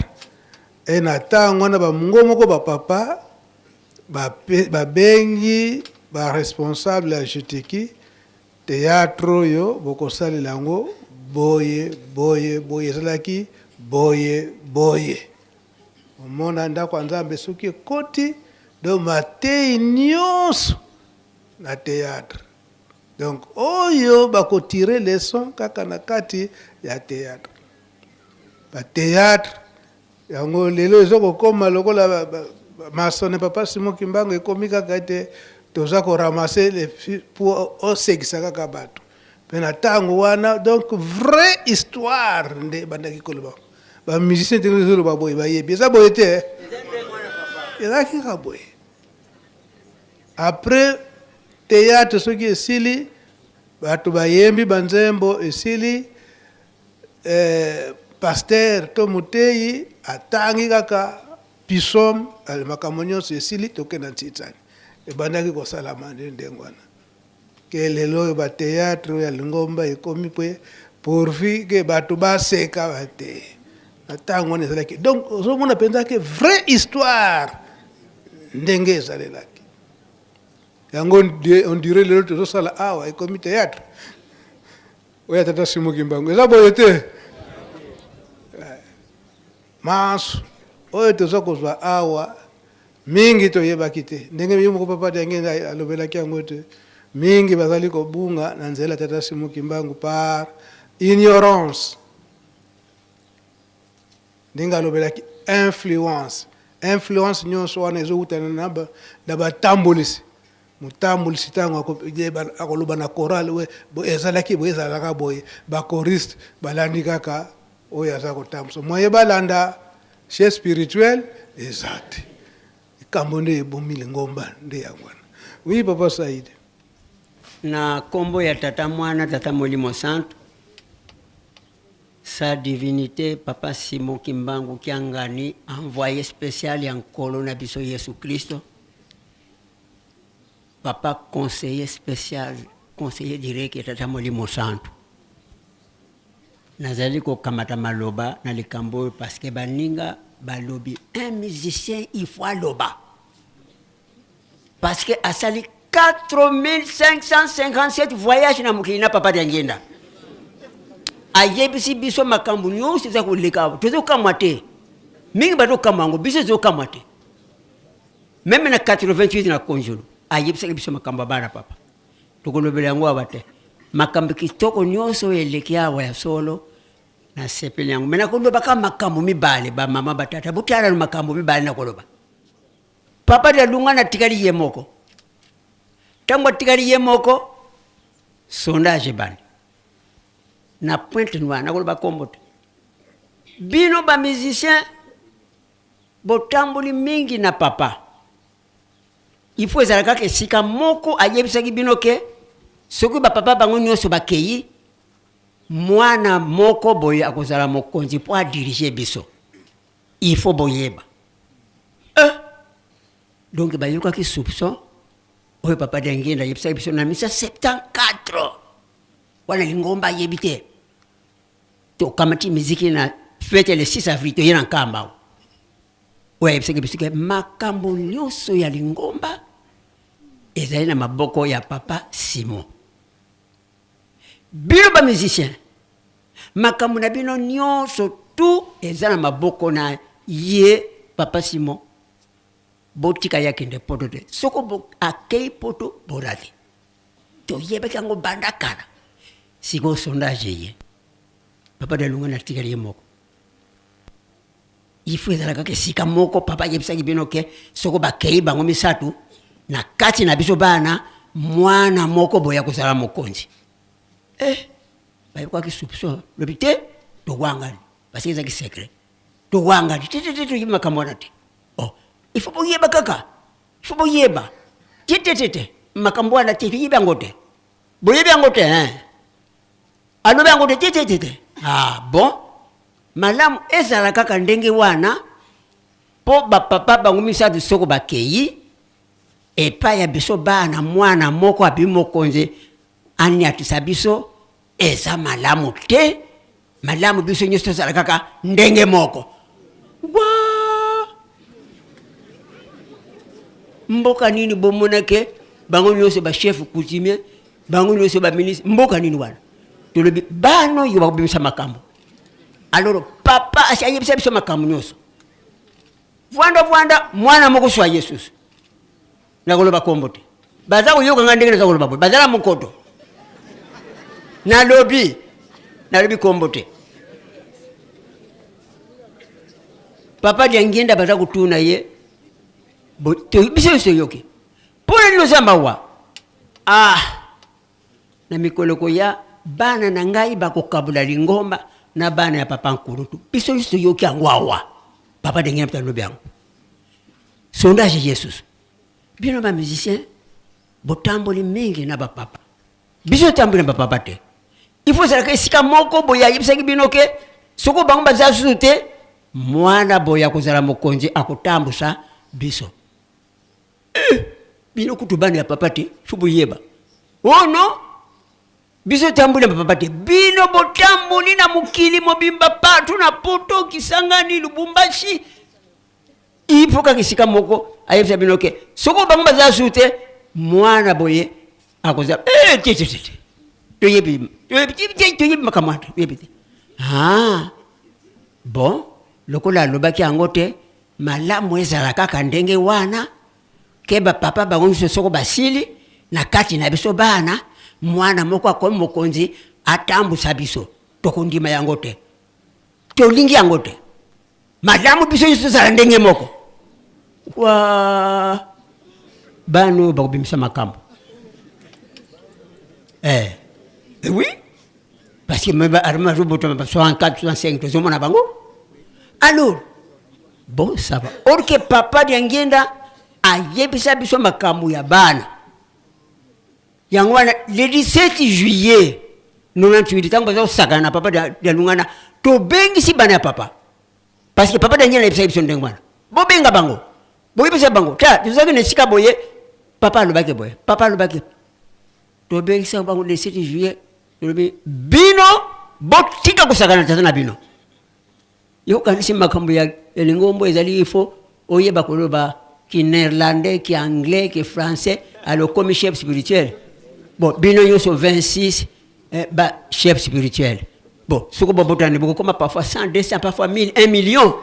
[SPEAKER 1] E na ntango wana, bamongo moko, bapapa babengi baresponsable ya jeteki: "Théâtre oyo bokosalela yango boye, boye, boye." Ezalaki boye boye. Omona ndako ya Nzambe soki ekoti, donc matei nyonso na théâtre. Donc oyo bakotire leçon kaka na kati ya théâtre. Bathéâtre yango lelo eza kokóma lokola masone. Papa Simon Kimbangu ekomi kaka ete toza koramasser po osekisa kaka bato. Mpe na ntango wana, donc vraie histoire nde ebandaki koloba. Bamusicien ndenge ezoloba boye, bayebi eza boye te. Ezalaki kaka boye. Après théâtre soki esili, bato bayembi banzembo esili, eh, pasteur to moteyi atangi kaka psaume, makambo nyonso esili, tokenda ntitsani. Ebandaki kosalama nde ndenge wana. Ke lelo oyo ba théâtre oyo ya lingomba ekomi pe pourvu ke bato baseka ba te. Na ntango wana ezalaki. Donc ozomona mpenza ke vraie histoire ndenge ezalelaki. Yango on dirait lelo tozosala awa ekomi théâtre. Oyo tata Simon Kimbangu eza boye te. Manso oyo toza kozwa awa mingi toyebaki te ndenge ye moko papa Diangienda alobelaki yango te. Mingi bazali kobunga na nzela tata Simon Kimbangu par ignorance. Ndenge alobelaki influence, influence nyonso wana ezowutana na batambolisi. Motambolisi ntango akoloba na chorale, we, bo, ezalaki boye, ezalaka boye, ba choriste balandi kaka oyo aza kotambusa. Moye balanda chef spirituel eza te. Likambo nde ebomi lingomba nde yango wana. Oui, papa Saïd.
[SPEAKER 11] Na kombo ya tata mwana tata molimo santu, sa divinité papa Simon Kimbangu Kiangani, envoyé spécial ya nkolo na biso Yesu Kristo, papa conseiller spécial, conseiller direct ya tata molimo santu. Nazali kokamata maloba na likambo oyo parce que baninga balobi un musicien il faut aloba parce que asali 4557 voyage na mokili na papa Diangienda. Ayebisi biso makambo nyonso eza koleka awa, tozokamwa te, mingi bazokamwa yango, biso tozokamwa te. Meme na 88 na Konjolo ayebisaki biso makambo ya bana papa, tokolobela yango awa te. Makambo kitoko nyonso oyo eleki awa ya solo, nasepeli yango. Me nakoloba kaka makambo mibale, ba mama ba tata, botala makambo mibale nakoloba. Papa Dialungana atikali ye moko. Tango atikali ye moko, sondage ebandi na Pointe Noire, nakoloba kombo te. Bino ba musiciens botamboli mingi na papa, il faut ezala kaka esika moko ayebisaki bino ke soki ba papa bango nyonso bakei, mwana moko boye akozala mokonzi mpo adirige biso. Il faut boyeba. Donc bayokaki soupçon oyo papa Diangienda ayebisaki biso na 1974 wana lingomba ayebi te. Tokamati miziki na fete le 6 avril toye na Nkamba awa. Oyo ayebisaki biso ke makambo nyonso ya lingomba ezali na maboko ya papa Simon. Bino ba musiciens, makambo na bino nyonso tout eza na maboko na ye papa Simon. Botika ye akende poto te. Soko akei poto borate. Toyebaki yango banda kala. Sikoyo sondage eye. Papa Dialungana atikali ye moko. Il faut ezala kaka esika moko papa ayebisaki bino ke soko bakei bango misato na kati na biso bana mwana moko boye akozala mokonzi. Bayokaki soupçon lobi te towangani parce que ezalaki secret. Towangani te te te toyebi makambo wana te. Oh, il faut boyeba kaka. Il faut boyeba. Te te te te makambo wana te toyebi yango te. Boyebi yango te hein. Alobi yango te te te te te. Ah bon? Malamu ezala kaka ndenge wana po ba papa bango misato soko bakei epai ya biso bana mwana moko abimi mokonzi aniatisa biso eza malamu te. Malamu biso nyonso tozala kaka ndenge moko. Wa! Mboka nini bomonake bango nyonso ba chef coutumier, bango nyonso ba ministre, mboka nini wana? Tolobi bana oyo bakobimisa makambo. Alors papa asi ayebisa biso makambo nyonso. Vwanda vwanda mwana moko swa Yesus. Nakoloba kombo te. Baza koyoka nga ndenge naza koloba boye. Baza na mokoto. Nalobi, nalobi kombo te. Papa Diangienda baza kotuna ye. Bo, to, biso nyonso toyoki. Mpo na nini oza mawa? Ah, na mikolo koya bana na ngai bakokabola lingomba na bana ya papa Nkulutu. Biso nyonso toyoki yango awa. Papa Diangienda alobi yango. Sondage ye susu. Bino ba musicien botamboli mingi na ba papa. Biso totamboli na ba papa te. Il faut ezalaka esika moko boye ayebisaki bino ke soko bango baza susu te mwana boye akozala mokonzi akotambusa biso. Eh, bino kutu bana ya papa te, faut boyeba. Oh non, biso totamboli na papa te, bino botamboli na mokili mobimba partout na poto, Kisangani, Lubumbashi. Il faut kaka esika moko ayebisa bino ke soko bango baza su te mwana boye akoza eh, te te te toyebi toyebi toyebi makambo wana toyebi te. Ah bon, lokola alobaki yango te, malamu ezala kaka ndenge wana ke bapapa bango nyonso soko basili na kati na biso bana, mwana moko akomi mokonzi atambusa biso, tokondima yango te, tolingi yango te. Malamu biso nyonso tozala ndenge moko. Wa bana oyo bakobimisa makambo eh. Eh oui, parce que même arme azobotama ba 64 65 tozomona bango. Alors bon, ça va. Or que papa Diangienda ayebisa biso makambo ya bana yango wana le 17 juillet 98 ntango baza kosakana na papa Dialungana, tobengisi bana ya papa, parce que papa Daniel ayebisaki biso ndenge wana, bobenga bango, boyebisa bango ta tozalaki na esika boye, papa alobaki boye, papa alobaki. Tobengisa bango le 7 juillet, tolobi bino botika kosakana tata na bino. Yokanisi makambo ya lingombo ezali, il faut oyeba koloba ki néerlandais, ki anglais, ki français, alors komi chef spirituel. Bon, bino nyonso 26 eh, ba chef spirituel. Bon, soko bobotani bokokoma parfois 100, 200, parfois 1000, 1 million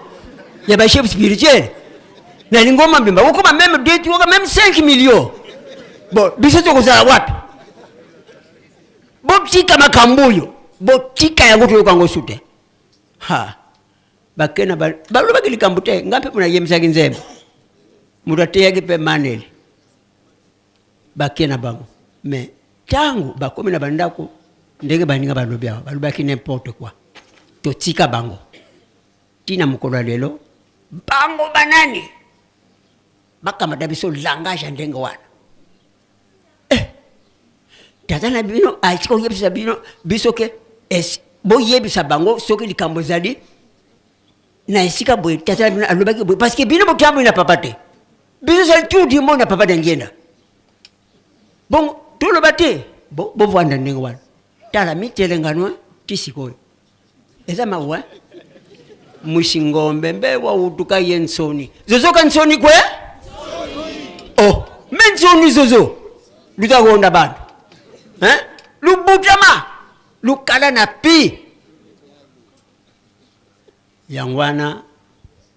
[SPEAKER 11] ya ba chef spirituel na lingomba mbimba, okoma même 2, 3, même 5 millions. Bon, biso tokozala wapi? Botika makambo oyo, botika yango, toyoka yango su te. Ha, bakena balobaki likambo te. Ngai mpe mona yemisaki nzembo, moto ateyaki mpe maneli bake na bango. Mais ntango bakomi na bandako, ndenge baninga balobi awa, balobaki n'importe quoi, totika bango ntina mokolo ya lelo. Bango banani bakamata biso langage ya ndenge wana? Eh, tata na bino atika koyebisa bino biso ke boyebisa bango soki likambo ezali na esika boye, tata na bino alobaki boye, parce que bino botamboli na papa te. Biso ezali tour du monde na papa Diangienda. Bongo toloba te, bovanda ndenge wana, tala mitelengano ti sikoyo eza mawa. Mwisi ngombe mbe wautuka ye nsoni zozoka nsoni kwe oh me nsoni zozo lutakonda bantu hein? Lubutama lukala na pi yango wana.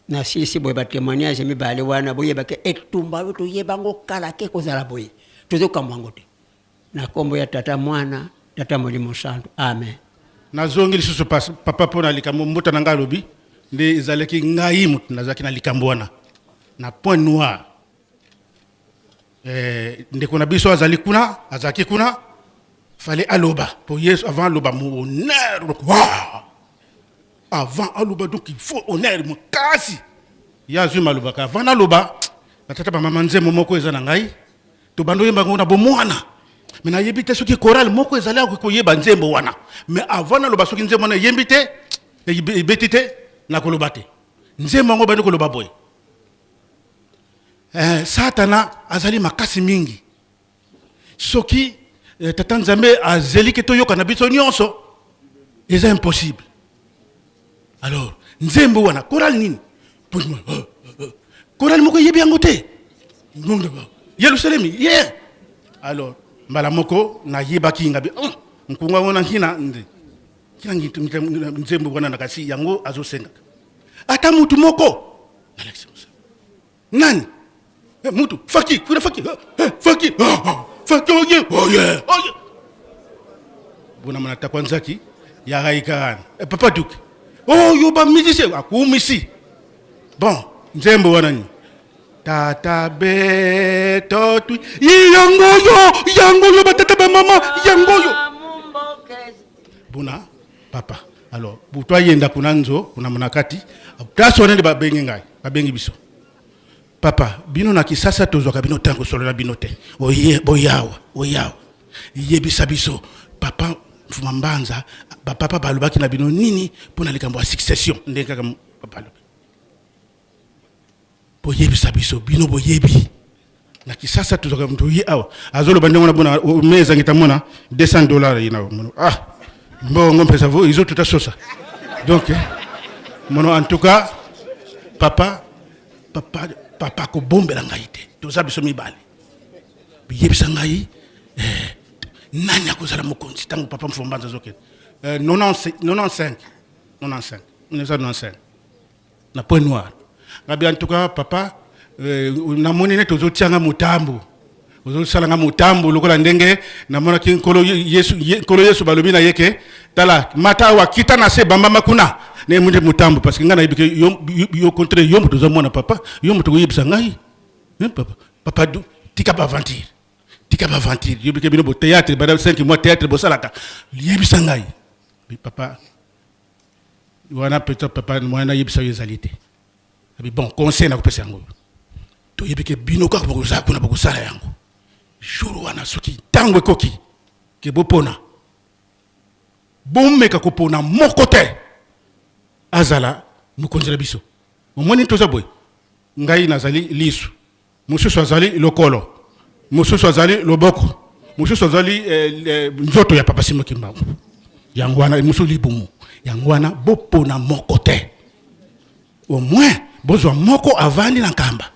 [SPEAKER 11] Nasilisi boye batémoignage mibale wana, boyeba ke etumba oyo toyeba yango kala ke kozala boye, tozokamwa yango te. Na kombo ya Tata, Mwana, Tata Molimo Santu. Amen.
[SPEAKER 9] Nazongi lisusu papa mpo na likambo mbuta na ngai alobi nde ezalaki ngai moto nazalaki na likambo wana na point noir. Eh, ndeko na biso azali kuna, azalaki kuna, fallait aloba po yesu avant aloba mo honneur, donc wow! Avant aloba, donc il faut honneur makasi. Ye azwi malobaka avant naloba, batata bamama, nzembo moko eza na ngai, tobanda oyemba yango na bomwana, me nayebi te soki chorale moko ezali akoki koyeba nzembo wana. Mais avant naloba, soki nzembo wana eyembi te, ebeti te, nakoloba te. Nzembo yango bandi koloba boye: eh, Satana azali makasi mingi, soki eh, tata Nzambe azeli ke toyoka na biso nyonso, eza impossible. Alors nzembo wana chorale nini, chorale moko eyebi yango te, Yerusalemi ye. Alors mbala moko nayebaki ngabi, oh, nkunga yango na nkina nde nkina nzembo wana na kasi yango azosengaka ata mutu moko nalakisa mosala nani. Eh, mutu faki kuna faki, eh, faki, ah, ah, faki oye oye oye bona mana takwa nzaki ya raikana. Eh, papa duke oyo ba musicien akumisi. Bon, nzembo wana ni tata beto tui yango yo, yango yo, batata bamama, yango yo bona papa. Alors butu ayenda kuna nzo kuna mona kati place wana nde babengi ngai, babengi biso. Papa, bino na Kisasa tozwaka bino ntango kosolola bino te. Oye, boyawa, oyawa. Yebisa biso, papa Mfuma Mbanza, ba papa balobaki na bino nini mpo na likambo ya succession ndenge kaka papa alobi. Boyebisa biso, bino boyebi. Na Kisasa tozwaka moto ye awa azoloba ndenge wana bona meza ngita mona 200 dollars ye na mono ah mbongo mpesa vo izo tuta sosa. Donc mono en tout cas papa papa papa kobombela ngai te toza biso mibale biyebisa ngai eh, nani akozala mokonzi ntango papa mfombanza azokende eh, 95 95 1995 na point noir ngabi en tout cas papa eh, namoni neti ozotia nga motambo ozosala nga motambo lokola ndenge namonaki nkolo yesu, nkolo yesu balobi na ye ke tala mata awa kita na se bambama kuna ne munde motambo parce que ngai nayebi ke yo, yo, yo contre yo moto oza mwana papa yo moto okoyebisa ngai papa papa tika baaventure tika baaventure yobi ke bino bo théâtre bada 5 mois théâtre bosalaka yebisa ngai papa wana peut-être papa moyen nayebisa yo ezali te abi bon conseil nakopesa yango toyebi ke bino kaka bokozala kuna bokosala yango jour wana soki ntango ekoki ke bopona bomeka kopona moko te azala mokonzi na biso omoni toza boye ngai nazali lisu mosusu azali lokolo mosusu azali loboko mosusu azali eh, eh, nzoto ya papa Simon Kimbangu yango wana mosusu libumu yango wana bopona moko te au moins bozwa moko avandi na nkamba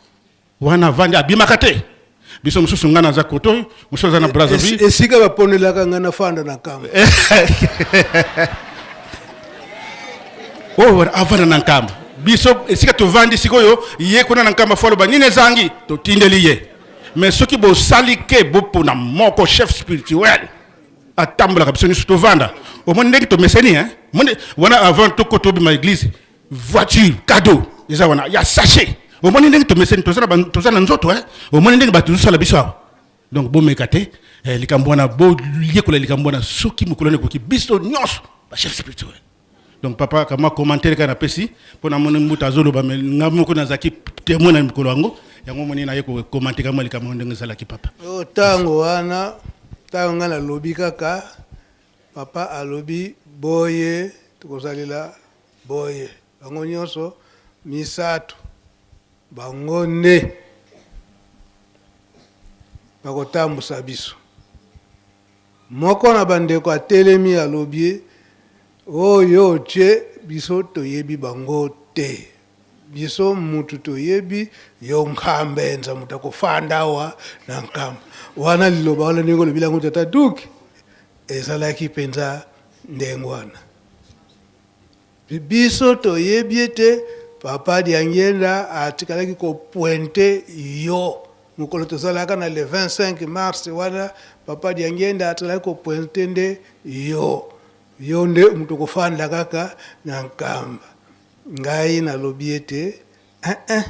[SPEAKER 9] wana avandi abimaka te biso mosusu ngai naza koto oyo mosusu aza na Brazzaville
[SPEAKER 1] esika baponelaka ngai nafanda na nkamba
[SPEAKER 9] oyo avanda na nkamba biso esika tovandi sikoyo ye kuna na nkamba fo aloba nini ezangi totindeli ye mais soki bosali ke bopona moko chef spirituel atambolaka biso nyonso tovanda omoni ndenge tomeseni hein omoni wana avant tokota obima église voiture cadeau eza wana ya sachet omoni ndenge tomeseni toza na nzoto hein omoni ndenge bato tozosala biso awa donc bomeka te eh, likambo wana boyekola likambo wana soki mokolo wana ekoki biso nyonso bachef spirituel donc papa kama commentaire kaka napesi mpo namoni mbuta azoloba me nga moko nazalaki témoin na mikolo yango yango moni naye kokomante kama likambo ndenge ezalaki papa
[SPEAKER 1] oyo ntango wana ntango ngai nalobi kaka papa alobi boye tokozalela boye bango nyonso misato bango nde bakotambusa biso Moko na bandeko atelemi alobi, Oyo otie biso toyebi bango te. Biso mutu toyebi yo Nkambenza moto akofanda awa na Nkamba. Wana liloba wana ndenge olobi yango tata Duke ezalaki mpenza ndenge wana. Biso toyebi ete Papa Diangienda atikalaki ko pointer yo mokolo tozalaka na le 25 mars wana Papa Diangienda atikalaki ko pointer nde yo. Yo nde moto okofanda kaka na Nkamba. Ngai nalobi ete eh-eh,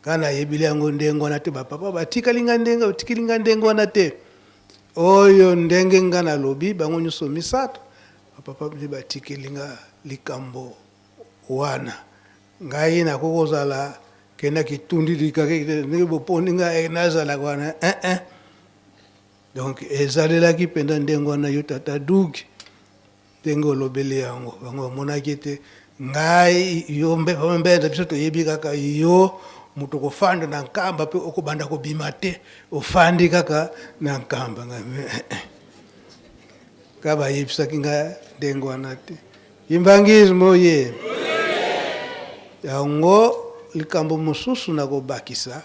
[SPEAKER 1] ngai nayebili yango ndenge wana te, ba papa batikali ngai ndenge, batikeli ngai ndenge wana te. Oyo ndenge ngai nalobi, bango nyonso misato Ba papa nde batikeli nga likambo wana. Ngai nakoki kozala ke na kitundi likake ndenge boponi nga eh, nazalaka wana eh, eh. Donc ezalelaki mpenza ndenge wana yo tata Doug ndenge olobeli yango bango bamonaki ete ngai yo mbenza biso toyebi kaka yo moto okofanda na nkamba mpe okobanda kobima te ofandi kaka na nkamba ngai eh, eh. Ka bayebisaki nga ndenge wana te. Kimbanguisme oye! Yango likambo mosusu nakobakisa,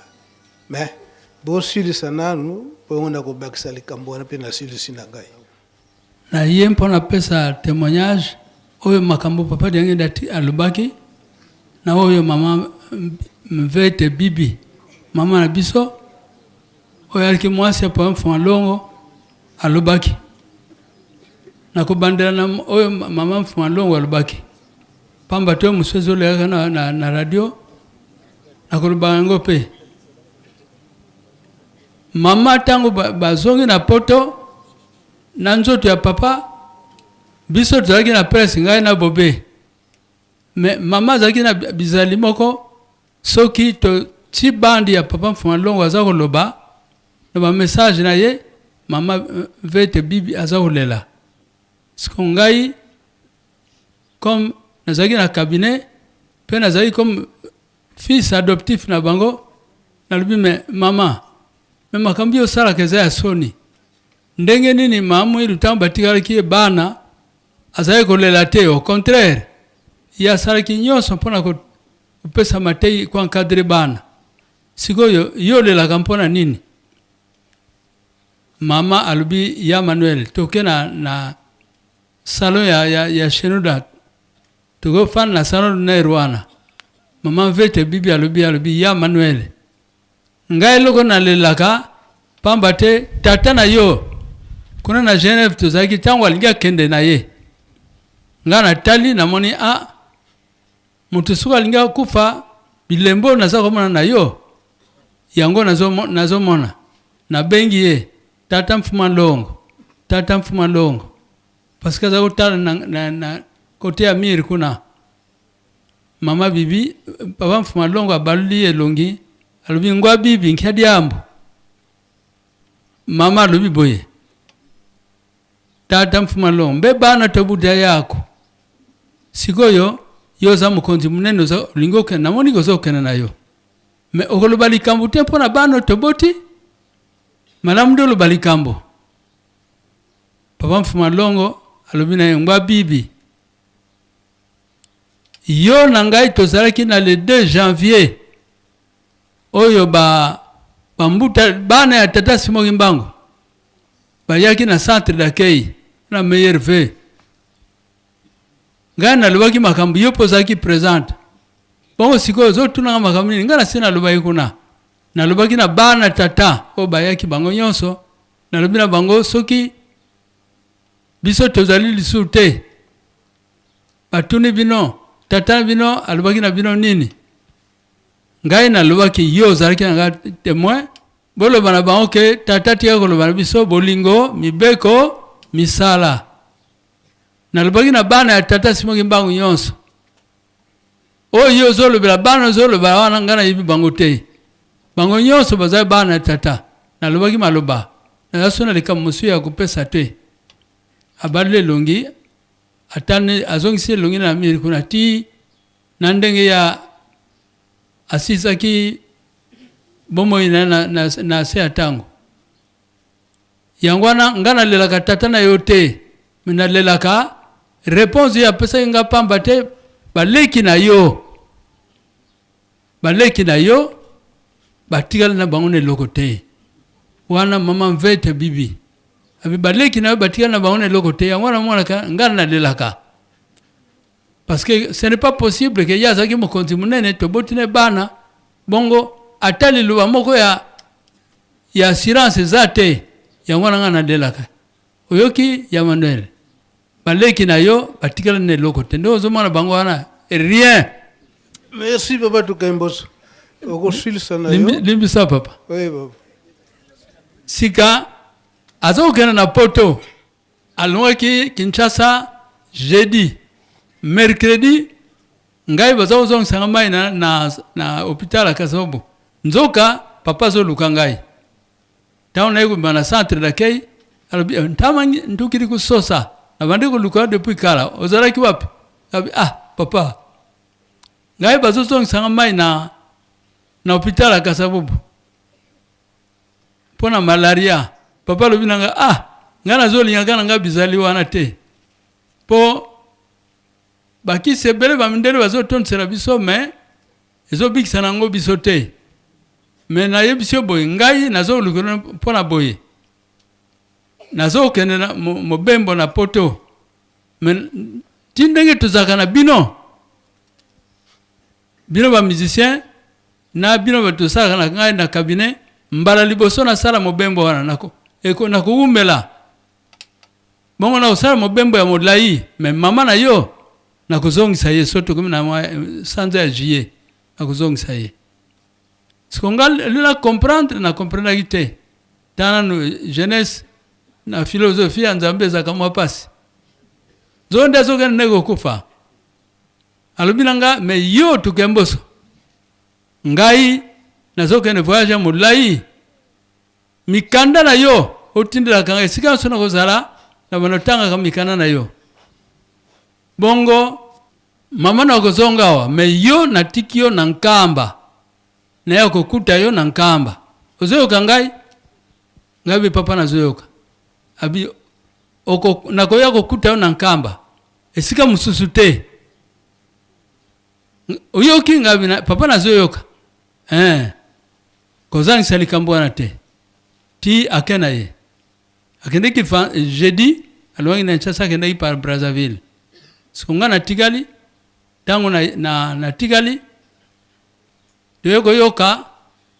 [SPEAKER 1] mais bosilisa nanu bongo nakobakisa likambo wana pe nasilisi na ngai.
[SPEAKER 12] Na ye mpo na pesa temoignage oyo makambo papa Diangienda alobaki na oyo mama Mvete Bibi mama na biso oyo aliki mwasi ya papa Mfuma Longo alobaki. Nakobandela na oyo mama Mfuma Longo alobaki, pamba te oyo mosusu ezolekaka na, na, na radio, nakoloba yango mpe. Mama ntango bazongi na poto na nzoto ya papa, biso tozalaki na presse, ngai na Bobe. Mais mama azalaki na bizali moko soki to Ti bande ya papa Mfuma Longo aza koloba na ba message na ye, mama Mvete Bibi aza kolela. Siko ngai comme nazalaki na cabinet pe nazalaki comme fils adoptif na bango, nalobi mais mama, mais makambo yo osalaka eza ya soni. Ndenge nini mama Muilu ntango batikalaki ye bana azalaki kolela te, au contraire ye asalaki nyonso mpo na kopesa mateyi, ko encadrer bana. Sikoyo yo olelaka mpo na nini? Mama alobi ya Manuel toke na, na salon ya, ya, ya Shenouda, tokofanda na salon d'honneur wana. Mama Mvete Bibi alobi, alobi ya Manuel, ngai eloko nalelaka pamba te tata na yo kuna na Genève tozalaki, ntango alingi akende na ye, ngai natali namoni a ah, moto soki alingi akufa, bilembo naza komona na yo yango nazomona. Nabengi ye tata Mfuma Longo, tata Mfuma Longo, parce que aza kotala na, na, na kote ya mire kuna. Mama Bibi, papa Mfuma Longo abaluli elongi, alobi ngwa Bibi nkia diambo. Mama alobi boye, tata Mfuma Longo, mbe bana tobuta yako sikoyo, yo oza mokonzi monene, oza olingi okende, namoni oza okende na yo, me okoloba likambo te mpo na bana toboti, malamu nde oloba likambo. Papa Mfuma Longo alobi na ye, ngwa Bibi, yo na ngai tozalaki na le 2 janvier oyo ba bambuta bana ya tata Simon Kimbangu bayaki na centre d'accueil na meilleur vœu. Ngai nalobaki makambo, yo mpe ozalaki présente. Bongo sikoyo ozotunanga makambo nini? Ngai nasi nalobaki kuna, nalobaki na bana tata oyo bayaki bango nyonso, nalobi na bango soki biso tozali lisusu te, batuni bino tata na bino alobaki na bino nini? Ngai nalobaki, yo ozalaki na ngai témoin, boloba na bango ke tata tika koloba na biso bolingo, mibeko, misala. Nalobaki na bana ya tata Simon Kimbangu nyonso, oyo yo ozolobela bana ozoloba wana, ngai nayebi bango te, bango nyonso bazali bana ya tata. Nalobaki maloba, naza so na likambo mosusu ya kopesa te. Abaloli elongi, atani, azongisi elongi na miri kuna ti na ndenge ya asilisaki bomoi na, na, na, na se ya ntango. Yango wana nga nalelaka tata na yo te, me nalelaka réponse oyo apesaki nga pamba te baleki na yo, baleki na yo batikali na bango na eloko te. Wana mama Mvete Bibi abi baleki na yo batikali na bango na eloko te, yango wana monaka nga nalelaka parce que ce n'est pas possible que ye azalaki mokonzi monene, toboti ne bana bongo ata liloba moko ya ya assurance eza te. Yango wana nga nalelaka. Oyoki ya Manuel, baleki na yo batikali na eloko te, nde ozomona bango wana rien.
[SPEAKER 1] Merci papa Tukemboso. Okosilisa na yo.
[SPEAKER 12] Limbisa papa.
[SPEAKER 1] Oui papa.
[SPEAKER 12] Sika azokende na poto, alongwaki Kinshasa jeudi, mercredi ngai baza kozongisa nga mai na, na, na hôpital ya Kasavubu. Nzoka papa azoluka ngai. Ntango naye kobima na centre d'accueil, alobi eh, ntama ntukili kusosa nabandi koluka depuis kala, ozalaki wapi? Alobi ah papa, ngai bazozongisa nga mai na, na hôpital ya Kasavubu mpo na malaria. Papa alobi na ngai ah, ngai nazolinga kaka na ngai bizali wana te mpo bakisi ebele bamindele bazotondisela biso me ezobikisa na yango biso te. Me nayebisi yo boye, ngai nazolukela mpo na boye, nazokende na mobembo na poto, me ti ndenge tozalaka na bino, bino ba musicien na bino bato tosalaka na ngai na cabinet, mbala liboso nasala mobembo wana nako nakowumela bongo nakosala mobembo ya molai, me mama na yo nakozongisa ye so tokomi na mwa sanza ya juillet, nakozongisa ye. Siko nga na comprendre, na comprendaki te ta nanu jeunesse na philosophie ya Nzambe ezalaka mwa pasi. Nzo nde azokende ndenge kokufa, alobi na nga me yo Tukemboso, ngai Nazokende voyage ya molai. Mikanda na yo otindelaka ngai esika nyonso nakozala, na banda otangaka mikanda na yo. Bongo mama nakozonga awa, me yo natiki yo na Nkamba, naya kokuta yo na Nkamba. Ozoyoka ngai? Ngai bi papa nazoyoka. Abi oko, nakoya kokuta yo na Nkamba, esika mosusu te. Oyoki ngai bi papa nazoyoka. Eh. Kozangisa likambo wana te. Ti ake na ye. Akendeki jeudi, alongwaki na Kinshasa akendaki par Brazzaville. Siko nga natikali, tango na, na, natikali, toye koyoka,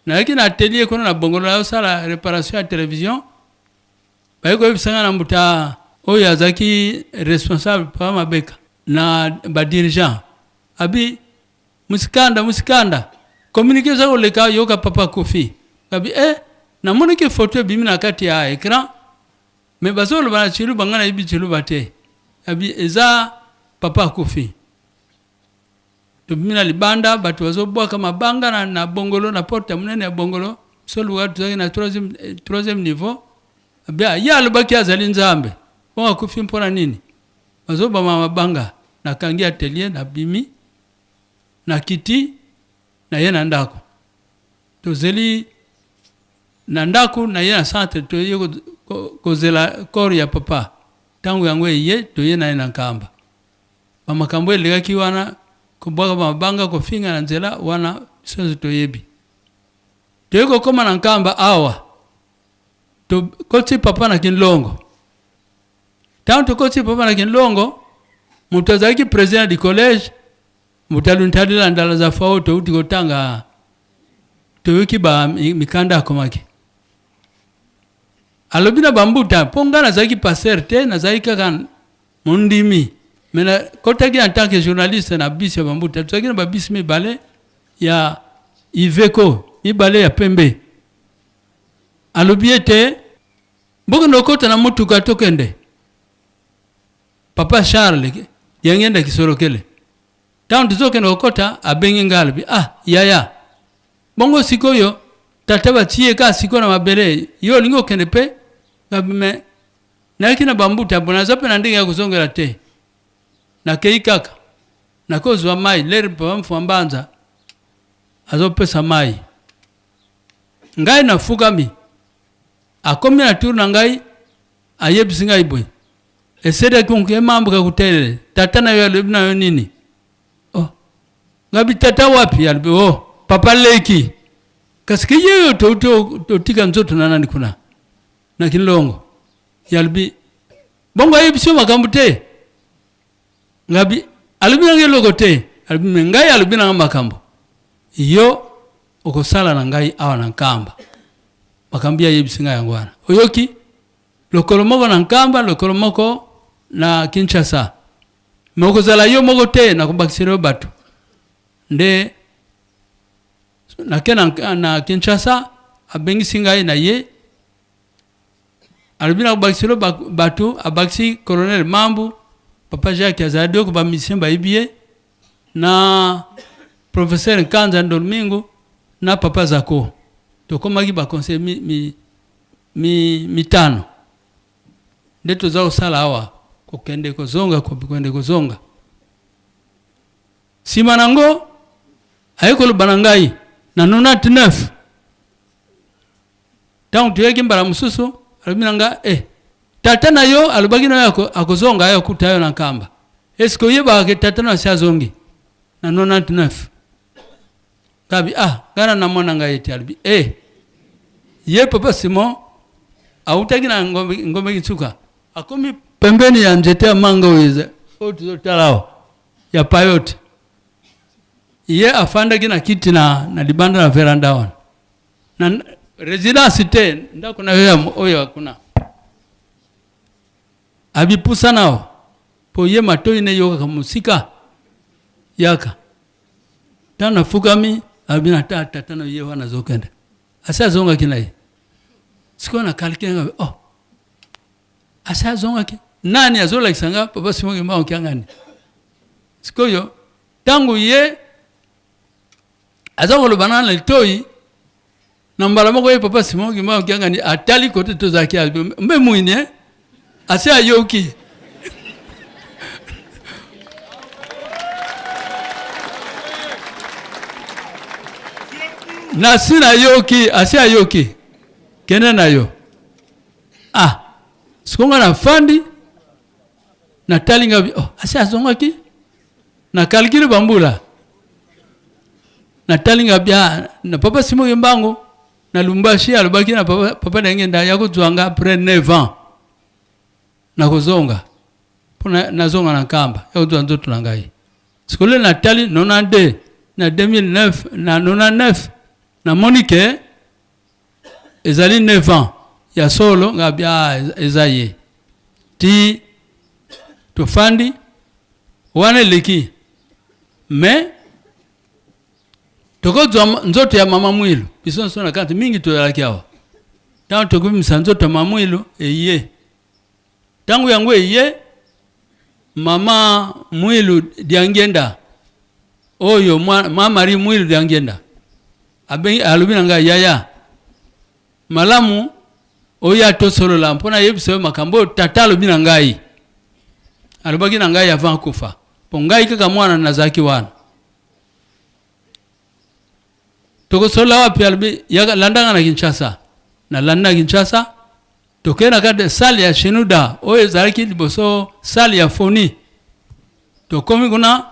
[SPEAKER 12] nayaki na atelier kuna na Bongolo nazosala reparation ya television, baye koyebisa nga na mbuta oyo azalaki responsable papa Mabeka na ba dirigeant abi Musikanda musikanda communique eza koleka yoka papa akufi ngabi eh namonaki photo ebimi na kati ya ecran mais bazoloba na tshiluba nga nayebi tshiluba te abi eza papa akufi tobimi na libanda bato bazobwaka mabanga na, na bongolo na porte ya monene ya bongolo biso luka tozalaki na troisième, eh, troisième niveau abi ah, ye alobaki azali nzambe bongo akufi mpo na nini bazobama mabanga nakangi atelier nabimi Nakiti naye na ndako tozeli na ndako naye na centre toye kozela corps ya papa tango yango eye toye naye na Nkamba ba makambo elekaki wana kobwaka ba mabanga kofinga na nzela wana biso nionso toyebi toye kokoma na Nkamba awa tokoti papa na Kinlongo Tango tokoti papa na Kinlongo, moto azalaki president du collège, moto aluntalila ndala za fao touti kotanga, toyoki ba mikanda akomaki. Alobi na bambuta, mpo ngai nazalaki pasteur te, nazalaki kaka mondimi. Mais nakotaki en tant que journaliste na bus ya bambuta, tozalaki na ba bus mibale ya Iveco, mibale ya pembe. Alobi ete Bokende kokota na motuka tokende. Papa Charles Diangienda Kisolokele. Tango tozokende kokota abengi ngai alobi ah yaya bongo sikoyo tata batie kaka sikoyo na mabele yo olingi okende pe ngabi me nayaki na bambuta bo naza pe na ndenge ya kozongela te nakei kaka nakozwa mai lere papa mfua mbanza azopesa mai ngai nafukami Akomi na tour na ngai, ayebisi ngai boye, Esedaki onke mambo ka kutelele, tata na yo alobi na yo nini? Oh, ngabi tata wapi? Alobi oh, papa leki. Kasi ke ye yo touti otika nzoto na nani kuna na Kinlongo? Ye alobi bongo ayebisi yo makambo te? Ngabi alobi na ngai eloko te. Alobi me ngai alobi na ngai makambo, yo okosala na ngai awa na Nkamba. Makambo ye ayebisi ngai yango wana. Oyoki? Lokolo moko na Nkamba, lokolo moko na Kinshasa. Me okozala yo moko te, nakobakisela yo bato. Nde nake na, na Kinshasa, abengisi ngai na ye, alobi nakobakisela yo bato, abakisi colonel Mambu, papa Jacques azali doko, ba musiciens bayebi ye, na professeur Nkanza Ndolmingo na papa Zako. Tokomaki ba conseil mi, mi, mi, mitano nde toza kosala awa, kokende kozonga, kokende kozonga. Nsima nango aye koloba na ngai na 99 ntango toyaki mbala mosusu, alobi na ngai eh, tata na yo alobaki na yo akozonga aye akuta yo na Nkamba. Eske oyebaka ke tata na yo asi azongi na 99? Ngabi ah, ngai na namona ngai ete alobi eh, ye papa Simon awutaki na ngombe, ngombe Kinsuka akomi pembeni ya nzete ya manga oyo eza oyo tozotala awa ya payote. Ye afandaki na kiti na, na libanda na veranda wana na residence te, ndako na yo ya oyo kuna abipusana awa po ye matoi ne yokaka mosika yaka ntango nafukami alobi na ta tata na ye wana azokende asi azongaki na ye sikoyo na kalkile nga oh asi azongaki nani azolakisa nga papa Simon Kimbangu Kiangani sikoyo ntango ye aza koloba na litoi. Na mbala moko ye papa Simon Kimbangu Kiangani atali kote tozalaki, alobi, mbe mwini eh? Asi ayoki. Nasi nayoki, asi ayoki. Kende na yo. Ah, sikoyo nga nafandi natali nga, oh, asi azongaki na calcule bambula natali nga bia na papa Simon Kimbangu na Lubumbashi alobaki na papa, papa Diangienda ya kozwa nga après 9 ans nakozonga mpo nazonga na Nkamba ya kozwa nzoto na ngai. Sikoyo natali 92 na 2009 na 99 namoni ke ezali 9 ans ya solo nga bia eza ye ti tofandi wana eleki mais tokozwa nzoto ya mama Mwilu biso nyonso na kati mingi tozalaki awa ntango tokobimisa nzoto ya mama Mwilu eye ntango yango eye mama Mwilu Diangienda oyo ma Marie Mwilu Diangienda abengi alobi na ngai yaya malamu oyo atosolola mpo nayebisa yo makambo oyo tata alobi na ngai alobaki na ngai avant akufa mpo ngai kaka mwana nazalaki wana tokosolola wapi alobi landanga na Kinshasa nalandi na Kinshasa tokei na kati salle ya Shenuda oyo ezalaki liboso salle ya Foni tokomi kuna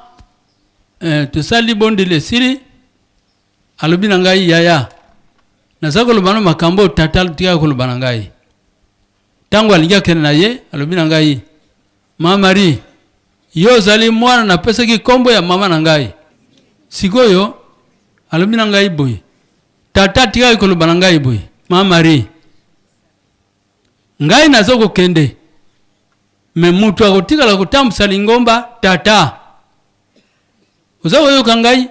[SPEAKER 12] tosali libondeli esili alobi na ngai yaya naza koloba na makambo oyo tata tika koloba na ngai ntango alingi akende na ye alobi na ngai ma Marie yo ozali mwana napesaki nkombo ya mama na ngai sikoyo alobi na ngai boye tata atikaki koloba na ngai boye ma Marie ngai naza kokende me moto akotikala kotambusa lingomba tata oza koyoka ngai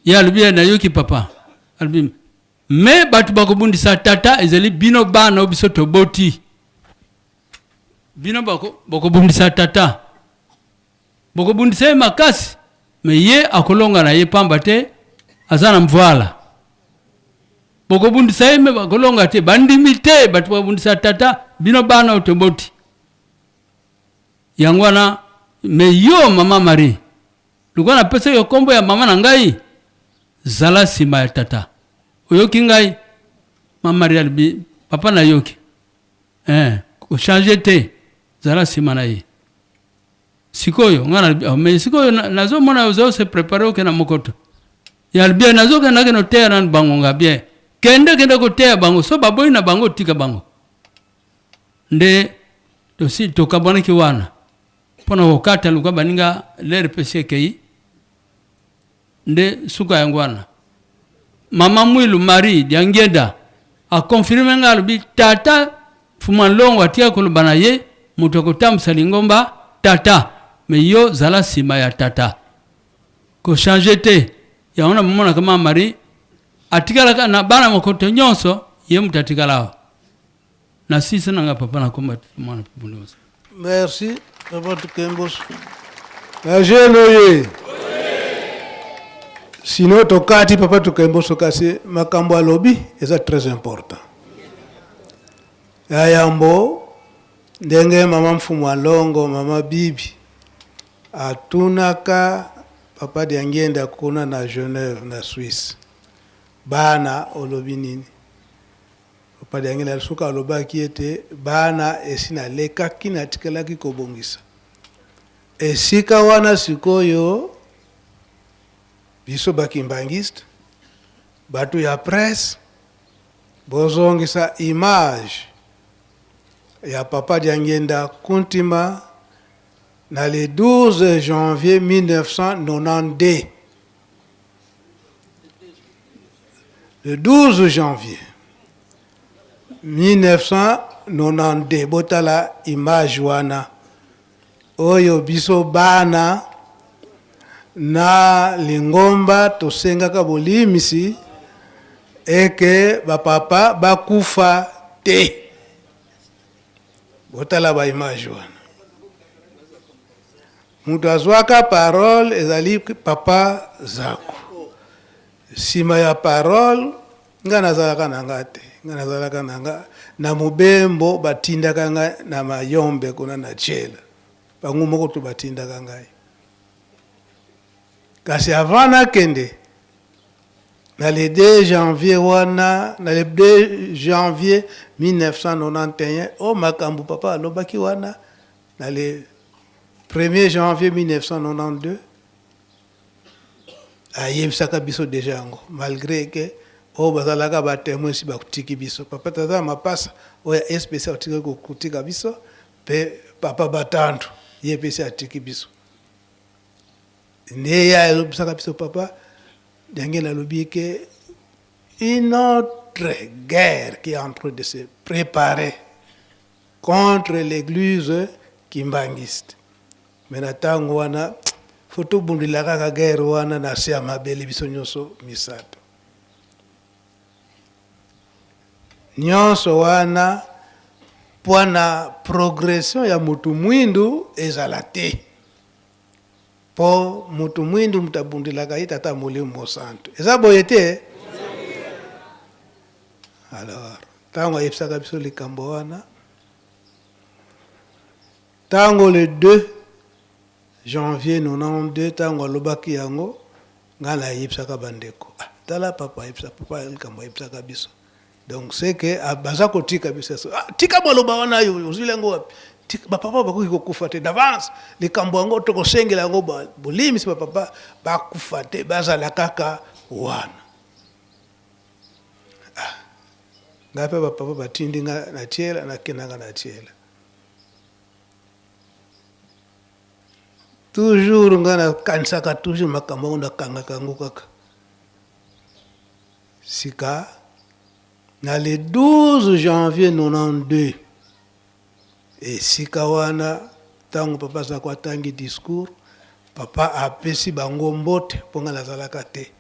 [SPEAKER 12] ye alobi ye nayoki papa alobi me bato bakobundisa tata ezali bino bana oyo biso toboti bino bokobundisa tata bokobundisa ye makasi me ye akolonga na ye pamba te aza na mvwala bokobundisa ye me bakolonga te bandimi te bato bakobundisa tata bino bana oyo toboti yango wana me yo mama Marie lokola napesaki yo nkombo ya mama na ngai zala nsima ya tata oyoki ngai mama Marie alobi papa nayoki kochange te zala nsima na ye sikoyo ngai nalobi oh, mais sikoyo nazomona ozo se prépare okende na mokoto ya bien nazokenda kende oteya nanu bango nga bien kende kende koteya bango so baboyi na bango tika bango nde tosi tokabwanaki wana mpona kokata luka baninga lere pesi ekei nde suka yango wana mama Mwilu Marie Diangienda akonfirme ngai alobi tata Fuma Longo atika koloba na ye moto akotambwisa lingomba tata me yo zala nsima ya tata kochange te yango na momonaka mama Marie atikalaka na bana mokoto nyonso ye moto atikala awa na sisa na ngai papa nakoma mwana bundosa.
[SPEAKER 1] Merci papa Tukembos. Bajene oye. Sino tokati papa Tukemboso kasi makambo alobi eza très important. Ya yambo ndenge mama Mfumu Alongo mama Bibi atunaka papa Diangienda kuna na Genève na Suisse bana olobi nini? Papa Diangienda suka alobaki ete bana esi nalekaki natikalaki kobongisa esika wana sikoyo biso bakimbangiste bato ya presse bozongisa image ya papa Diangienda Kuntima na le 12 janvier 1992 le 12 janvier 1992 botala image wana oyo biso bana na lingomba tosengaka bolimisi eke bapapa bakufa te botala ba image wana moto azwaka parole ezali papa Zako. Sima ya parole nga nazalaka na nga te, nga nazalaka na nga na mobembo, batindaka nga na Mayombe kuna na Tshela, bango moko to batindaka ngai. Kasi avant nakende na le 2 janvier wana, na le 2 janvier 1991, o makambo papa alobaki wana na le 1er janvier 1992, ayebisaka biso deja yango, malgré que oyo bazalaka ba témoin si batiki biso. Papa tata mapasa oyo ya SPC atikaki kotika biso, mpe papa Batantu ye mpe si atiki biso. Nde ye ayebisaka biso papa ndenge nalobi ke une autre guerre qui est en train de se préparer contre l'église kimbanguiste. Mais na tango wana faut tobundela kaka guerre wana na se ya mabele biso nyonso misato. Nyonso wana mpo na progression ya mutu mwindu ezala te. Po mutu mwindu mutu abundelaka ye tata molimo mosantu. Eza boye te? Alors, tango ayebisaka biso likambo wana, Tango le 2 janvier 92 tango alobaki yango, ngai nayebisaka ba ndeko, ah, tala papa ayebisa, papa likambo ayebisaka biso. Donc c'est que ah, baza kotika biso. Ah, tika maloba wana yo ozwili yango wapi? Tika, ba papa bakoki kokufa te d'avance. Likambo yango tokosengela yango bolimbisi ba papa bakufa te, bazala kaka wana. Ah, ngai mpe ba papa batindi ngai na tiela, nakendaka na tiela. Toujours nga nakanisaka toujours makambo yango, nakangaka yango kaka. Sika na le 12 janvier 92, esika wana ntango papa azalaka atangi discours, papa apesi bango mbote mpo nga nazalaka te.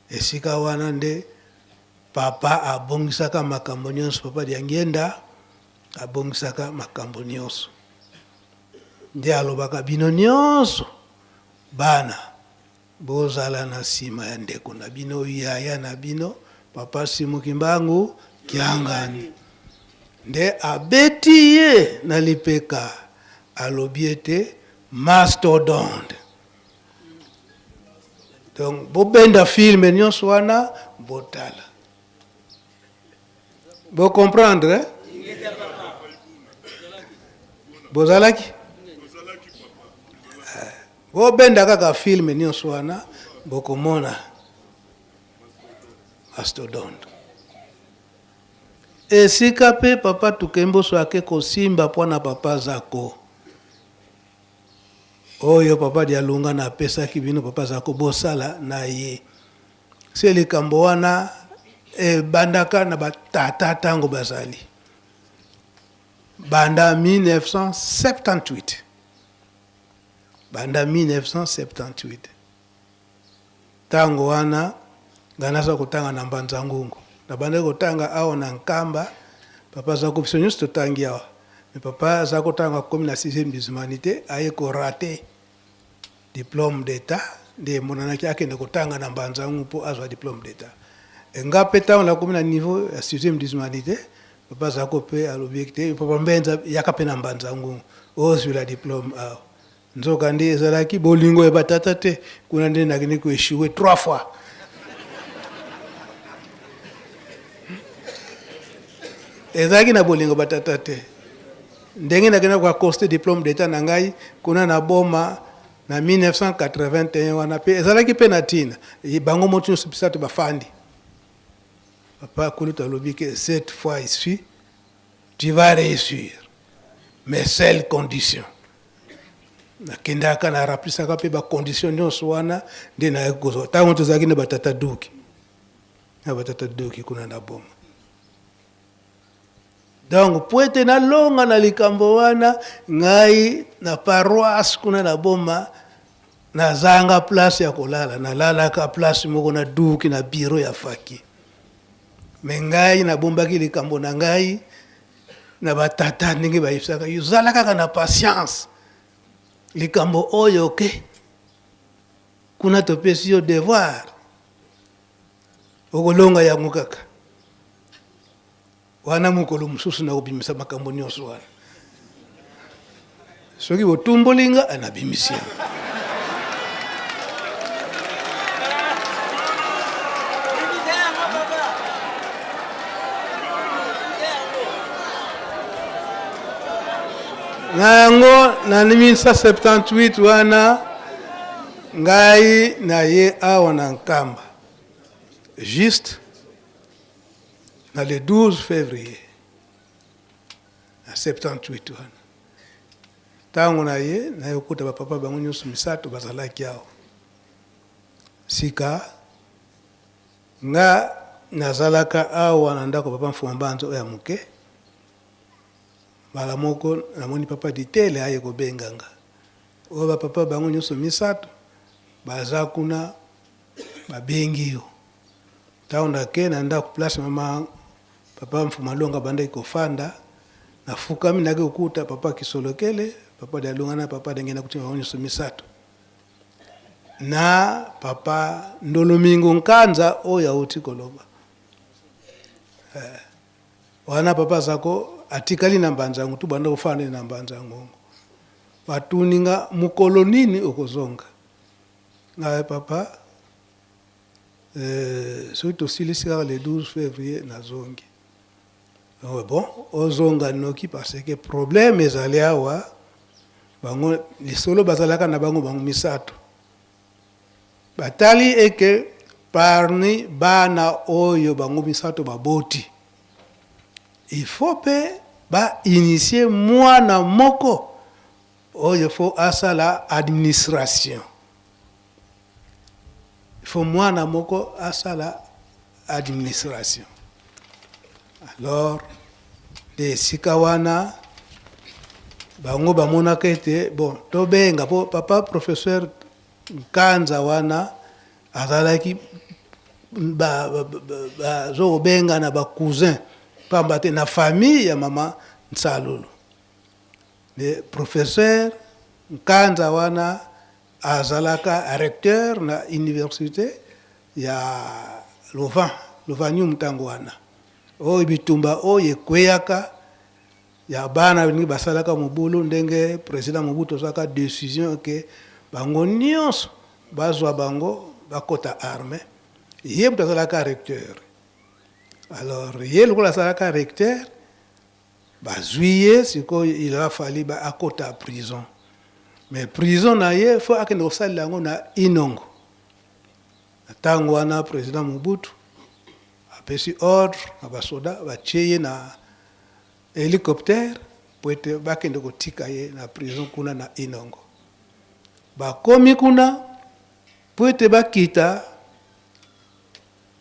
[SPEAKER 1] Esika wana nde papa abongisaka makambo nyonso, papa Diangienda abongisaka makambo nyonso. Nde alobaka bino nyonso bana bozala na nsima ya ndeko na bino, yaya na bino papa Simon Kimbangu Kiangani. Nde abeti ye na lipeka, alobi ete mastodonte. Donc bobenda filme nyonso wana botala. Bo comprendre eh? Bozalaki? Eh, bobenda kaka filme nyonso wana bokomona mastodonte. Esika pe papa Tukemboso ake kosimba mpo na papa Zako. Oyo papa Dialungana apesaki bino papa Zako bosala na ye. Se likambo wana ebandaka na ba tata tango bazali banda 1978, banda 1978 tango wana ngai naza kotanga na Mbanza Ngungu, nabandaki kotanga awa na Nkamba. Papa aza ko biso nyonso totangi awa, mais papa aza kotanga akomi na 6e des humanités, aye ko rater diplome d'etat, nde emonanaki akende kotanga na Mbanza Ngungu mpo azwa diplome d'etat. E nga mpe ntango nakomi na niveau ya 6e des humanités, papa azalako mpe alobi ete papa Mbenza yaka mpe na Mbanza Ngungu ozwila diplome awa. Nzoka nde ezalaki bolingo ya batata te, kuna nde nakende ko echouer 3 fois. Ezalaki na bolingo batata te. Ndenge nakenda ko accoster diplome d'etat na ngai kuna na Boma na 1981 wana pe ezalaki pe na tina. Bango moto nyonso bisato bafandi. Papa kulutu alobi ke cette fois ici tu vas réussir, mais seule condition. Nakendaka na raplisaka pe ba condition nyonso wana nde nayaki kozwa. Ntango tozalaki na batata duki, na batata duki kuna na Boma. Donc po ete nalonga na likambo wana, ngai na paroisse kuna na Boma nazanga place ya kolala, nalalaka place moko na duki na bureau ya faki. Mais ngai nabombaki likambo na ngai na batata ndenge bayebisaka yo, zala kaka na patience, likambo oyo ke kuna topesi yo devoir. Okolonga yango kaka. Wana mokolo mosusu nakobimisa makambo nyonso wana. Soki botumboli nga, eh, nabimisi yango. Na yango na 1978 wana ngai naye awa na Nkamba juste na le 12 février na 78 wana ntango na ye naye kokuta bapapa bango nyonso misato bazalaki awa sika nga nazalaka awa na ndako papa Mfuma Mbanzo oyo ya moke mbala moko namoni papa Ditele aye kobenga nga oyo bapapa bango nyonso misato baza kuna babengi yo Tango nake na ndako place mama papa Mfuma Longa abandaki kofanda, nafukami nake kokuta papa Kisolokele, papa Dialunga na papa Dengenda kuti bango nyonso misato na papa Ndolomingo Nkanza oyo auti koloba. Eh, wana papa Zako atikali na Mbanza Ngungu, tobanda kofanda na Mbanza Ngungu. Batuni nga mokolo nini okozonga? Ngai papa Euh, soki tosilisi kaka le 12 février nazongi. Oh, bon, ozonga noki parce que problème ezali awa bango lisolo bazalaka na bango bango misato batali eke parmi bana oyo bango misato baboti il faut mpe ba initie mwana moko oyo faut asala administration. Il faut mwana moko asala administration. Alors nde esika wana bango bamonaka ete bon tobenga po papa professeur Nkanza wana azalaki bazo na ba cousin pamba te na famille ya mama Nsalulu. Le professeur Nkanza wana Azalaka recteur na universite ya Louvain, Lovanium tango wana. Oyo bitumba oyo ekweyaka ya bana ndenge basalaka mobulu ndenge president Mobutu azwaka decision ke bango nionso bazwa bango bakota armee. Ye moto azalaka recteur. Alors ye lokola azalaka recteur Bazui ye sikoyo il a fallu ba akota prison mais prison na ye faut akende kosalela yango na Inongo. Na tango wana president Mobutu apesi ordre na ba soda batie ye na helicoptère po ete bakende kotika ye na prison kuna na Inongo. Bakomi kuna po ete bakita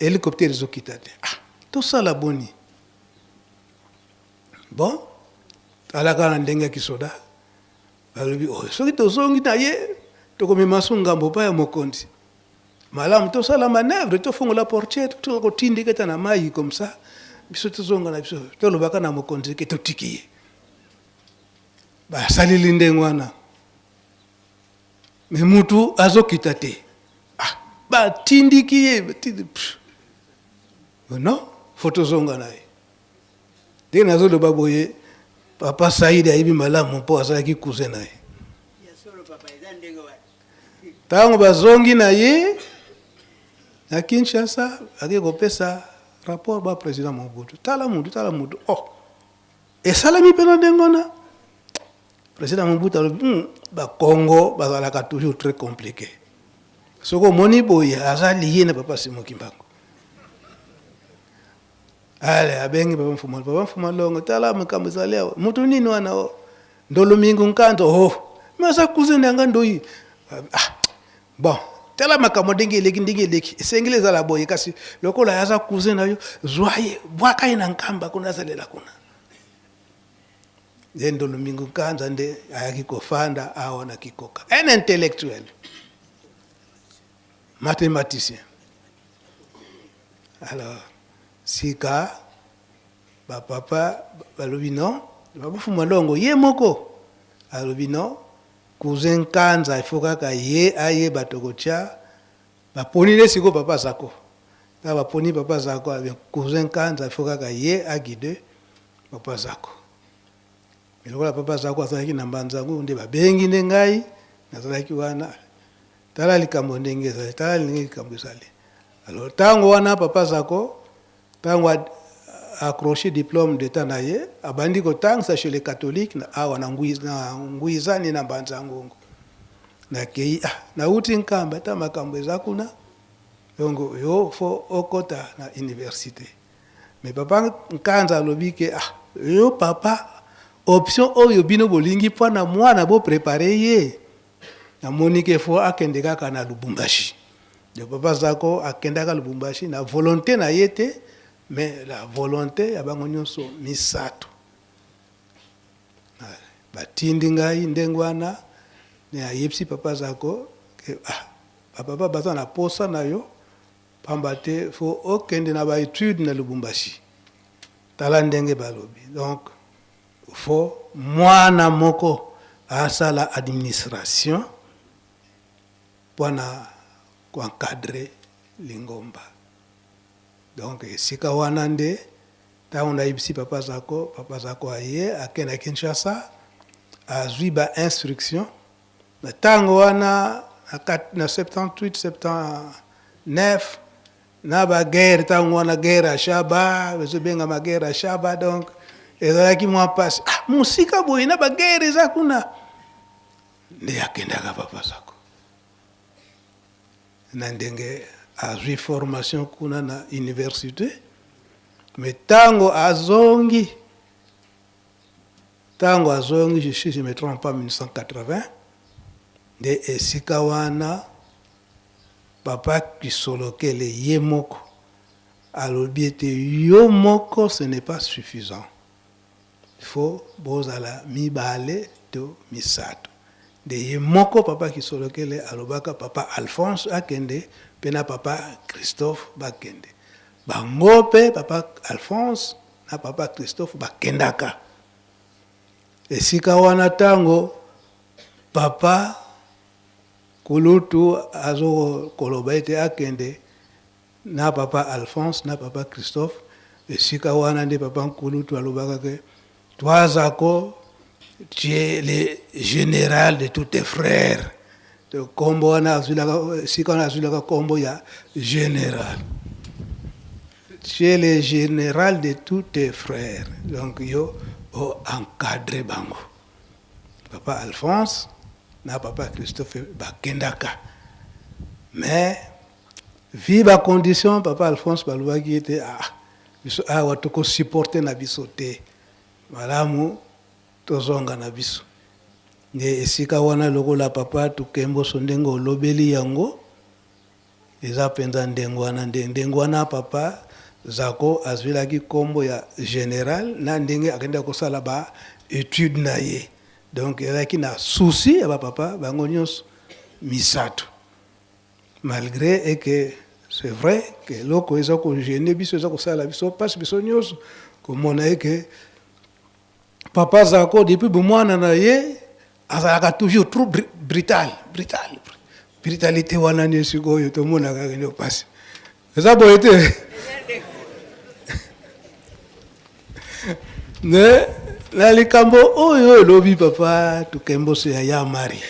[SPEAKER 1] helicoptère ezokita te. Ah, tosala boni? Bon, tala kaka na ndenge ya kisoda, balobi oh, soki tozongi na ye tokomema su ngambo pa ya mokonzi. Malamu tosala manœuvre, tofongola portière, toka kotindika ata na mai comme ça, biso tozonga na biso, tolobaka na mokonzi ke totiki ye. Basaleli ndenge wana, me mutu azokita te. Ah, batindiki ye, batindi, pff. Non, faut tozonga na ye. Ndenge nazoloba boye, papa Saidi ayebi malamu mpo azalaki cousin na ye. Ntango bazongi na ye na Kinshasa, ake kopesa rapport ba president Mobutu. Tala mutu, tala mutu. Oh, esalemi mpe na ndenge wana. President Mobutu alobi, ba Congo bazalaka toujours très compliqué. Soki omoni boye aza liye na papa Simon Kimbangu. Ale abengi papa Mfuma, papa Mfuma Longo, tala makambo ezali awa. Mutu nini wana o? Ndolo mingu nkanto oh. Mais aza cousin na nga ndoyi. Ah, bon, tala makambo ndenge eleki ndenge eleki. Esengeli ezala boye kasi lokola aza cousin na yo, zwa ye, bwaka ye na nkamba kuna azalela kuna. Nde Ndolo Mingu Nkanza nde ayaki kofanda awa na Kikoka. Un intellectuel, mathématicien. Alors, sika ba papa balobi non, papa Fuma Longo ye moko alobi non, cousin Nkanza il faut kaka ye ayeba tokotia baponi nde sikoyo papa Zako. Kaka baponi papa Zako, cousin Kanza, il faut kaka ye aguide papa Zako. Mais lokola papa Zako azalaki na Mbanza-Ngungu, nde babengi nde ngai, nazalaki wana. Tala likambo ndenge ezali, tala ndenge likambo ezali. Alors tango wana papa Zako, tango a accrocher diplome d'etat na ye, abandi kotangisa chez les catholiques na awa na Nguizani na Mbanza-Ngungu. Nakeyi, ah, nawuti Nkamba, ata makambo eza kuna, donc yo faut okota na universite. Mais papa Nkanza alobi ke, ah, yo papa, option oyo bino bolingi mpo na mwana bo preparer ye, namoni ke faut akende kaka na Lubumbashi. Donc papa Zako akendaka Lubumbashi na volonte na ye te, mais la volonte ya bango nyonso misato. Batindi ngai ndenge wana, ne ayebisi papa Zako ke, ah, ba papa baza na posa na yo, pamba te faut okende na ba etudes na Lubumbashi. Tala ndenge balobi. Donc faut mwana moko asala administration pona ko encadrer lingomba. Donc esika wana nde tango nayebisi papa Zako, papa Zako aye ake na Kinshasa azui ba instructions. Na tango wana na 78, 79 na ba guerre, tango wana guerre ya Shaba, ezobengama guerre ya Shaba, donc ezalaki mwa pasi. Ah, mosika boye na ba guerre eza kuna. Nde akendaka papa Zako na ndenge azwi formation kuna na université, mais tango azongi, tango azongi, je suis, je me trompe pas, 1980, nde esika wana papa Kisolokele ye moko alobi ete yo moko ce n'est pas suffisant, il faut bozala mibale to misato. Nde ye moko papa Kisolokele alobaka papa Alphonse akende pe na papa Christophe bakende. Bango pe papa Alphonse na papa Christophe bakendaka esika wana tango papa kulutu azo koloba ete akende na papa Alphonse na papa Christophe, esika wana nde papa nkulutu alobaka ke toi Zako tu es le general de tous tes frères. Donc kombo wana azwilaka, esika wana azwilaka kombo ya general. Tu es le general de tous tes frères. Donc yo o encadrer bango. Papa Alphonse na papa Christophe bakendaka. Mais vu ba conditions papa Alphonse balobaki ete ah biso awa toko supporter na biso te. Malamu tozonga na biso. Nde esika wana lokola papa Tukemboso ndenge olobeli yango eza penza ndenge wana nde ndenge wana papa Zako azwilaki kombo ya general na ndenge akendaki kosala ba etudes na ye. Donc ezalaki na souci ya ba papa bango nyonso misato. Malgre et que c'est vrai que eloko eza ko gener biso eza kosala biso pasi biso nyonso komona ye que papa Zako depuis bomwana na ye azalaka toujours trop brutal, brutal, brutalité wana nde sikoyo tomonaka kende pasi eza boye te. Ne na likambo oyo elobi papa Tukemboso ya ya Marie,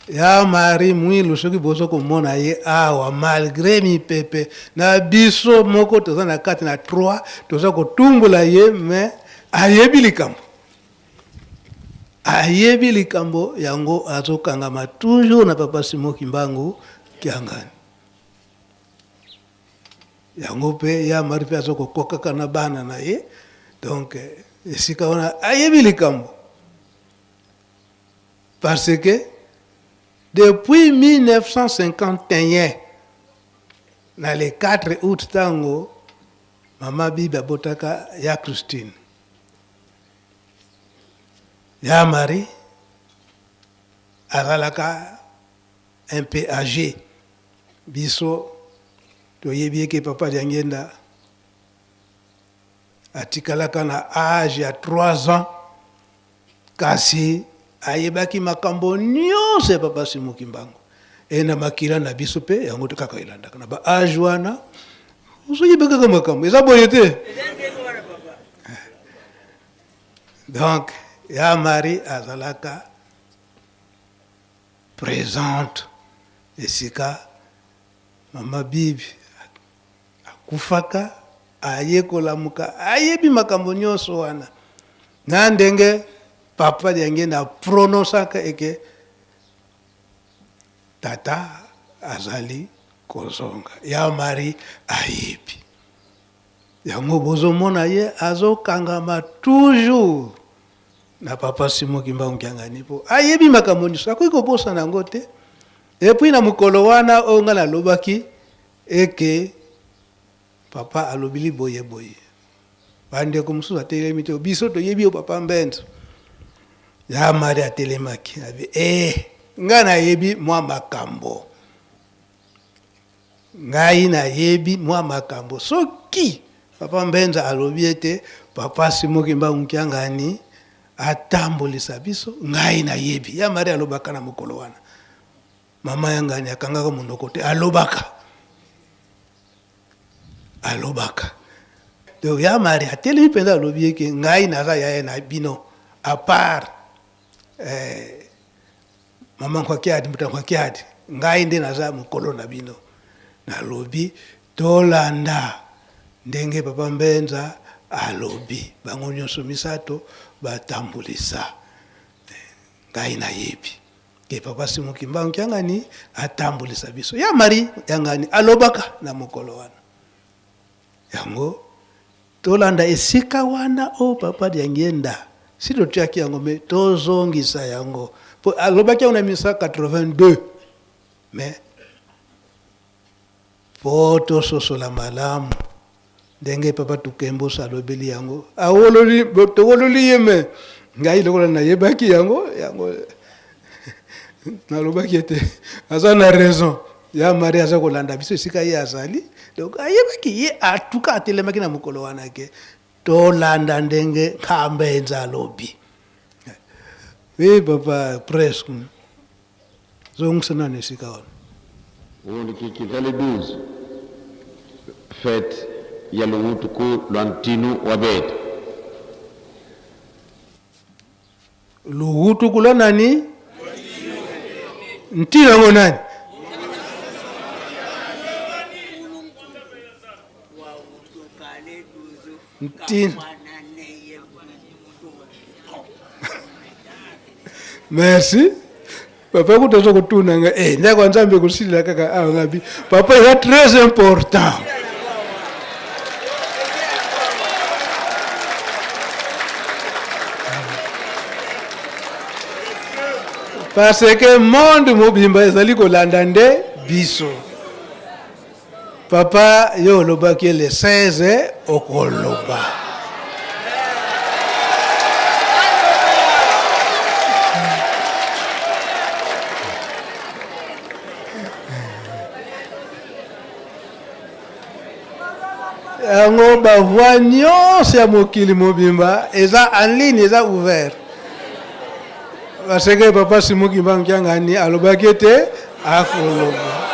[SPEAKER 1] ya Marie Mwilu, soki bozo komona ye awa malgre mipepe na biso moko toza na kati na 3 toza kotumbola ye, mais ayebi likambo, ayebi likambo yango azokangama toujours na papa Simon Kimbangu Kiangani. Yango pe ya Marie pe azo kokokaka na bana na ye, donc esika wana ayebi likambo parce que depuis 1951 na le 4 août tango mama Bibi abotaka ya Christine, ya Marie azalaka un peu age, biso toyebi eke papa Diangienda atikalaka na age ya 3 ans, kasi ayebaki makambo nyonso ya papa Simon Kimbangu. E na makila na biso mpe yango te kaka elandaka na ba age wana, ozoyeba kaka makambo eza boye te. Donc ya Marie azalaka présente esika mama Bibi akufaka, aye kolamuka, ayebi makambo nyonso wana na ndenge papa Diangienda aprononsaka eke tata azali kozonga. Ya Marie ayebi yango, bozomona ye azokangama toujours na papa Simon Kimbangu Kiangani po ayebi makambo nyonso, akoki kobosana yango te. Et puis na mokolo wana oyo ngai nalobaki eke papa alobili boye boye, bandeko mosusu atelemi te, biso toyebi yo papa Mbenza. Ya Marie atelemaki abi eh, ngai nayebi mwa makambo, ngai nayebi mwa makambo. Soki papa Mbenza alobi ete papa Simon Kimbangu Kiangani atambolisa biso, ngai nayebi. Ya Marie alobaka na mokolo wana, mama ya ngani akangaka monoko te, alobaka, alobaka. Donc ya Marie atelemi mpenza, alobi eke ngai naza yaya na bino, à part mama Nkwakiadi, mbuta Nkwakiadi, ngai nde naza mokolo na bino. Nalobi tolanda ndenge papa Mbenza alobi, bango nyonso misato batambulisa. Ngai nayebi ke papa Simon Kimbangu Kiangani atambulisa biso. Ya Marie yangani alobaka na mokolo wana yango, tolanda esika wana oyo papa Diangienda si totiaki yango, me tozongisa yango po alobaki yango na 1982, me po tososola malamu ndenge papa Tukembosa alobeli yango, awololi, towololi ye, me ngai lokola nayebaki yango, yango nalobaki ete aza na raison. Ya Marie aza kolanda biso esika ye azali, donc ayebaki ye, atuka atelemaki na mokolo wana ke tolanda ndenge Nkambenza alobi. Oui papa presque zongisa nano esika wana.
[SPEAKER 4] Wulikikita le 12 fete ya luwutuku lwa ntinu wa beto.
[SPEAKER 1] Luwutuku lwa nani? Ntinu yango nani? Ntinu. Merci. Papa kuta aza kotuna nga eh, ndako ya Nzambe ekosilila kaka awa. Ngabi papa eza très important. Parce que monde mobimba ezali kolanda nde biso. Papa yo olobaki le 16 okoloba. Yango ba voix nyonso ya mokili mobimba eza en ligne, eza ouvert. Parce que papa Simon Kimbangu Kiangani alobaki ete akoloba.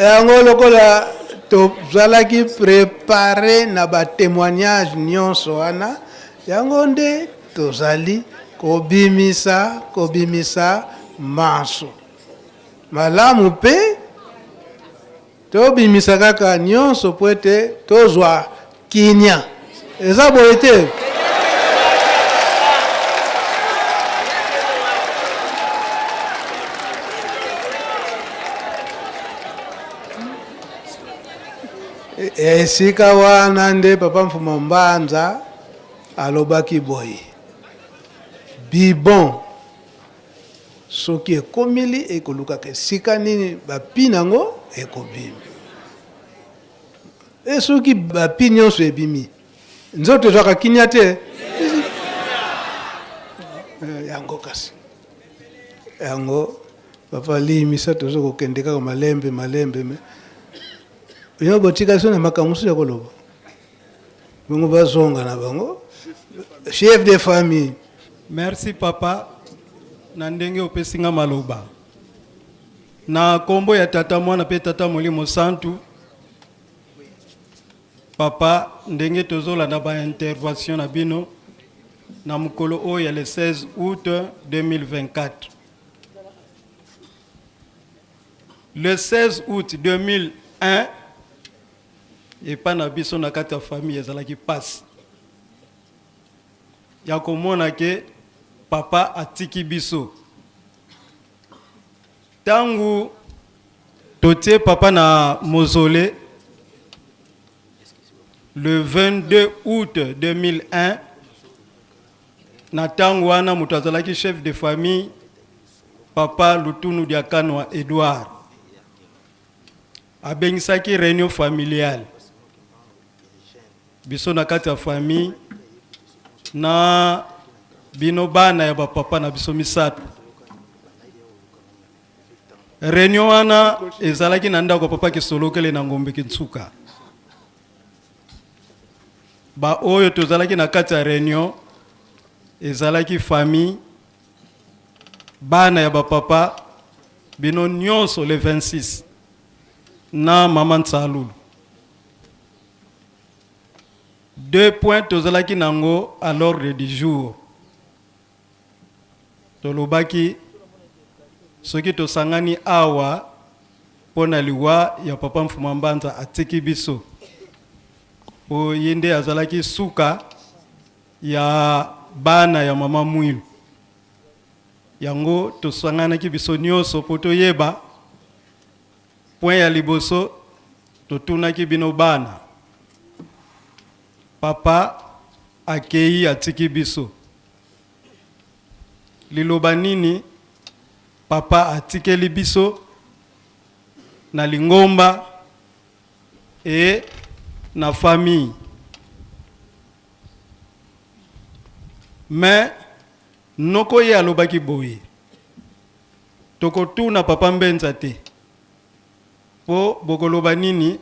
[SPEAKER 1] Yango lokola tozalaki prepare na ba témoignage nyonso wana, yango nde tozali kobimisa, kobimisa manso malamu mpe tobimisa kaka nyonso po ete tozwa kimia. Eza boye te? Esika wana nde papa Mfuma Mbanza alobaki boye, bibon soki ekomeli ekolukaka esika nini bapi nango ekobima. E soki bapi nyonso ebimi, nzoto ezwaka kimia te. Yango kasi yango papa limisa, tozo kokende kaka malembe malembe, me bino botika biso na makambo mosusu ya koloba. Bongo bazonga na bango chef de famille.
[SPEAKER 3] Merci papa na ndenge opesi nga maloba.
[SPEAKER 13] Na kombo ya Tata, Mwana pe Tata Molimo Santu, Papa, ndenge tozolanda ba intervention na bino na mokolo oyo ya le 16 août 2024. Le 16 août 2001, epa na biso na kati ya famille ezalaki pasi ya komona ke papa atiki biso. Tangu totie papa na mausolée le 22 août 2001, na tangu wana moto azalaki chef de famille papa Lutunu Diakanwa Edouard abengisaki réunion familiale biso na kati ya famille na bino bana ya bapapa na biso misato. Réunion wana ezalaki na ndako ya papa Kisolokele na Ngombe Kintsuka. Ba oyo tozalaki na kati ya réunion ezalaki famille, bana ya bapapa bino nyonso le 26 na mama Nsalulu. Deux points tozalaki nango à l'ordre du jour. Tolobaki soki tosangani awa mpo na liwa ya papa Mfuma Mbanza atiki biso, po ye nde azalaki suka ya bana ya mama Mwilu. Yango tosanganaki biso nyonso mpo toyeba point ya liboso. Totunaki bino bana, papa akei atiki biso, liloba nini papa atikeli biso na lingomba e na famille? Mais noko ye alobaki boye: tokotuna papa Mbenza te, mpo bokoloba nini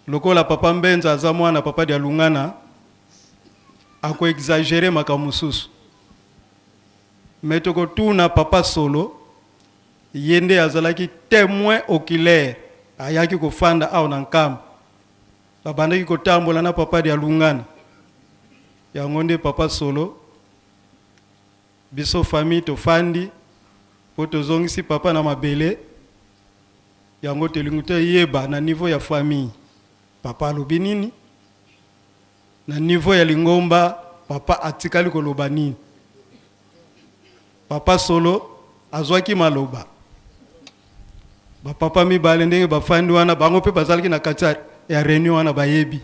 [SPEAKER 13] lokola papa Mbenza aza mwana papa Dialungana, akoexagérer makambo mosusu. Me tokotuna papa Solo, ye nde azalaki témoin oculaire, ayaki kofanda awa na Nkamba, babandaki kotambola na papa Dialungana. Yango nde papa Solo. Biso famille tofandi mpo tozongisi papa na mabele. Yango tolingi toyeba na niveau ya famille papa alobi nini, na niveau ya lingomba papa atikali koloba nini. Papa Solo azwaki maloba. Bapapa mibale ndenge bafandi wana, bango mpe bazalaki na kati ya réunion wana, bayebi.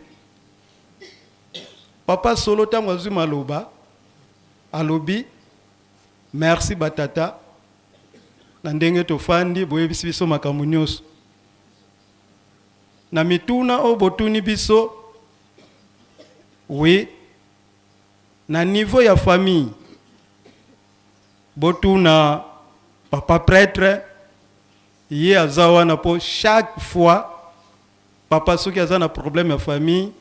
[SPEAKER 13] Papa Solo ntango azwi maloba, alobi: merci batata na ndenge tofandi, boyebisi biso makambo nyonso na mituna oyo botuni biso. Oui, na niveau ya famille botuna papa prêtre, ye aza wana, mpo chaque fois papa soki aza na problème ya famille,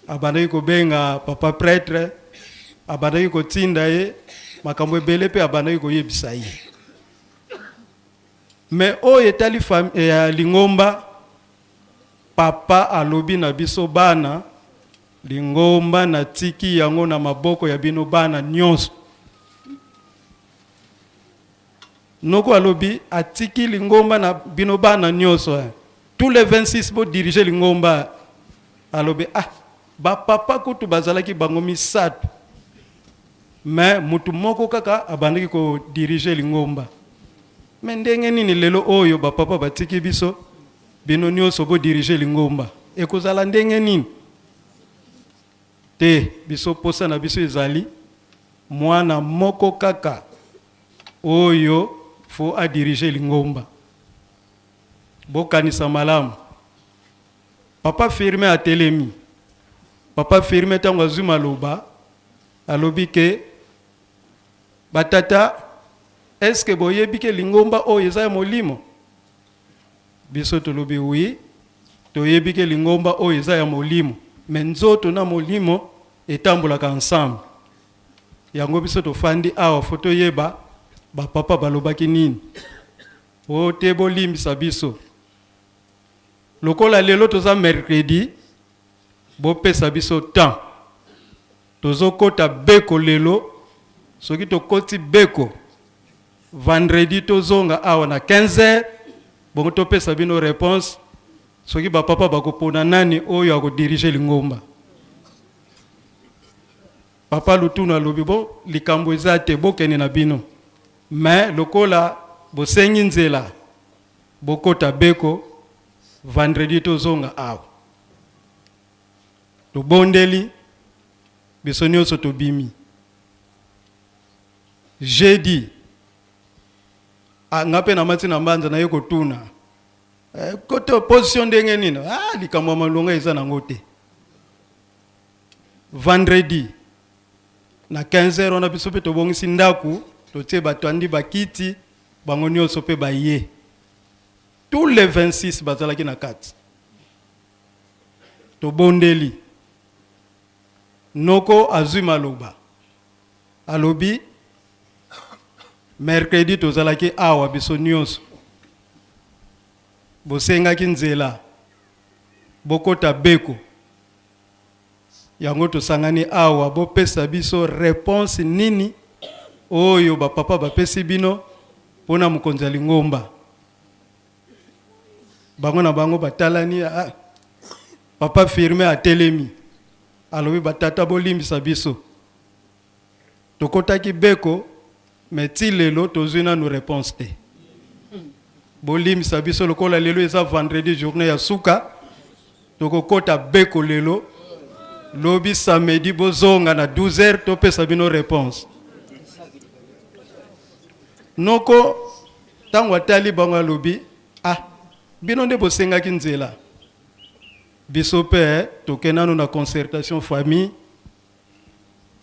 [SPEAKER 13] abandaki kobenga papa prêtre, abandaki kotinda ye makambo ebele mpe abandaki koyebisa ye. Me oyo etali ya lingomba, papa alobi na biso bana: lingomba natiki yango na maboko ya bino bana nyonso. Noko alobi atiki lingomba na bino bana nyonso, eh. Tous les 26 bodirige lingomba. Alobi: ah, bapapa kutu bazalaki bango misato, me mutu moko kaka abandaki kodirige lingomba. Me ndenge nini lelo oyo bapapa batiki biso, bino nyonso bodirige lingomba, ekozala ndenge nini? Te, biso posa na biso ezali mwana moko kaka oyo fo adirige lingomba. Bokanisa malamu. Papa Firme atelemi. Papa Firme ntango azwi maloba, alobi ke: batata, eske boyebi ke lingomba oyo eza ya molimo? Biso tolobi: oui, toyebi ke lingomba oyo eza ya molimo, me nzoto na molimo etambolaka ensemble. Yango biso tofandi awa fo toyeba bapapa balobaki nini. O te, bolimbisa biso. Lokola lelo toza mercredi, bopesa biso temps. Tozokota beko lelo, soki tokoti beko vendredi tozonga awa na 15 heures, bongo topesa bino réponse soki ba papa bakopona nani oyo akodirige lingomba. Papa Lutunu alobi bo likambo eza te, bokende na bino, mais lokola bosengi nzela bokota beko vendredi tozonga awa. Tobondeli biso nyonso tobimi. Jeudi ah, nga mpe namati na mbanza naye kotuna eh, kote position ndenge nini? Ah, likambo ya malonga eza nango te. Vendredi na 15 heures wana biso mpe tobongisi ndako, totie batandi bakiti, bango nyonso mpe baye. Tous les 26 bazalaki na kati. Tobondeli. Noko azwi maloba. Alobi mercredi tozalaki awa biso nyonso. Bosengaki nzela bokota beko. Yango tosangani awa bopesa biso réponse nini oyo ba papa bapesi bino mpona mokonzi ya lingomba. Bango na bango batalani, ah, papa Firmin atelemi alobi batata bolimbisa biso, tokotaki beko mais ti lelo tozwi nanu réponse te. Bolimbisa biso lokola lelo eza vendredi journée ya suka, tokokota beko lelo, lobi samedi bozonga na 12 heures topesa bino réponse. Noko tango atali bango alobi ah, bino nde bosengaki nzela, biso pe toke nanu na concertation famille,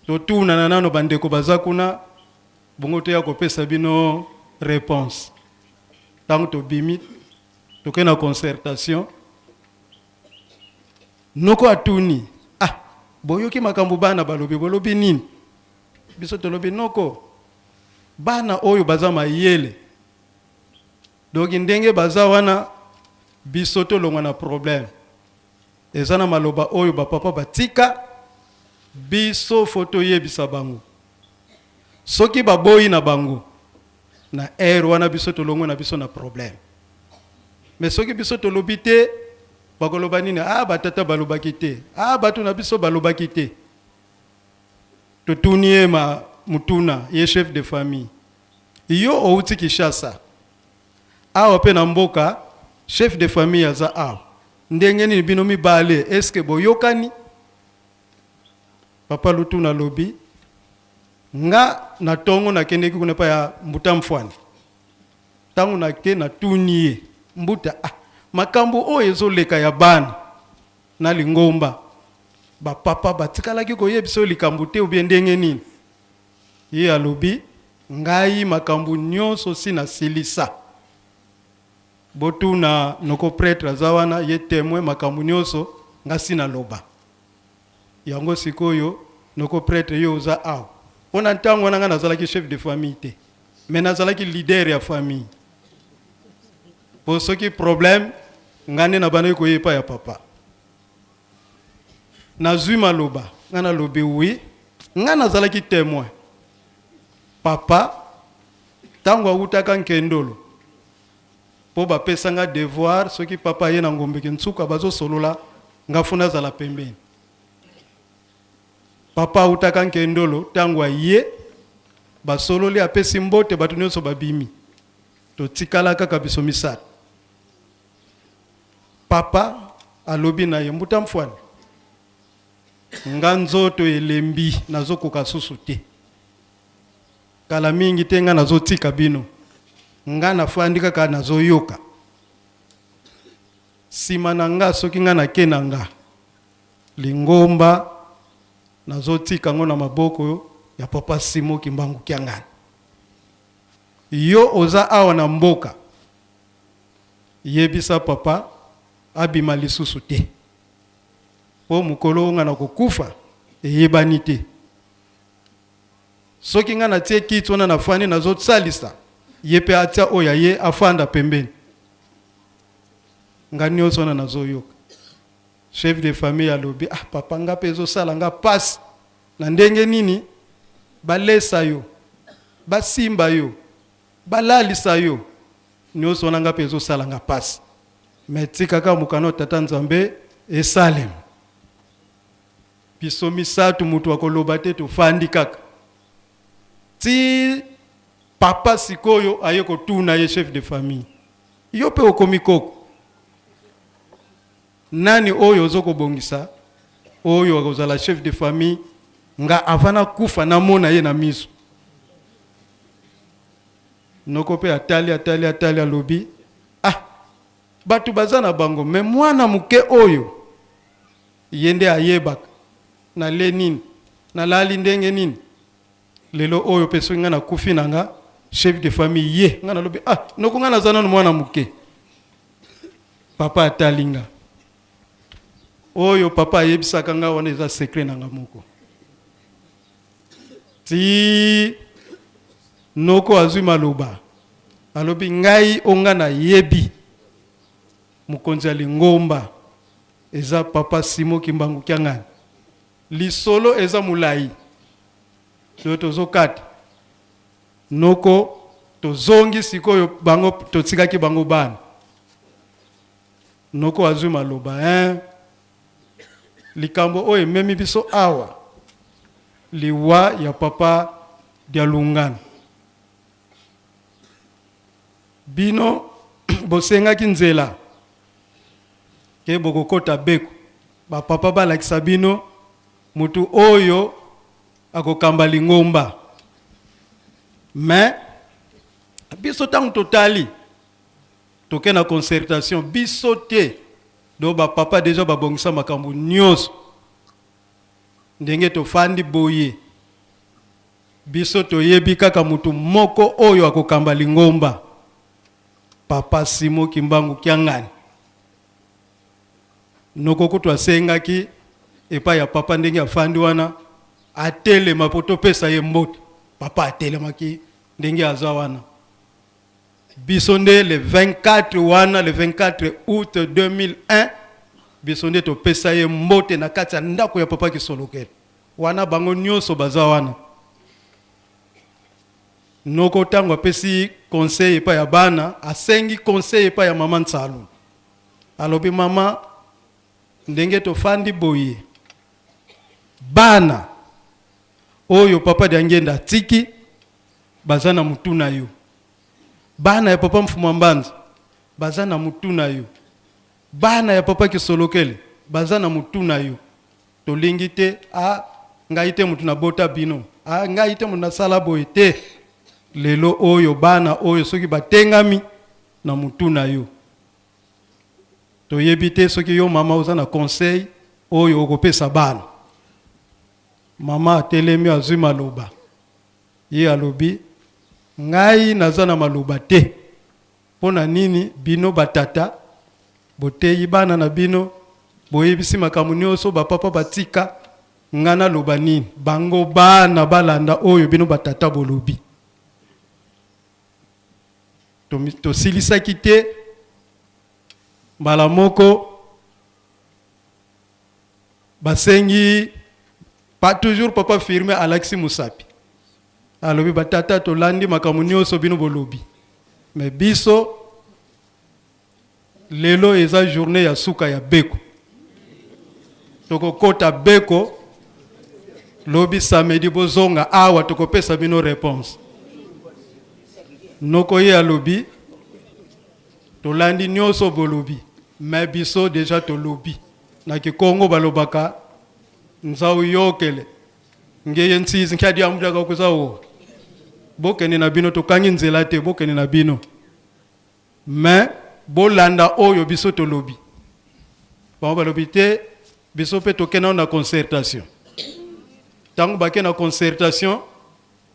[SPEAKER 13] totunana nano bandeko baza kuna, bongo toya kopesa bino réponse. Tango tobimi toke na concertation, noko atuni ah, boyoki makambo bana balobi, bolobi nini? Biso tolobi noko, bana oyo baza mayele, donc ndenge baza wana biso tolongwa na problème. Eza na maloba oyo ba papa batika biso fo toyebisa bango, soki baboyi na bango na aire wana biso tolongwe na biso na problème. Mais soki biso tolobi te, bakoloba nini? Ah, batata balobaki te, ah, bato na biso balobaki te. Totuni ye ma mutuna, ye chef de famille, yo outi Kinshasa awa pe na mboka, chef de famille aza awa, ndenge nini bino mibale est-ce que boyokani? Papa Lutuna alobi nga na tongo nakendeki kuna pa ya Mbuta Mfwani, tango nake natuni ye Mbuta, ah, makambo oyo ezoleka ya bana na lingomba, ba papa batikalaki koyebisa oyo likambo te ou bien ndenge nini? Ye alobi ngai makambo nyonso si nasilisa, botuna noko prêtre aza wana, ye témoin, makambo nyonso nga si naloba yango. Sikoyo noko prêtre yo oza awa, mpo na ntango wana nga nazalaki chef de famille te, mais nazalaki leader ya famille, po soki problème nga nde nabandaki koyepa ya papa. Nazwi maloba, nga nalobi oui, nga nazalaki témoin. Papa ntango awutaka Nkendolo, mpo bapesanga devoir, soki papa aye na Ngombeke Nsuka bazosolola, nga funa azala pembeni. Papa awutaka Nkendolo, ntango aye basololi, apesi mbote, bato nyonso babimi, totikala kaka biso misato. Papa alobi na ye, Mbuta Mfwani, nga nzoto elembi, nazokoka susu te, kala mingi te nga nazotika bino, nga nafandi kaka nazoyoka nsima na nga, soki nga nake na nga lingomba nazotika ngo na maboko ya papa Simo Kimbangu Kiangani. Yo oza awa na mboka, yebisa papa abima lisusu te, po mokolo nga na kokufa eyebani te. Soki nga natie kiti wana nafandi nazosalisa, Ye mpe atia oyo ya ye afanda pembeni. Nga nionso wana nazoyoka. Chef de famille alobi ah papa nga mpe ezosala nga pasi na ndenge nini balesa yo, basimba yo, balalisa yo, nionso wana nga mpe ezosala nga pasi. Mais tika kaka mokano ya Tata Nzambe esalema. Biso misatu mutu akoloba te tofandi kaka. Ti papa sikoyo aye kotuna ye chef de famille. Yo pe okomi koko. Nani oyo ozo kobongisa oyo akozala chef de famille nga avant nakufa namona ye na miso. Noko pe atali atali atali alobi ah batu baza na bango mais mwana moke oyo ye nde ayebaka nale nini nalali ndenge nini lelo oyo pe soki nga nakufi na nga chef de famille ye nga nalobi ah noko nga naza nanu mwana moke papa atali nga oyo papa ayebisaka nga wana eza secret na nga moko ti noko azwi maloba alobi ngai o nga nayebi mokonzi ya lingomba eza papa Simon Kimbangu Kiangani lisolo eza molayi donc tozokata noko tozongi sikoyo bango totikaki bango bana noko azwi maloba hein likambo oyo ememi biso awa liwa ya papa Dialungana bino bosengaki nzela ke bokokota beko ba papa balakisa bino mutu oyo akokamba lingomba mais biso ntango totali toke na concertation biso te donc ba papa deja babongisa makambo nyonso ndenge tofandi boye biso toyebi kaka mutu moko oyo akokamba lingomba papa Simon Kimbangu Kiangani noko kutu asengaki epai ya papa ndenge afandi wana atelema mpo topesa ye mbote papa atelemaki ndenge aza wana biso nde le 24 wana le 24 août 2001 biso nde topesa ye mbote na kati ya ndako ya papa Kisolokele wana bango nyonso baza wana Noko tango apesi conseil epai ya bana, asengi conseil epai ya mama Nsalu. Alobi mama, ndenge tofandi boye, bana oyo papa Diangienda atiki baza na mutu na yo. Bana ya papa Mfumua Mbanza baza na mutu na yo. Bana ya papa Kisolokele baza na mutu na yo. Tolingi te ah ngai te mutu nabota bino ah ngai te mutu nasala boye te lelo oyo bana oyo soki batengami na mutu na yo toyebi te soki yo mama oza na conseil oyo okopesa bana mama atelemi azwi maloba ye alobi ngai naza na maloba te Mpo na nini bino batata boteyi bana na bino, boyebisi makambo nioso ba papa batika, nga naloba nini? Bango bana balanda oyo bino batata bolobi. Tosilisaki te mbala moko basengi pas toujours papa Firmin alakisi musapi. Alobi ba tata tolandi makambo nioso bino bolobi mais biso lelo eza journée ya suka ya beko tokokota beko lobi samedi bozonga awa tokopesa bino reponse noko ye alobi tolandi nioso bolobi mais biso deja tolobi na kikongo balobaka nzau yokele Ngeye nsizi nkiadi amujaka kuza o. Bokende na bino tokangi nzela te bokende na bino. Mais bolanda oyo biso tolobi. Bango balobi te biso pe tokenda na concertation. Tango bake na concertation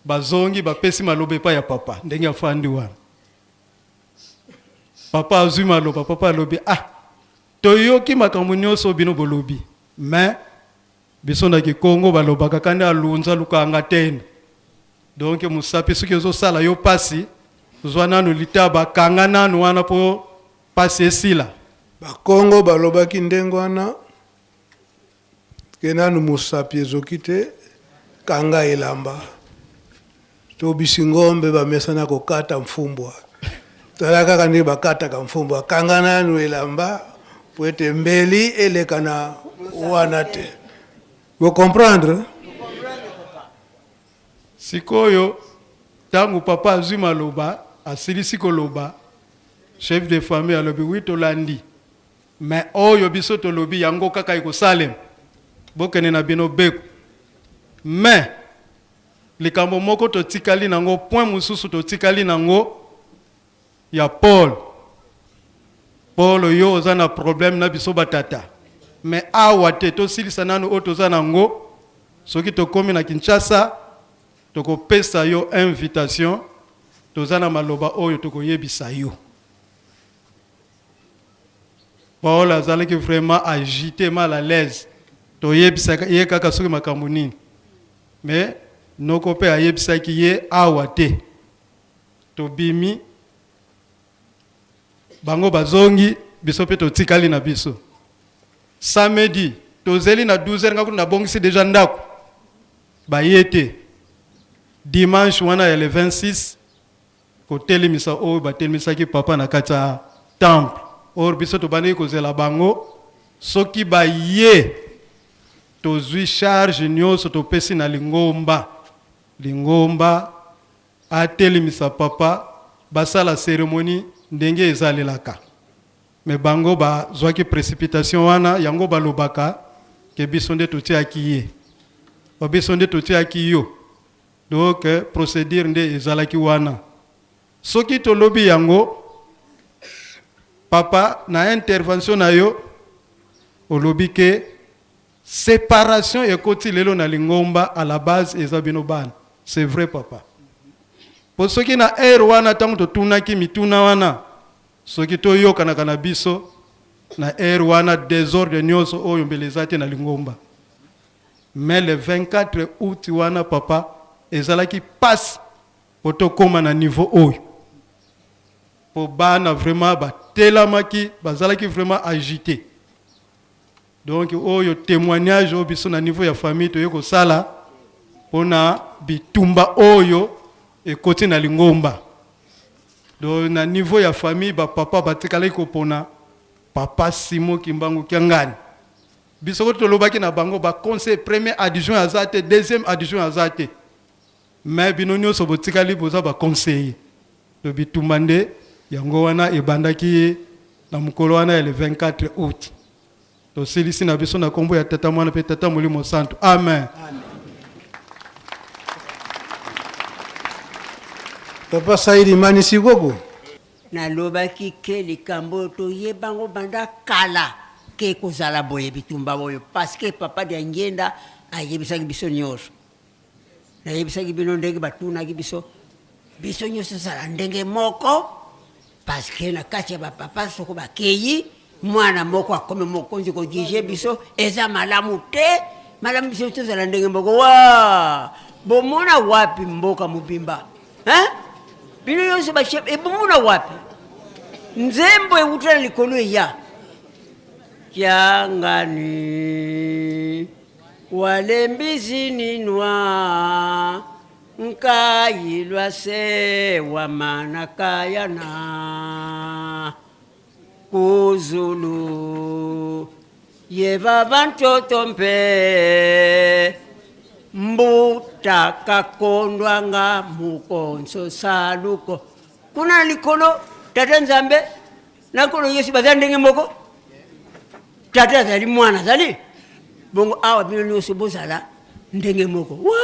[SPEAKER 13] bazongi bapesi maloba epai ya papa ndenge afandi wana. Papa azwi maloba, papa alobi ah toyoki makambo nyonso bino bolobi mais Biso na kikongo balobaka kanda alunza lukanga tena. Donc musapi soki ezo sala yo pasi, Zwa nanu litaba, kanga nanu wana po pasi esila.
[SPEAKER 1] Bakongo balobaki ndenge wana ke nanu mosapi ezoki te, kanga elamba. To bisingombe bamesana kokata mfumbwa. Tala kaka ndenge bakataka mfumbwa, kanga nanu elamba po ete mbeli eleka na wana te. Bo comprendre?
[SPEAKER 13] Sikoyo tangu papa azui maloba asilisi koloba chef de famille alobi oui tolandi mais oyo biso tolobi yango kaka ekosalema bokende na bino beko mais likambo moko totikali nango point mosusu totikali nango ya Paul Paul yo oza na problème na biso batata mais awa te tosilisa nanu oyo toza nango soki tokomi na Kinshasa tokopesa yo invitation toza na maloba oyo tokoyebisa yo Paul azalaki vraiment agité mal à l'aise toyebisaka ye kaka soki makambo nini mais noko mpe ayebisaki ye awa te Tobimi, bango bazongi, biso pe totikali na biso. Samedi, tozeli na 12 heures, nga kutu nabongisi dejà ndako, baye te. Dimanche wana ya le 26, kotelemisa oyo batelemisaki papa na kati ya temple. Or biso tobandaki kozela bango, soki baye, tozwi charge nionso topesi na lingomba. Lingomba atelemisa papa basala ceremonie ndenge ezalelaka mais bango ba zwaki precipitation wana yango balobaka ke biso nde totiaki ye o biso nde totiaki yo donc procedure nde ezalaki wana soki tolobi yango papa na intervention na yo olobi ke Separation ekoti lelo na lingomba à la base eza bino bana c'est vrai papa po soki na heure wana tango totunaki mituna wana soki toyokanaka na biso na heure wana desordre nionso oyo mbele eza te na lingomba mais le 24 août wana papa ezalaki pasi po tokoma na niveau oyo po bana vraiment batelamaki bazalaki vraiment agite. Donc oyo temoignage oyo biso na niveau ya famille toye kosala pona bitumba oyo ekoti na lingomba. Donc na niveau ya famille ba papa batikalaki kopona papa Simon Kimbangu Kiangani. Biso ko tolobaki na bango ba conseil premier adjoint aza te, deuxième adjoint aza te. Mais bino nyoso botikali boza ba conseiller. Donc bitumba nde yango wana ebandaki na mokolo wana ya le 24 août. Tosilisi na biso na kombo ya Tata Mwana pe Tata Molimo Santu. Amen.
[SPEAKER 1] Amen. Papa Saidi Manisi Gogo.
[SPEAKER 11] Nalobaki ke likambo oyo toyeba yango banda kala ke ekozala boye bitumba oyo parce que papa Diangienda ayebisaki biso nionso. Nayebisaki bino ndenge batunaki biso, biso nyonso tozala ndenge moko parce que na kati ya bapapa soko bakeyi mwana moko akomi mokonzi kodirige biso eza malamu te malamu biso tozala ndenge moko wa bomona wapi mboka mobimba hein? bino nyonso bachef ebomona wapi nzembo ewuta na likolo eya kiangani Walembisi ninwa nkayi lwa se wa mana kaya na kuzulu yeva vantoto mpe mbuta kakondwa nga mukonso saluko kuna na likolo tata nzambe na nkolo yesu baza ndenge moko tata azali mwana azali bongo awa bino nyonso bozala ndenge moko wa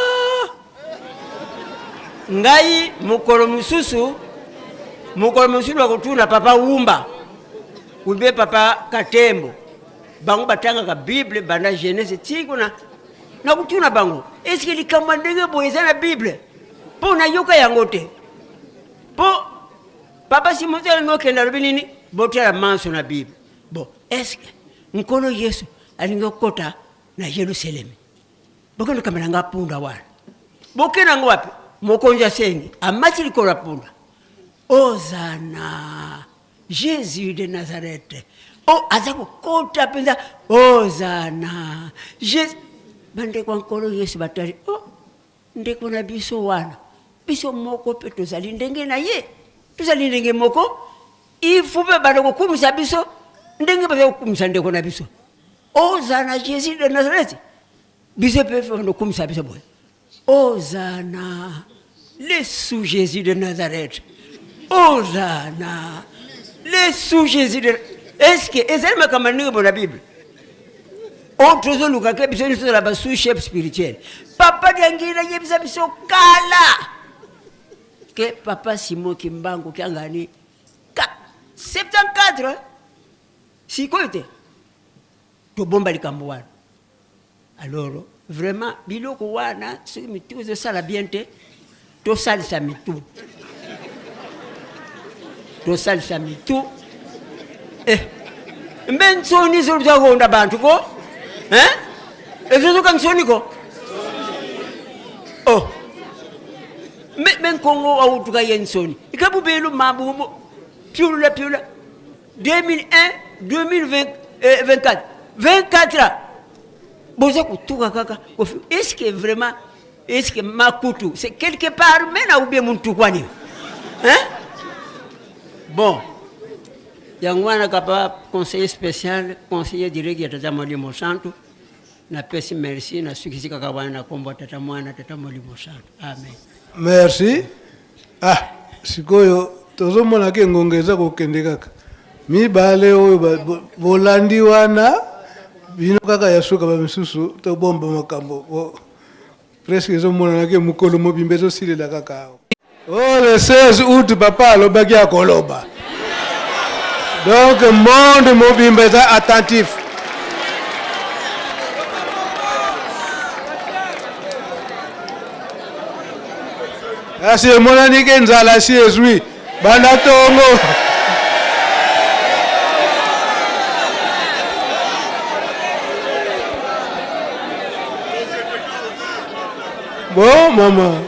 [SPEAKER 11] ngai mokolo mosusu mokolo mosusu bakotuna papa wumba ube papa katembo bango batangaka bible banda genese ti kuna nakotuna bango eske likambo ya ndenge boye eza na bible mpo nayoka yango te mpo Papa Simon alingi okende alobi nini? Botala manso na Bible. Bon, est-ce que Nkolo Yesu alingi okota na Yerusalemi? Bokende kamela nga punda wana. Bokende yango wapi? Mokonzi asengi, amati likolo ya punda. Ozana Jésus de Nazareth. Oh, aza kokota mpenza Ozana Jésus. Bandeko ya Nkolo Yesu batali, oh, ndeko na biso wana, biso moko mpe tozali ndenge na ye, tozali ndenge moko, il faut mpe banda kokumisa biso ndenge baza kokumisa ndeko na biso. Ozana Jésus de Nazareth, biso mpe banda kokumisa biso boye. Hosanna, le sous Jésus de Nazareth. Hosanna, le sous Jésus de Est-ce que ezali makambo ndenge bona Bible? Oyo tozoluka ke biso nyonso tozala ba sous chef spirituel. Papa Diangila yebisa biso kala ke papa Simon Kimbangu Kiangani ka 74 sikoyo te tobomba likambo wana. Alors vraiment biloko wana soki mitu ezosala bien te tosalisa mitu tosalisa mitu eh, mbe nsoni ezoluza konda bantu ko eh? ezozoka nsoni ko oh mbe, mbe nkongo autuka ye nsoni ikabubelu mabubu piulula piulula 2001 2024 24 ans boza kotuka kaka kofi est ce que vraiment est ce que makutu c'est quelque part mena ou bien muntukwani hein bon yango wana kapa conseiller spécial conseiller direct ya tata molimo santu napesi merci nasukisi kaka wana na kombo ya tata mwana tata molimo santu amen
[SPEAKER 1] merci ah sikoyo tozomona ke ngonga eza kokende kaka mibale oyo bolandi wana bino kaka ya suka bamisusu tobomba makambo bo presque ezomonana ke mokolo mobimba ezosilela kaka awa oh le 16 août papa alobaki akoloba donc monde mobimba eza attentif kasi emonani ke nzala si ezwi banda tongo bo mama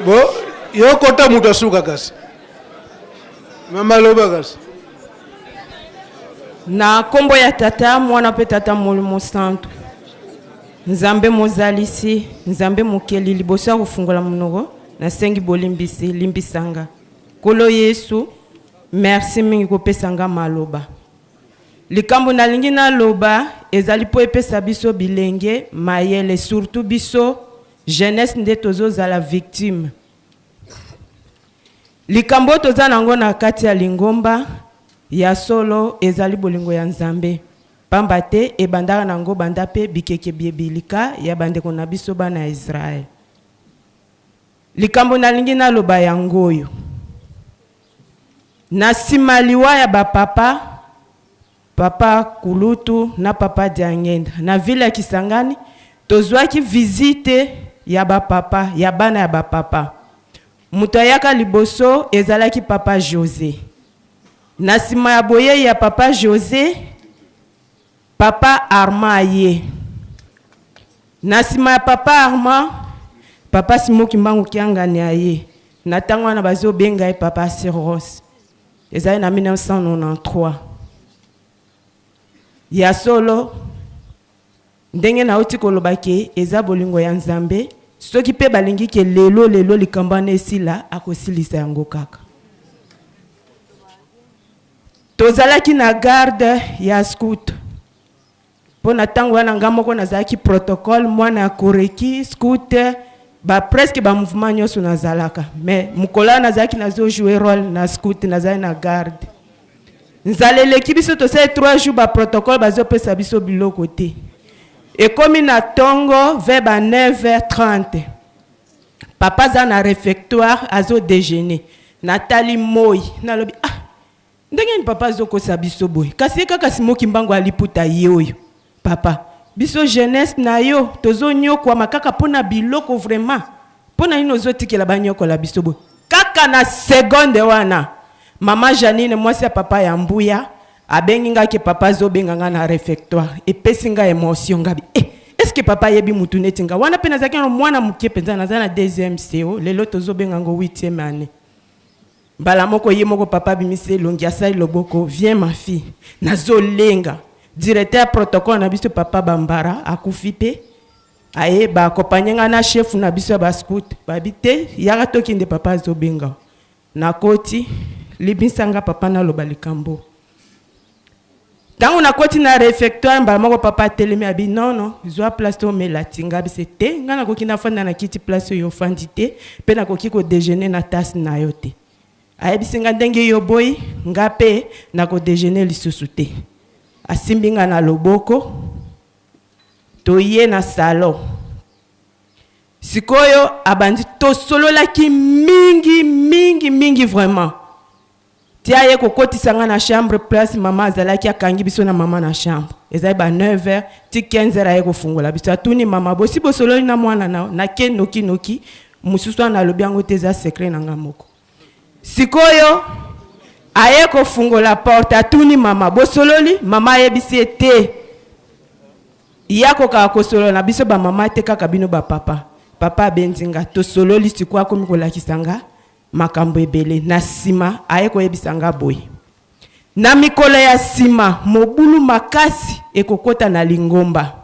[SPEAKER 1] bo yo kota moto asuka kasi mama loba kasi
[SPEAKER 14] Na nkombo ya Tata, Mwana mpe Tata Molimo Santu. Nzambe Mozalisi, Nzambe Mokeli, liboso ya kofungola monoko, nasengi bolimbisi, limbisa nga. Nkolo Yesu, merci mingi kopesa nga maloba. Likambo nalingi naloba ezali mpo epesa biso bilenge mayele, surtout biso jeunesse nde tozozala victime. Likambo oyo toza na yango na kati ya lingomba ya solo ezali bolingo ya Nzambe, pamba te ebandaka na yango banda mpe bikeke biye bilika ya bandeko na biso bana ya Israel. Likambo nalingi naloba yango oyo. Na sima liwa ya ba papa, papa Kulutu na papa Diangenda na ville ya Kisangani, tozuaki visite ya ba papa, ya bana ya ba papa. Moto ayaka liboso ezalaki papa Jose. Na sima ya boyeyi ya papa Jose, papa Armand aye. Na sima ya papa Armand, papa Simon Kimbangu Kiangani aye. Na tango wana bazo benga ye papa Siros. Ezali na 1993. Ya solo, ndenge nauti koloba ke eza bolingo ya Nzambe, soki pe balingi ke lelo lelo likambo wana esila, akosilisa yango kaka. Tozalaki na garde ya scout. Po na tango wana nga moko nazalaki protocole, mwana ya koreki, scout, ba presque ba mouvement nyoso nazalaka. Mais mokolo wana nazalaki nazo jouer role na scout, nazali na garde. Nzala eleki biso tosali 3 jours ba protocole bazo pesa biso biloko te. Ekomi na tongo vers ba 9h30. Papa aza na refectoire azo dejeuner. Natali moyi, nalobi ah ndenge nini papa azo kosa biso boye? Kasi ye kaka Simon Kimbangu ya liputa ye oyo. Papa, biso jeunesse na yo tozo nyokwama kaka pona biloko vraiment. Pona nini ozo tikela ba nyokola biso boye? Kaka na seconde wana, mama Jeanine mwasi ya papa ya Mbuya abengi nga ke papa azo benga nga na refectoire. Epesi nga emotion nga bi eh est-ce que papa ayebi mutu neti nga? Wana pe nazalaki nano mwana mukie penza, naza na deuxième CO, lelo tozo benga ngo huitième annee. Mbala moko ye moko papa abimisi elongi asali loboko, viens ma fille. Nazolenga. Directeur ya protocole na biso papa Bambara akufi pe. Aye ba accompagner nga na chef na biso ya ba scout. Babi te, yaka tokende papa azobenga. Nakoti, libisa nga papa naloba likambo. Tango nakoti na refectoire mbala moko papa atelemi abi non non zwa place to omela ti nga bise te nga nakoki nafanda na kiti place oyo ofandi te pe nakoki ko dejeuner na tasse na yo te. Ayebisi nga ndenge yo oboyi nga pe nako dejeuner lisusu te. Asimbi nga na loboko toye na salon. Sikoyo abandi tosololaki mingi mingi mingi vraiment. Ti aye kokotisa nga na chambre place mama azalaki akangi biso na mama na chambre. Ezali ba 9 heures ti 15 heures aye kofungola biso atuni mama bosi bosololi na mwana na nake noki noki mosusu wana alobi yango te eza secret na nga moko. Sikoyo aye kofungola porte atuni mama bosololi mama ayebisi ye te ye akokaka kosolola na biso ba mama te kaka bino ba papa. Papa abendi nga tosololi sikoyo akomi kolakisa nga makambo ebele. Na sima aye koyebisa nga boye, Na mikolo ya sima, mobulu makasi ekokota na lingomba.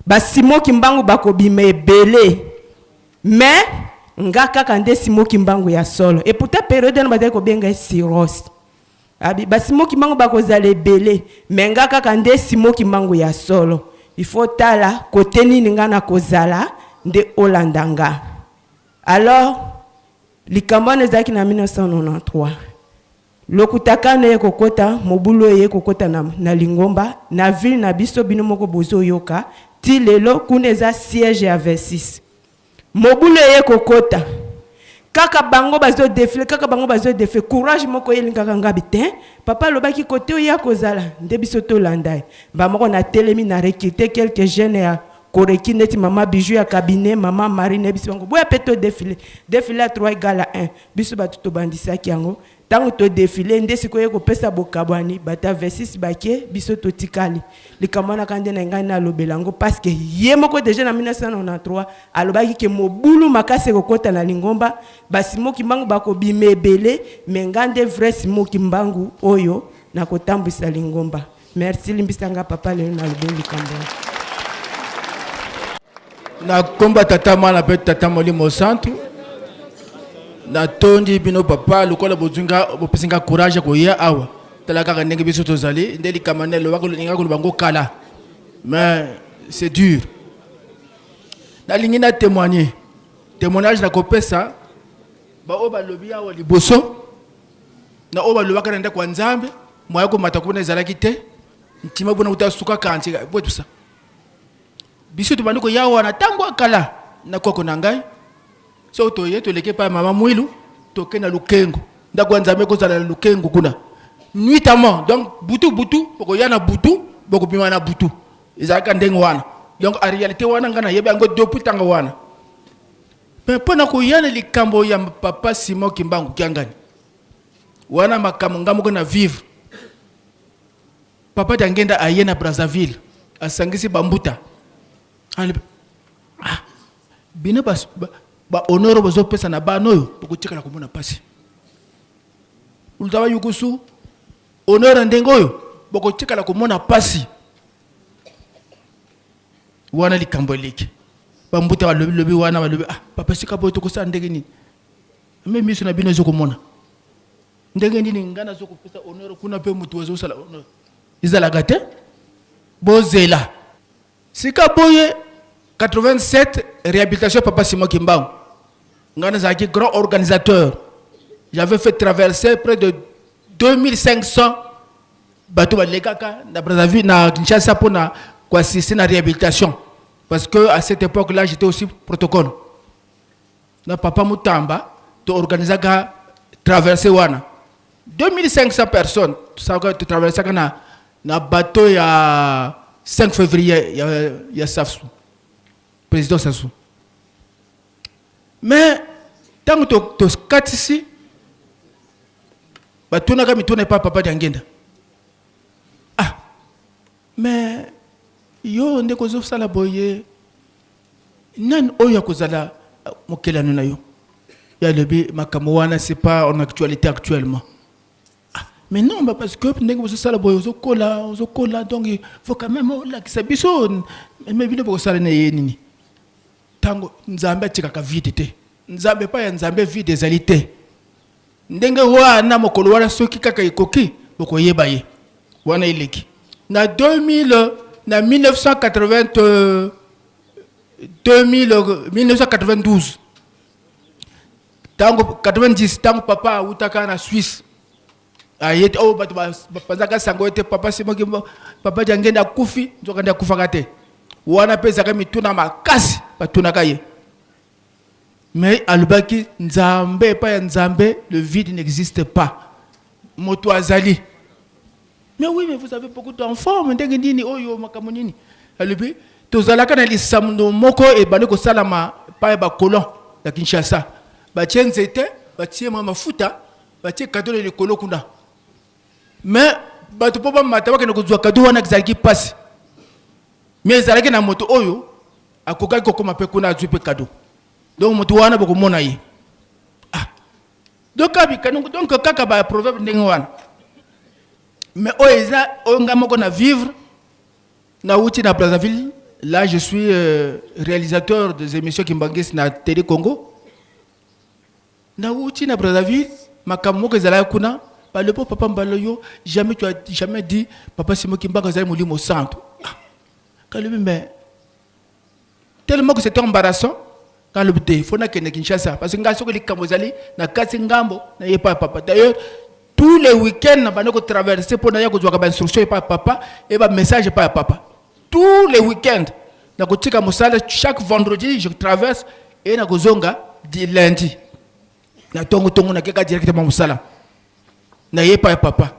[SPEAKER 14] Ba Simon Kimbangu bakobima ebele. Mais nga kaka nde Simon Kimbangu ya solo. Et pourtant periode wana bazali kobenga ye Siros. Abi ba Simon Kimbangu bakozala ebele, mais nga kaka nde Simon Kimbangu ya solo. Il faut otala cote nini nga nakozala nde olanda nga. Alors likambo wana ezalaki na 1993. Lokuta kano eye kokota, mobulu eye kokota na, na lingomba, na ville na biso bino moko bozo yoka, ti lelo kuna eza siège ya 26. Mobulu eye kokota. Kaka bango bazo defile, kaka bango bazo defile, courage moko eyelingaka nga bi te. Papa alobaki kote oyo akozala nde biso tolanda ye. Ba moko na telemi na recruter quelques jeunes ya Koreki neti mama Bijou ya cabinet, mama Marie nayebisi bango boya pe to defile. Defile ya 3 egale à 1. Biso batu tobandisaki yango. Tango to defile nde sikoyo eye kopesa bokabwani, bato ya 26 bake, biso totikali. Likambo wana kaka nde nalingaki nalobela yango parce que ye moko dejà na 1993 alobaki que mobulu makasi ekokota na lingomba, ba Simon Kimbangu bakobima ebele, mais nga nde vrai Simon Kimbangu oyo nakotambwisa lingomba. Merci, limbisa nga papa lelo nalobeli likambo wana.
[SPEAKER 15] Na komba tata mwana mpe tata molimo santu natondi bino papa lokola bozwi nga bopesi nga courage ya koya awa tala kaka ndenge biso tozali nde likambo nde alobaka olinga koloba ngo kala mais c'est dur nalingi na témoigner témoignage nakopesa baoyo balobi awa liboso na oyo balobaka na ndako ya nzambe moya komata kuna ezalaki te ntima kuna kuta suka kanti botusa biso tobandi koya wana ntango ya kala na koko na ngai soki toye toleki epai ya mama mwilu toke na lukengo ndako ya nzambe ekozala na lukengo kuna nuitamment donc butu butu bokoya na butu bokobima na butu ezalaka ndenge wana donc en réalité wana ngai nayebi yango depuis ntango wana Mais mpo na koya na likambo ya papa Simon Kimbangu Kiangani, wana makambo nga moko na vivre. Papa Diangenda aye na Brazzaville, asangisi bambuta. Alobi, ah, bino ba, ba, ba honneur bozopesa na bana oyo bokotikala komona pasi. Ulutaba yukusu honneur ya ndenge oyo bokotikala komona pasi. Wana likambo eleki. Ba mbuta balobi lobi wana balobi ah papa sika boye tokosala ndenge nini? Me miso na bino ezokomona ndenge nini ngai nazokopesa honneur kuna mpe moto azosala honneur ezalaka te. Bozela sika boye 87 réhabilitation papa Simon Kimbangu, ngai nazalaki grand organisateur, j'avais fait traverser près de 2500 bato balekaka na Brazzaville na Kinshasa mpona koassister na réhabilitation, parce que à cette époque là j'étais aussi protocole na papa Mutamba, toorganisaka traversée wana 2500 personnes totraversaka na, na bateau ya 5 février ya, ya Sassou, président Sassou. Mais ntango tokatisi batunaka mituna epa papa Diangenda, ah mais yo nde kozosala boye, nani oyo akozala mokelano na yo? Ye alobi makambo wana c'est pas en actualité actuellement. Ah, mais non, bah parce que ndenge bozosala boye, ozokola, ozokola, donc il faut quand même olakisa biso. Mais bino bokosala na ye nini? Ntango Nzambe atikaka vide te, Nzambe, epai ya Nzambe vide ezali te. Ndenge wana, mokolo wana soki kaka ekoki, bokoyeba ye. Wana eleki na 2000, na 1980, 2000, 1992, ntango 90, ntango papa awutaka na Suisse, aye te oyo bato bapanzaka sango ete papa Simoki, papa Diangende akufi, nzoka nde akufaka te. Wana mpe ezalaka mituna makasi batunaka ye, mais alobaki Nzambe, epai ya Nzambe le vide n'existe pas, moto azali. Mais oui, mais vous avez beaucoup d'enfants, mais ndenge nini oyo makambo nini? Alobi tozalaka na lisambo moko ebandi kosalama epai ya bacolon ya Kinshasa, batie nzete, batie mwa mafuta, batie cadeau na likolo kuna, mais bato mpo bamata bakende kozwa cadeau wana ezalaki mpasi. Mais ezalaki na moto oyo akokaki kokóma mpe kuna, azwi mpe cadeau. Donc moto wana bokomona ye. Ah, donc donc kaka baproverbe ndenge wana. Mais oyo eza oyo ngai moko na vivre, nauti na Brazzaville. Là, je suis réalisateur des émissions Kimbanguiste na Télé Congo. Nauti na Brazzaville, makambo moko ezalaki kuna, balobi: "Papa Mbala, yo jamais, tu as jamais dit papa Simon Kimbangu azali molimo santo." Ah, kalobi, mais tellement que c'était embarrassant, kalobi te, faut nakende Kinshasa, parce que ngai soki likambo ezali na kati ngambo naye pa papa. D'ailleurs, tous les week-ends na bandi kotraverse mpo naya kozwaka bainstruction epa papa e bamessage epa ya papa. Tous les week-ends nakotika mosala, chaque vendredi je traverse e nakozonga di lundi na tongo-tongo, nakeka directement mosala, naye epa ya papa.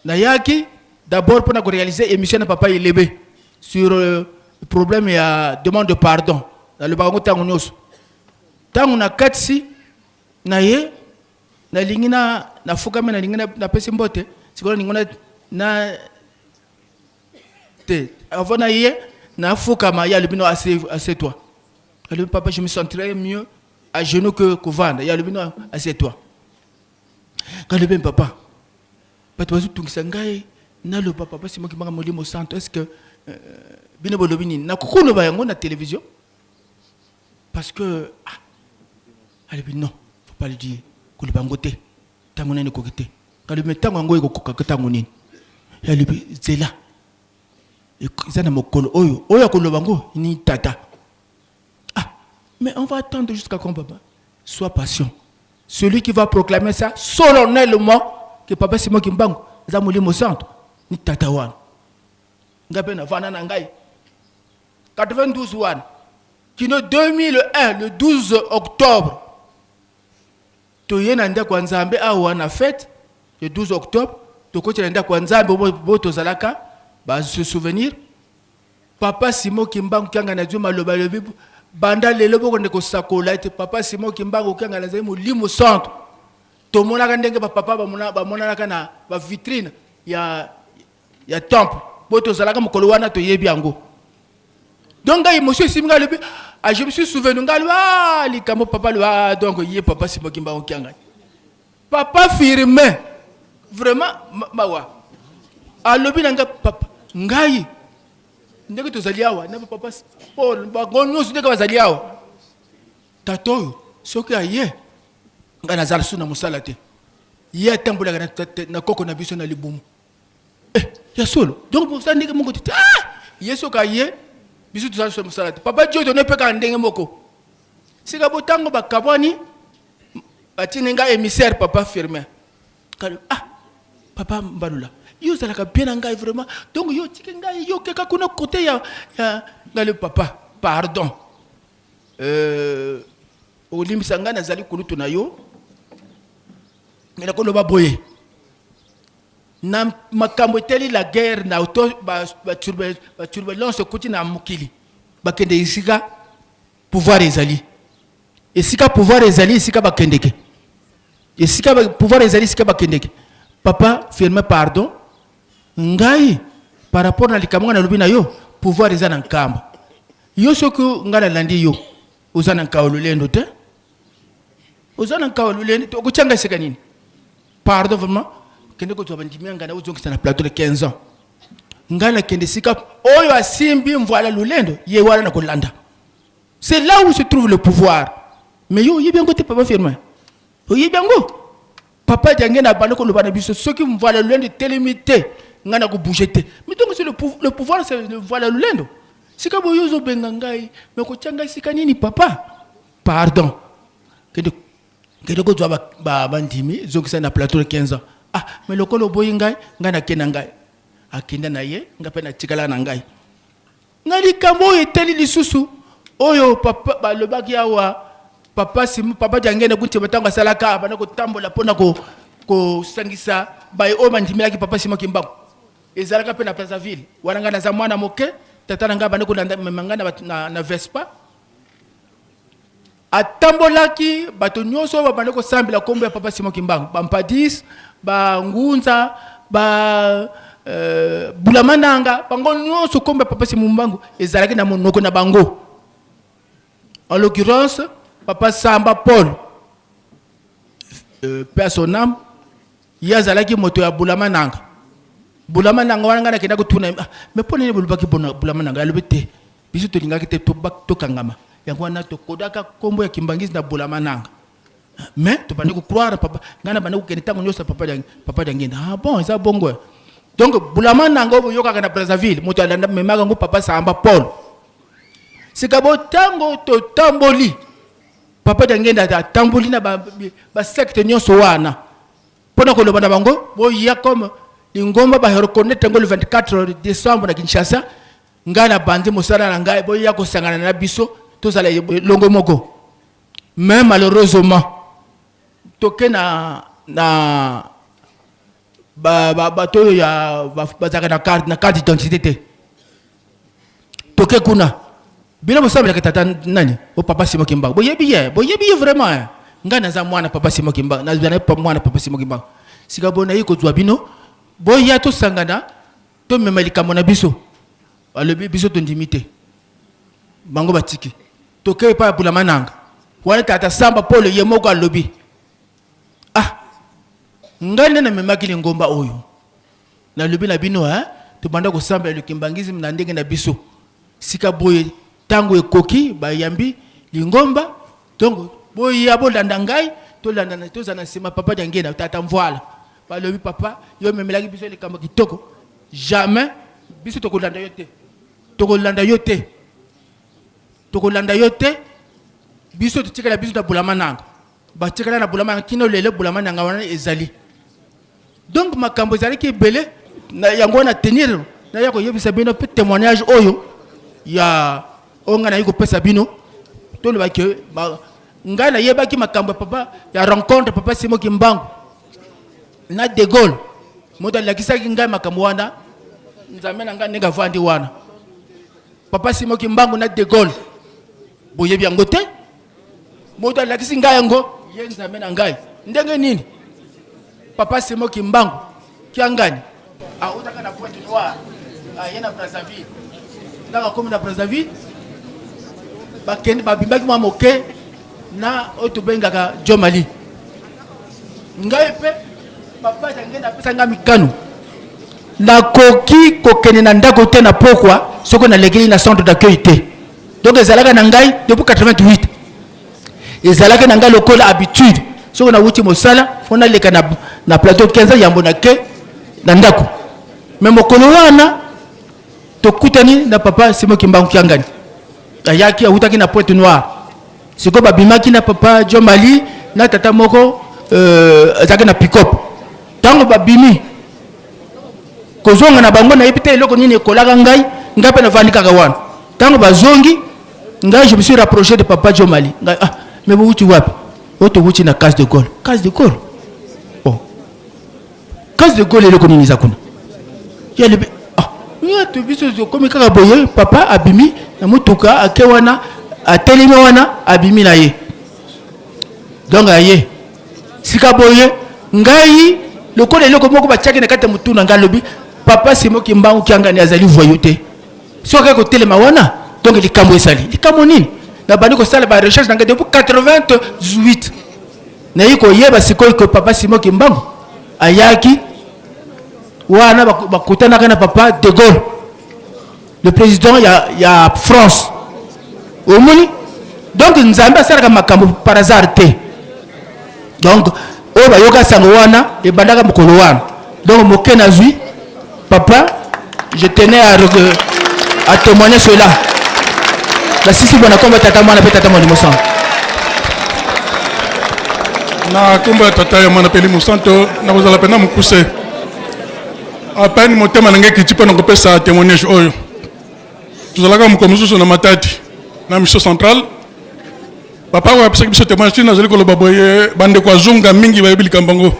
[SPEAKER 15] Nayaki d'abord mpona koréaliser émission na papa Elebe sur problème ya demande de pardon. Nalobaka yango ntango nyonso. Ntango nakatisi na ye, nalingi na nafukami, nalingi napesi mbote. Sikoyo nalingi na te, avant na ye nafukama, ye alobi: "No, assieds-toi." Alobi: "Papa, je me sentirais mieux à genoux que kovanda." Ye alobi: "No, assieds-toi." Kalobi: "Papa, bato bazotungisa ngai naloba papa Simon Kimbangu molimo santo. Est ce que bino bolobi nini? Nakoki koloba yango na télévision?" Parce que ah, alobi: "Non, faut pas le dire, koloba yango te, ntango nani ekoki te." Kalobi: "Me ntango yango ekokokaka ntango nini?" Ye alobi: "Zela, eza na mokolo oyo oyo akoloba yango ni tata." "Ah, mais on va attendre jusqu'à quand, papa?" "Sois patient. Celui qui va proclamer ça solennellement que papa Simon Kimbangu aza molimo santo ni tata wana." Ngai mpe navanda na ngai 92 wana kino 2001, le 12 octobre, toye na ndako ya Nzambe awa na fête le 12 octobre. Tokoti na ndako ya Nzambe bo tozalaka base souvenir papa Simon Kimbangu Kiangani azwi maloba, alobi: "Banda lelo bokende kosakola ete papa Simon Kimbangu Kiangani azali molimo santo." Tomonaka ndenge bapapa bamonanaka na bavitrine ya temple bo tozalaka mokolo wana, toyebi yango. Donc ngai émotion esimi ngai, alobi: "Ah, je me suis souvenu." Ngai alobi: "Ah, likambo papa alobi." Ah, donc ye papa Simon Kimbangu Kiangani, papa Firmin, vraiment mawa. Alobi na ngai: "Papa, ngai ndenge tozali awa na papa Paul, bango nyonso ndenge bazali awa, tata oyo soki aye, ngai nazala su na mosala te. Ye atambolaka na koko na biso na libumu." Eh, ya solo. Donc mosala ndenge moko te. Ah, ye soki aye, biso tozala su na mosala te. Papa Dieudonné mpe kaka ndenge moko. Sika botango bakabwani, batindi ngai émissaire papa Firmin. Kalo: "Ah, papa Mbalula, yo ozalaka bien na ngai vraiment, donc yo otiki ngai, yo okeka kuna kote ya ngai." Le papa: "Pardon, olimbisa ngai, nazali kulutu na yo, me nakoloba boye na makambo eteli la guerre na to baturbulence ekuti na mokili. Bakende esika pouvoir ezali, esika pouvoir ezali, esika bakendeke, esika pouvoir ezali, esika bakendeke. Papa Firmin, pardon, ngai par rapport na likambo ngai nalobi na yo, pouvoir eza na nkamba. Yo soki ngai nalandi yo, oza na nkao lolendo te." Oza na nkawa lolende te, okotia ngai esika nini? Pardon vraiment, kende kozwa bandimi ya ngai na ozongisa na plateau de 15 ans. Ngai nakende esika oyo asimbi mvuala lolendo, ye wana na kolanda. C'est là où se trouve le pouvoir. Mais yo oyebi yango te papa Firmin. Oyebi yango? Papa Diangienda abandi koloba na biso soki mvuala lolendo etelemi te, ngai na ko bouger te. Mais donc c'est le pouvoir, c'est le mvuala lolendo. Sika boye ozobenga ngai, mais okotia ngai sika nini papa? Pardon. Kende kende kozwa bandimi, zongisa na plateau de 15 ans. Ah, mais lokola oboyi ngai, ngai nakende na ngai. Akenda na ye, ngai mpe natikala na ngai. Na likambo oyo etali lisusu oyo papa balobaki awa, papa Simon, papa Diangienda Kuntima ntango asalaka abanda kotambola mpona kosangisa baye oyo bandimelaki papa Simon Kimbangu. Ezalaka mpe na Brazzaville. Wana ngai naza mwana moke, tata na ngai abandi kolanda mema ngai na Vespa. Atambolaki bato nyonso oyo babandi kosambela nkombo ya papa Simon Kimbangu, ba Mpadis, ba Ngunza, ba Bulamananga, bango nyonso nkombo ya papa Simon Kimbangu ezalaki na monoko na bango. En l'occurrence, papa Samba Paul, paix à son âme, ye azalaki moto ya Bulamananga. Bulamananga wana ngai nakenda kotuna ye, ah, mais mpo nini bolobaki Bulamananga? Alobi te, biso tolingaki te tokangama, yango wana tokodaka nkombo ya Kimbanguiste na Bulamananga. Mais tobandi kocroire papa, ngai nabandi kokende ntango nyonso papa papa Diangienda. Ah bon, eza bongo. Donc Bulamananga oyo boyokaka na Brazzaville, moto alanda memaka yango papa Samba Paul. Sika bo ntango totamboli, papa Diangienda atamboli na ba secte nyonso wana mpona koloba na bango boya comme lingomba ba reconnaître yango le 24 décembre na Kinshasa. Ngai na bandi mosala na ngai, boya kosangana na biso tozala elongo moko. Mais malheureusement toke na bato oyo ya bazalaka na carte d'identité te. Toke kuna, bino bosambelaka tata nani? O papa Simon Kimbangu. Boyebi ye, boyebi ye vraiment, hein. Ngai naza mwana papa Simon Kimbangu, nazala mwana papa Simon Kimbangu. Sika boye nayi kozwa bino, boya tosangana, tomema likambo na biso. Balobi biso tondimi te, bango batiki. Toke epai ya Bulamananga wana, tata Samba Paul ye moko alobi, ah, ngai nde namemaki lingomba oyo, nalobi na bino, hein, tobanda kosambela le kimbanguisme na ndenge na biso. Sika boye ntango ekoki, bayambi lingomba, donc boya bolanda ngai, tolanda, tozala na nsima papa Diangienda, tata Mvuala. Balobi papa, yo omemelaki biso likambo kitoko, jamais biso tokolanda yo te, tokolanda yo te, tokolanda yo te. Biso totikala biso na Bulamananga, batikala na Bulamananga kino lelo. Bulamananga wana ezali donc makambo ezalaki ebele na yango wana. Tenir naya koyebisa bino mpe témoignage oyo ya oyo ngai nayi kopesa bino. Toloba ke ngai nayebaki makambo ya papa, ya rencontre papa Simon Kimbangu na De Gaulle. Moto alakisaki ngai makambo wana, Nzambe na ngai ndenge avandi wana, papa Simon Kimbangu na De Gaulle, boyebi yango te. Moto alakisi ngai yango, ye Nzambe na ngai. Ndenge nini papa Simon Kimbangu Kiangani autaka na Pointe Noire, aye na Brazzaville? Ntango akomi na Brazzaville, bakende babimaki mwa moke na oyo tobengaka Jomali. Ngai mpe papa Diangienda apesa ngai mikano, nakoki kokende na ndako te na pokwa soki nalekeli na centre d'accueil te. Donc ezalaka na ngai depuis 88, ezalaki na ngai lokola habitude, soki nawuti mosala fo naleka na plateau 15 yambo nake na ndako. Mais mokolo wana tokutani na papa Simon Kimbangu Kiangani, ayaki awutaki na Pointe Noire. Sikoyo babimaki na papa Jomali na tata moko azalaki na pick-up. Ntango babimi kozonga na bango, nayebi te eloko nini ekolaka ngai, ngai mpe navandi kaka wana. Ntango bazongi, ngai je me suis rapproché de papa Jomali. Ngai, ah, mais bowuti wapi? Oyo towuti na Case de Gaulle. Case de Gaulle, bon, Case de Gaulle eloko nini eza kuna? Ye alobi, ah, to biso tokomi kaka boye. Papa abimi na motuka, ake wana, atelemi wana, abimi na ye. Donc aye sika boye, ngai lokola eloko moko batiaki na kati ya motu na ngai, alobi papa Simon Kimbangu Kiangani azali voyou te. Soki akei kotelema wana, donc likambo ezali likambo nini? Nabandi kosala ba recherche na ngai depuis 88. Nayi koyeba sikoyo que papa Simon Kimbangu ayaki wana bakutanaka na papa De Gaulle, le président ya, ya France. Omoni, donc Nzambe asalaka makambo par hasard te. Donc oyo bayoka sango wana ebandaka mokolo wana. Donc moke nazwi papa, je tenais à, à témoigner cela. Nasisi bona komba tata mwana mpe tata molimo santo.
[SPEAKER 8] Na nkombo ya tata ya mwana mpe elimo santo, nakozala mpenza mokuse. Apeni motema na ngai ekiti mpo na kopesa témoignage oyo. Tozalaka mokolo mosusu na Matadi na mission centrale. Papa oyo apesaki biso témoignage, ntina azali koloba boye, bandeko ya Zunga mingi bayebi likambo yango.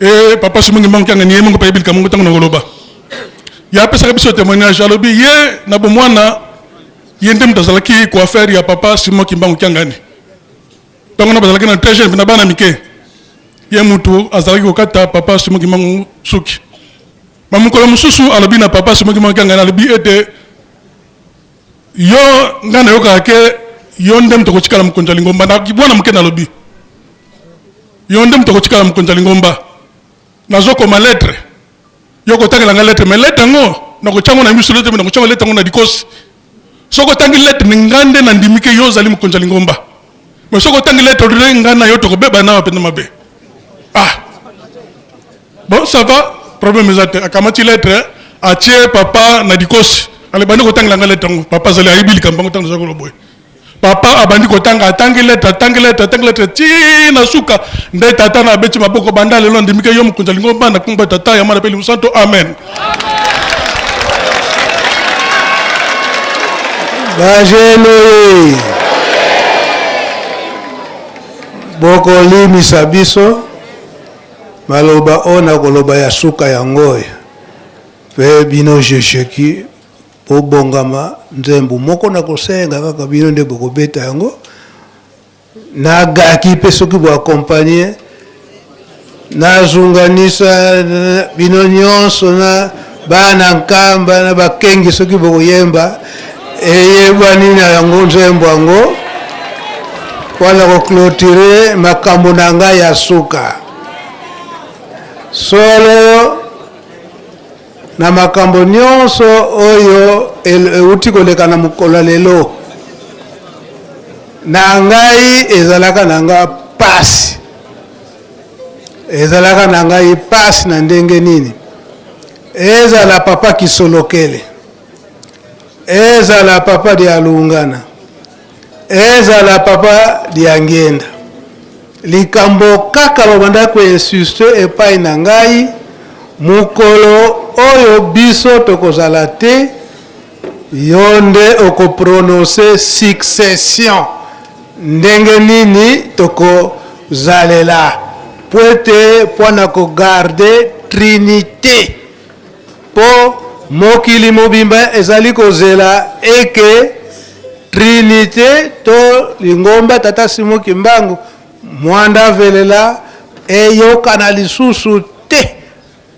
[SPEAKER 8] E papa Simon Kimbangu Kiangani ye moko mpe ayebi likambo yango ntango nakoloba. Ye apesaka biso témoignage, alobi ye na bomwana ye nde moto azalaki coiffeur ya papa Simon Kimbangu Kiangani. Ntango na bazalaki na très jeune na bana mike, ye mutu azalaki kokata papa Simon Kimbangu suki. Ba mokolo mosusu alobi na papa Simon Kimbangu Kiangani, alobi ete yo ngai nayokaka ke yo nde moto okotikala mokonzi ya lingomba. Na bwana moke nalobi yo nde moto okotikala mokonzi ya lingomba, nazokoma lettre, yo kotangela ngai lettre, mais lettre yango nakotya yango na miso te, nakotya lettre yango na likosi. Soki otangi lettre ngai nde nandimi ke yo ozali mokonzi ya lingomba, mais soki otangi lettre te ngai na yo tokobeba na mpenza mabe. Ah bon, ça va, problème eza te. Akamati lettre, atie papa na likosi, ale bandi kotangela ngai lettre yango. Papa azali ayebi likambo yango ntango naza koloba boye. Papa abandi kotanga, atangi lettre, atangi lettre, atangi lettre ti na suka, nde tata na abeti maboko. Banda lelo andimi ke yo mokonzi ya lingomba, na kombo ya tata ya mwana mpe elimo santo, amen.
[SPEAKER 1] Bajene, bokolimisa biso maloba oyo nakoloba ya suka yango oyo, mpe bino jejeki bobongama nzembo moko nakosenga kaka bino nde bokobeta yango nagaki mpe soki boakompagne nazunganisa bino nyonso na bana nkamba na bakengi soki bokoyemba eyebani na yango nzembo yango mpo na koclotire makambo na ngai ya suka solo na makambo nyonso oyo euti koleka na mokolo ya lelo. Na ngai ezalaka na nga pasi, ezalaka na ngai pasi na ndenge nini? Ezala papa Kisolokele, ezala papa Dialungana, ezala papa Diangienda, likambo kaka babandaki koinsiste epai na ngai, mokolo oyo biso tokozala te, yo nde okoprononce succession, ndenge nini tokozalela, po ete mpo na kogarde trinite, mpo mokili mobimba ezali kozela eke Trinite to lingomba Tata Simon Kimbangu Mwanda Velela eyokana lisusu te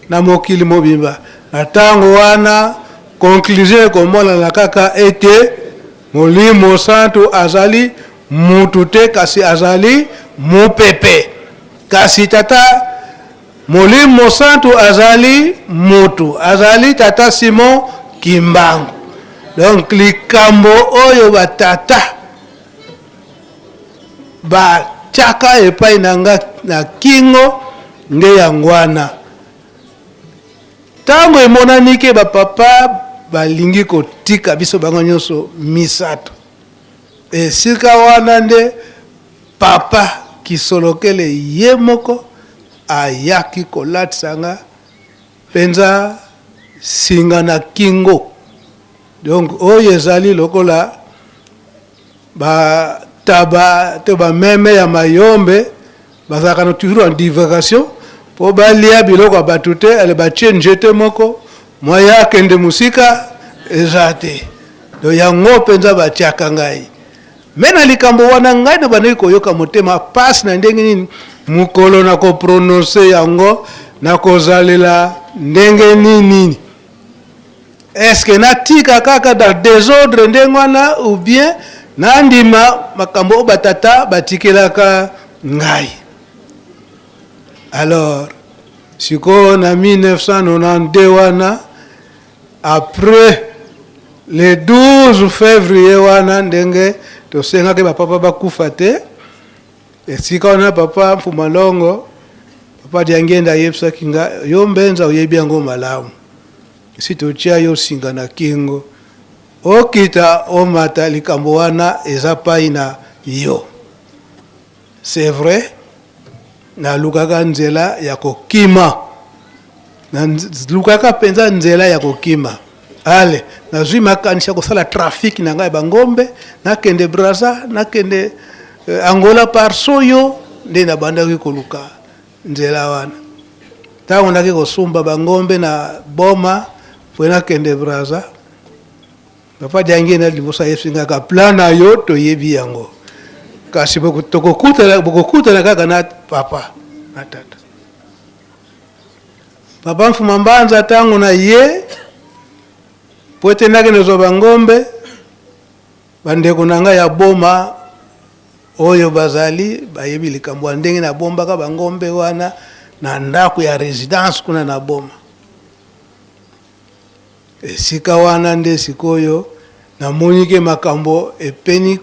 [SPEAKER 1] na mokili mobimba. Na tango wana conclusion ekomonana kaka ete Molimo Santu azali mutu te kasi azali mupepe. Kasi Tata Molimo Mosantu azali mutu, azali Tata Simon Kimbangu. Donc likambo oyo ba tata batiaka epai na nga na kingo nde yango wana. Ntango emonani ke ba papa balingi kotika biso bango nyonso misato, esika wana nde Papa Kisolokele ye moko ayaki kolatisa nga penza singa na kingo. Donc oyo ezali lokola ba taba to ba meme ya mayombe bazalaka na toujours en divagation po balia biloko ya bato te, ale batie njete moko moyen akende mosika eza te. Donc yango penza batiaka ngai. Mais na likambo wana ngai na bandaki koyoka motema pasi na ndenge nini mokolo na ko prononcer yango na kozalela ndenge nini? Est-ce que natika kaka dans desordre ndenge wana ou bien nandima makambo oyo batata batikelaka Ngai. Alors, sikoyo na 1992 wana, après le 12 février wana, ndenge tosengaki bapapa bakufa te, esika wana papa Mfuma Longo, papa Diangenda ayebisaki nga, yo Mbenza oyebi yango malamu, si totia yo singa na kingo, okita omata, likambo wana eza pai na yo. C'est vrai, nalukaka nzela ya kokima, nalukaka mpenza nzela ya kokima. Ale nazwi makanisi ya kosala trafic na ngai bangombe, nakende Brazza, nakende Angola par Soyo, nde nabandaki koluka nzela wana. Ntango naki kosumba bangombe na Boma po nakende Brazza, papa Diangienda liboso ayebisi ngaka plan na yo toyebi yango, kasi bokokutana kaka na papa na tata. Papa Mfuma Mbanza ntango na ye po ete nakende kozwa bangombe, bandeko na ngai ya Boma oyo bazali bayebi likambo ya ndenge nabombaka bangombe wana na ndako ya residence kuna na Boma. Esika wana nde sikoyo namoni ke makambo epeni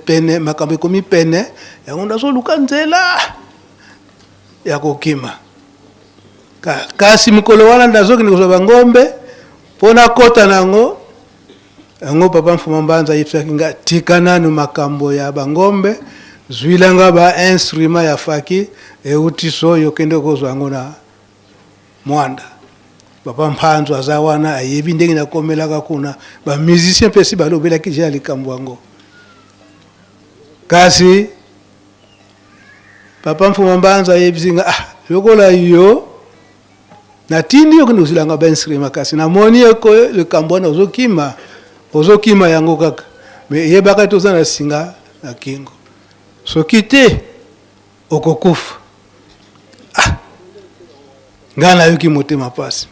[SPEAKER 1] pene, makambo ekomi pene, yango nazoluka nzela ya kokima. Kasi mokolo wana nazokende kozwa bangombe mpo nakota na yango, yango papa Mfuma Mbanza ayebisaki nga, tika nanu makambo ya bangombe, zwila nga ba instrument ya faki euti soyo, kende kozwa yango na Mwanda. Papa Mpanzu aza wana, ayebi ndenge nakomelaka kuna, ba musicien mpe si balobelaki ja likambo yango. Kasi papa Mfuma Mbanza ayebisi nga, ah, lokola yo natindi yo kende kozwila nga ba instrument, kasi namoni eko likambo wana ozokima, ozokima yango kaka, mais yebaka ete oza na singa na kingo, soki te okokufa. Ah, ngai nayoki motema pasi.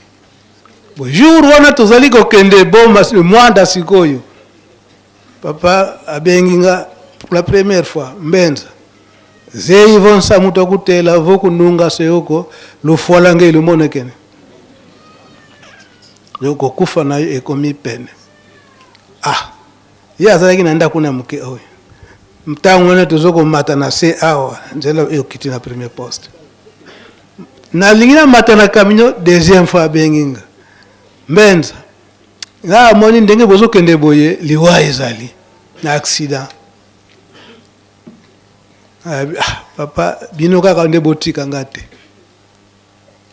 [SPEAKER 1] Bo jour wana tozali kokende Boma Mwanda, sikoyo papa abengi nga pour la première fois, Mbenza zei vonsa mutu akutela vokununga seyoko lufwala nge lumonekene, yo kokufa na yo ekomi pene. Ah, ye azalaki na ndako na moke oyo, ntango wana tozo komata na se awa, nzela oyo okiti na premier poste, nalingi namata na camion. Deuxième fois abengi nga, Mbenza, nga amoni ndenge bozokende boye, liwa ezali na accident. Ah, papa, bino kaka nde botika nga te,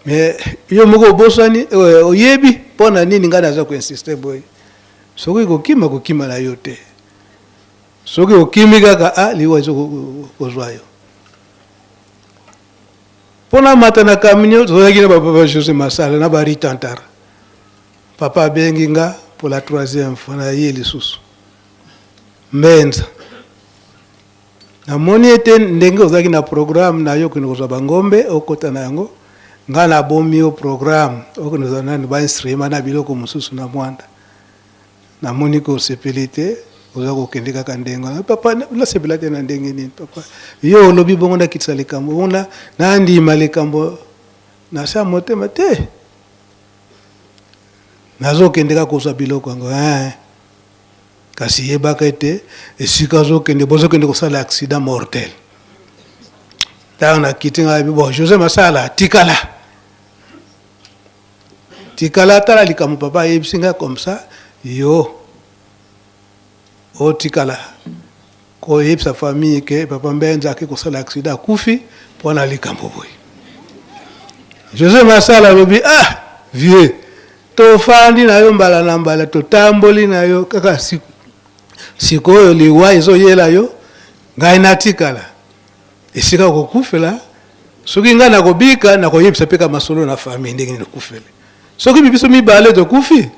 [SPEAKER 1] mais yo moko obosani, oyebi mpo na nini ngai naza koinsiste boye. Soki kokima, kokima na yo te. Soki okimi kaka, ah, liwa ezo kozwa yo. Mpo namata na camion, tozalaki na bapapa José Masala na baritantara. Papa abengi nga pour la troisième fois, na ye lisusu, Mbenza, namoni ete ndenge ozalaki na programme na yo okende kozwa bangombe okota na yango, nga nabomi yo programme okende kozwa nani bainstrument na biloko mosusu na Mwanda. Namoni ko osepeli te, oza kokende kaka ndenge wana. Papa, nasepela te na ndenge nini? Papa, yo olobi bongo nakitisa likambo bongo, nandima likambo na se ya motema te, nazokende kaka kozwa biloko yango. Kasi yebaka ete esika ozokende, bozokende kosala accident mortel. Ntango nakiti ngai, bon, José Masala tikala, tikala, tala likambo papa ayebisi ngai comme ça, yo otikala koyebisa famille ke papa Mbenza ake kosala accident, akufi mpo na likambo boye. José Masala alobi, ah vieux, tofandi na yo mbala na mbala, totamboli na yo kaka, sikoyo liwa ezoyela yo, ngai natikala esika okokufela. Soki ngai nakobika, nakoyebisa mpe ka masolo na famille ndenge nini okufele. Soki biso mibale tokufi,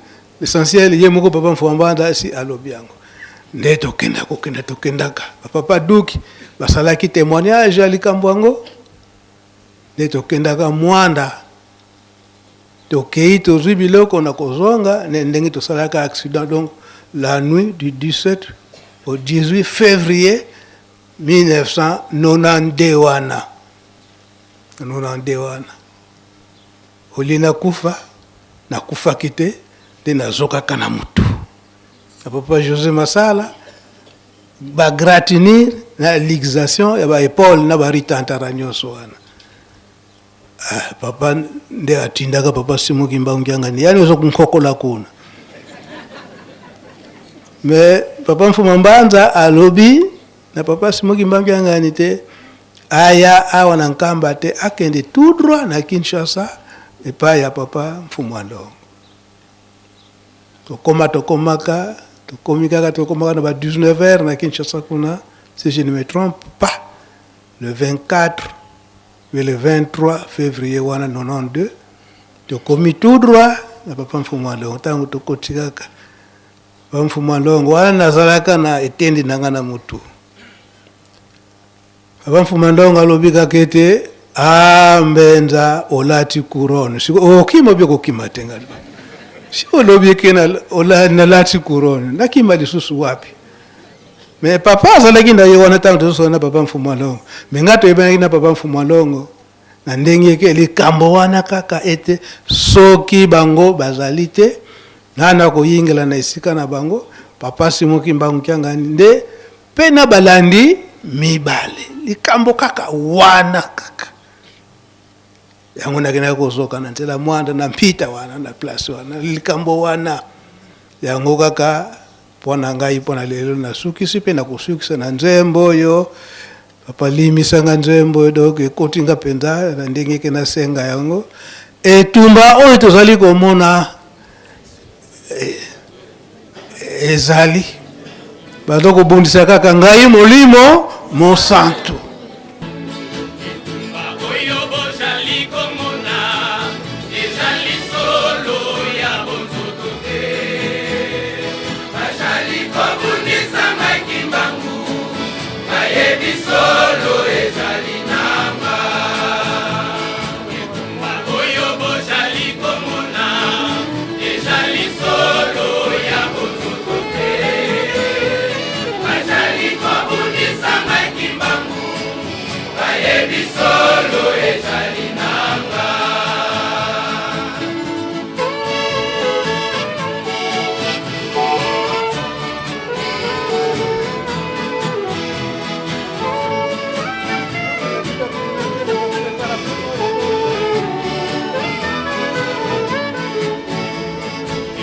[SPEAKER 1] l'essentiel ye moko papa Mfwambanda si alobi yango. Nde tokenda kokenda, tokendaka, bapapa Duki basalaki témoignage ya likambo yango. Nde tokendaka Mwanda, tokei tozwi biloko na kozonga, ndenge tosalaka accident, donc la nuit du 17 au 18 février. 1992 wana, 92 wana olie nakufa, nakufaki te, nde nazokaka na mutu na papa José Masala ba gratinir na luxation ya ba épaule na ba ritantara nyonso wana. Ah, papa nde atindaka papa Simon Kimbangu Kiangani yani ozo kunkokola kuna me papa Mfuma Mbanza alobi na papa Simon Kimbangu Kiangani te aya awa na Nkamba te, akende tout droit na Kinshasa epai ya papa Mfumu Alongo. Tokoma tokomaka tokomi kaka tokomaka na ba 19 heures na Kinshasa kuna, si je ne me trompe pas le 24 mais le 23 février wana 92, tokomi tout droit na papa Mfumu Alongo. Ntango tokoti kaka papa Mfumu Alongo wana, nazalaka na etendi na nga na mutu. Papa Mfumu Alongo alobi kaka ete a Mbenza olati couronne, siko okima obi okokima te. Ngai si olobi eke nalati couronne, nakima lisusu wapi? Me papa azalaki na ye wana ntango tozosola na papa Mfumu Alongo, me ngai toyebanaki na papa Mfumu Alongo na ndenge eke likambo wana kaka ete soki bango bazali te, ngai nakoyingela na esika na bango papa Simon Kimbangu Kiangani nde mpe na balandi mibale. Likambo kaka wana kaka yango nakendaki kozoka na nzela Mwanda na mpita wana na place wana, likambo wana yango kaka mpo na ngai mpo na lelo nasukisi mpe nakosukisa na nzembo oyo. Papa limisanga nzembo oyo, donc ekoti nga mpenza na ndenge eke nasenga yango. Etumba oyo tozali komona ezali baza kobundisa kaka ngai Molimo Mosantu.
[SPEAKER 16] Oyo bozali komona ezali solo ya bonzoto te. Bazali kobundisa ngai Kimbangu, bayebi solo ezali nanga. Etumba oyo bozali komona ezali solo ya bonzoto te. Bazali kobundisa ngai Kimbangu, bayebi solo ezali nanga.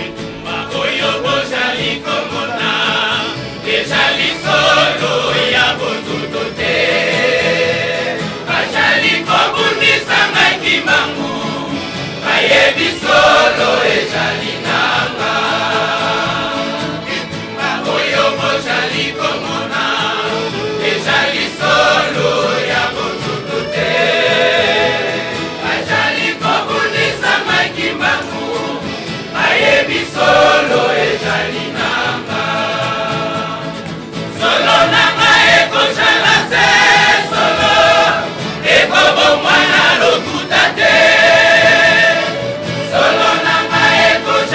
[SPEAKER 16] Etumba oyo bozali komona ezali solo ya bonzoto te. Bazali kobundisa ngai Kimbangu, bayebi solo ezali nanga. Etumba oyo bozali komona ezali solo ya bonzoto te. Bazali kobundisa ngai Kimbangu, bayebi solo ezali nanga. Solo nanga ekozala se solo, ekobongwana lokuta te. Solo nanga ekozala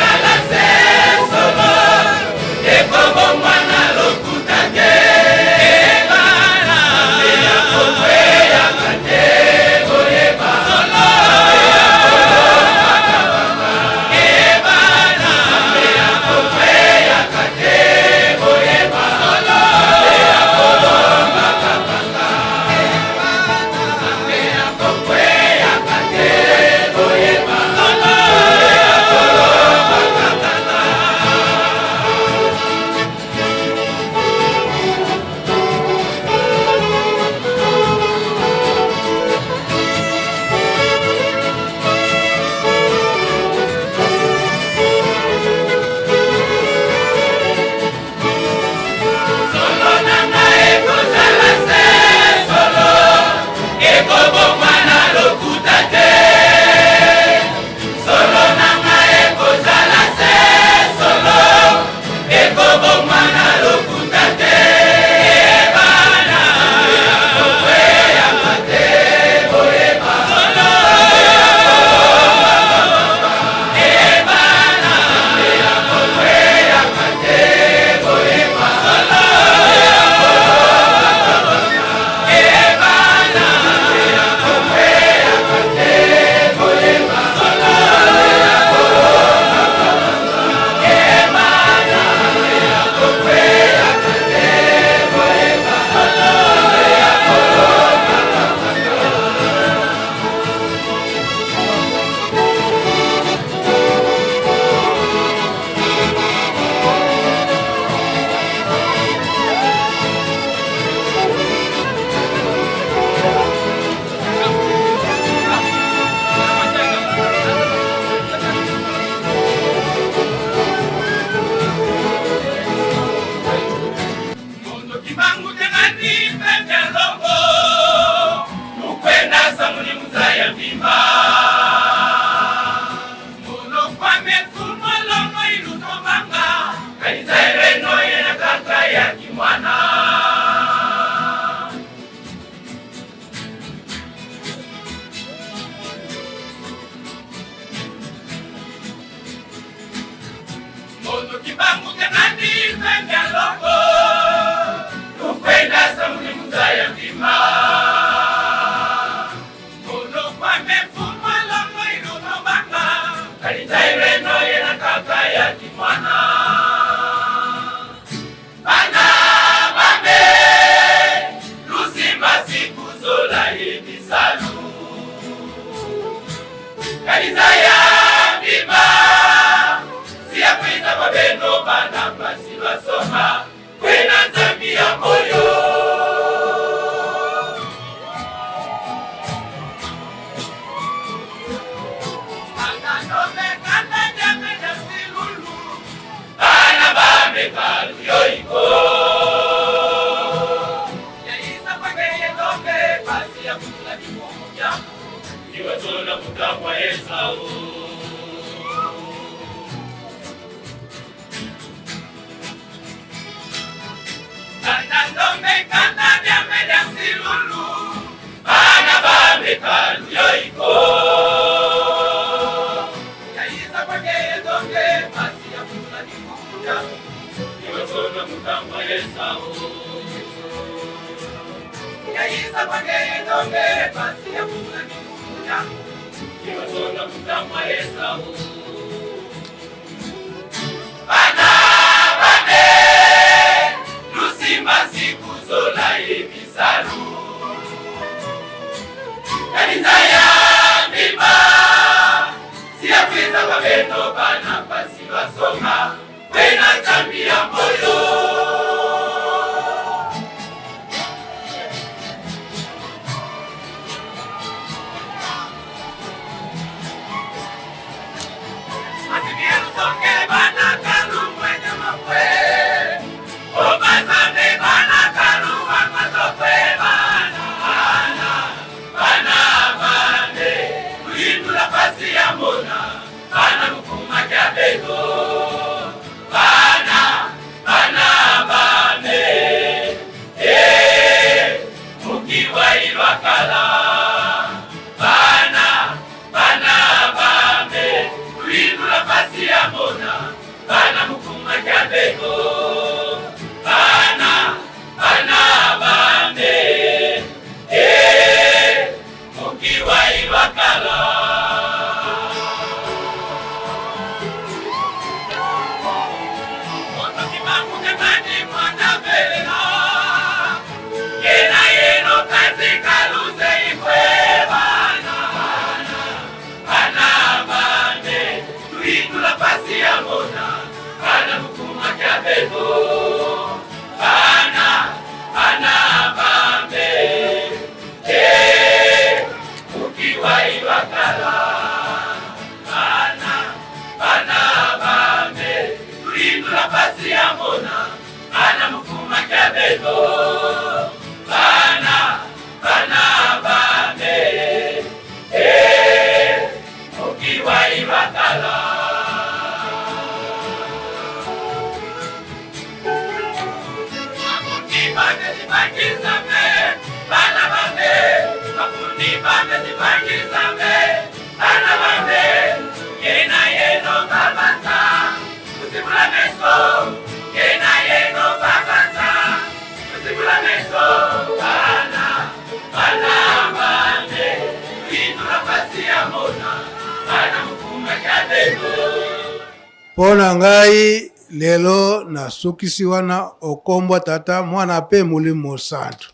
[SPEAKER 1] Mpo na ngai lelo nasukisi wana okombwa Tata, Mwana mpe Molimo Mosantu.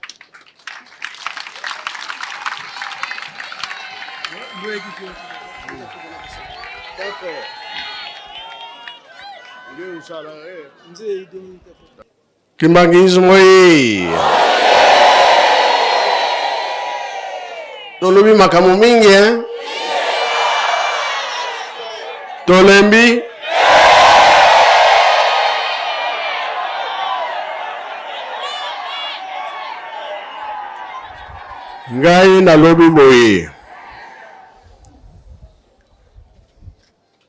[SPEAKER 17] Kimbanguisme oye! Tolobi makambo mingi hein? Tolembi? Ngai nalobi boye,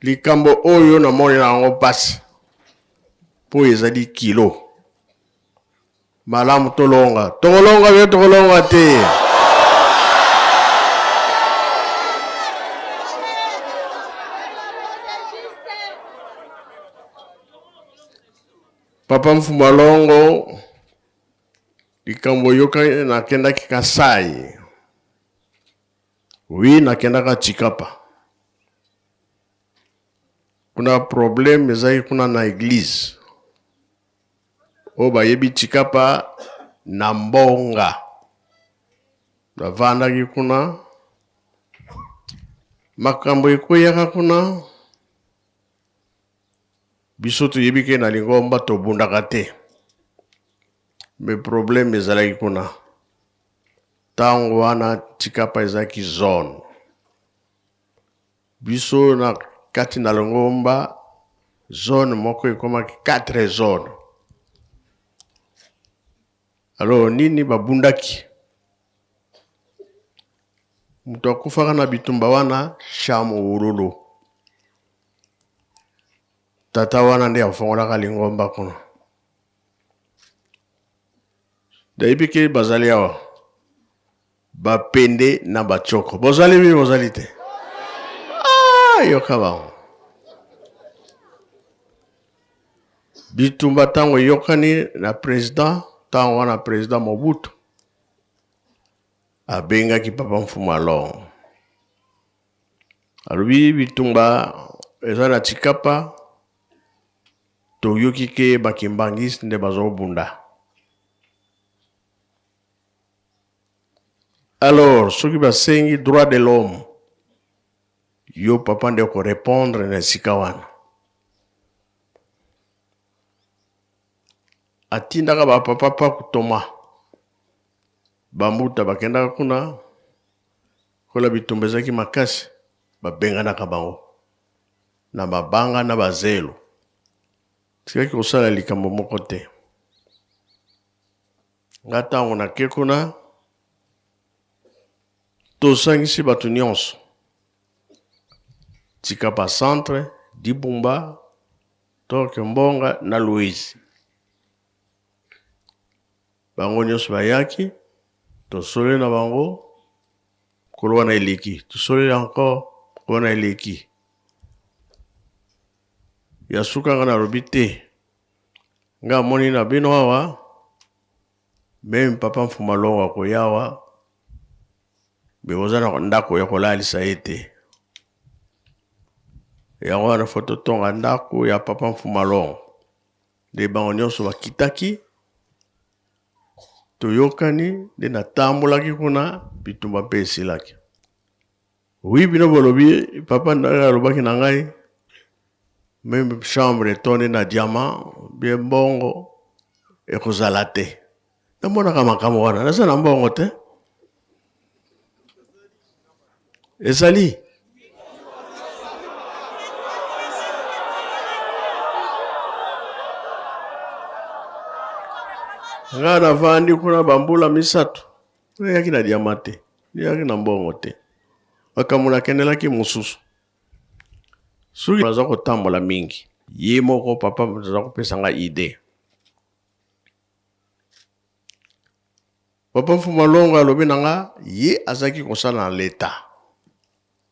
[SPEAKER 17] likambo oyo namoni na yango mpasi mpo ezali kilo. Malamu tolonga, tokolonga bino, tokolonga te. Papa Mfuma Longo, likambo oyokaki nakendaki Kasai. Oui, nakendaka Tshikapa. Kuna problème ezalaki kuna na eglise. Oyo bayebi Tshikapa na mbonga. Navandaki kuna. Makambo ekweyaka kuna. Biso toyebi ke na lingomba tobundaka te. Mais problème ezalaki kuna. Tango wana Tshikapa ezalaki zone. Biso na kati na lingomba zone moko ekomaki 4 zones. Alors nini babundaki? Moto akufaka na bitumba wana Cham Wululu. Tata wana nde afongolaka lingomba kuna. Nayebi ke bazali awa bapende na bachoko. Bozali mi bozali te? Ah, yoka bango. Bitumba ntango eyokani na president, ntango wana president Mobutu abengaki papa Mfumu Alongo. Alobi bitumba eza na Tshikapa, toyoki ke ba kimbanguiste nde bazobunda. Alors soki basengi droit de l'homme, yo papa nde oko repondre na esika wana. Atindaka ba papa Paku Thomas, ba mbuta bakendaka kuna. Lokola bitumba ezalaki makasi, babenganaka bango na mabanga na bazelo. Tikaki kosala likambo moko te. Nga ntango nake kuna, tosangisi bato nyonso, Tshikapa centre, Dibumba, Torque Mbonga na Louise. Bango nionso bayaki, tosololi na bango, mokolo wana eleki, tosololi encore, mokolo wana eleki. Ya suka nga nalobi te, nga amoni na bino awa, meme papa Mfuma Longo akoya awa, me boza na ndako ya kolalisa ye te. Yango wana fo totonga ndako ya papa Mfuma Longo. Nde bango nyonso bakitaki, toyokani, nde natambolaki kuna, bitumba mpe esilaki. Oui, bino bolobi, papa ndenge alobaki na ngai, meme chambre etondi na diamant, bien mbongo ekozala te. Namonaka makambo wana, naza na mbongo te. Ezali nga navandi kuna bambula misato, nayaki na diama te, nayaki na mbongo te, makambo nakendelaki mosusu. Soki naza kotambola mingi, ye moko papa aza kopesa nga idee. Papa Mfuma Longo alobi na nga ye azalaki kosala na l'etat,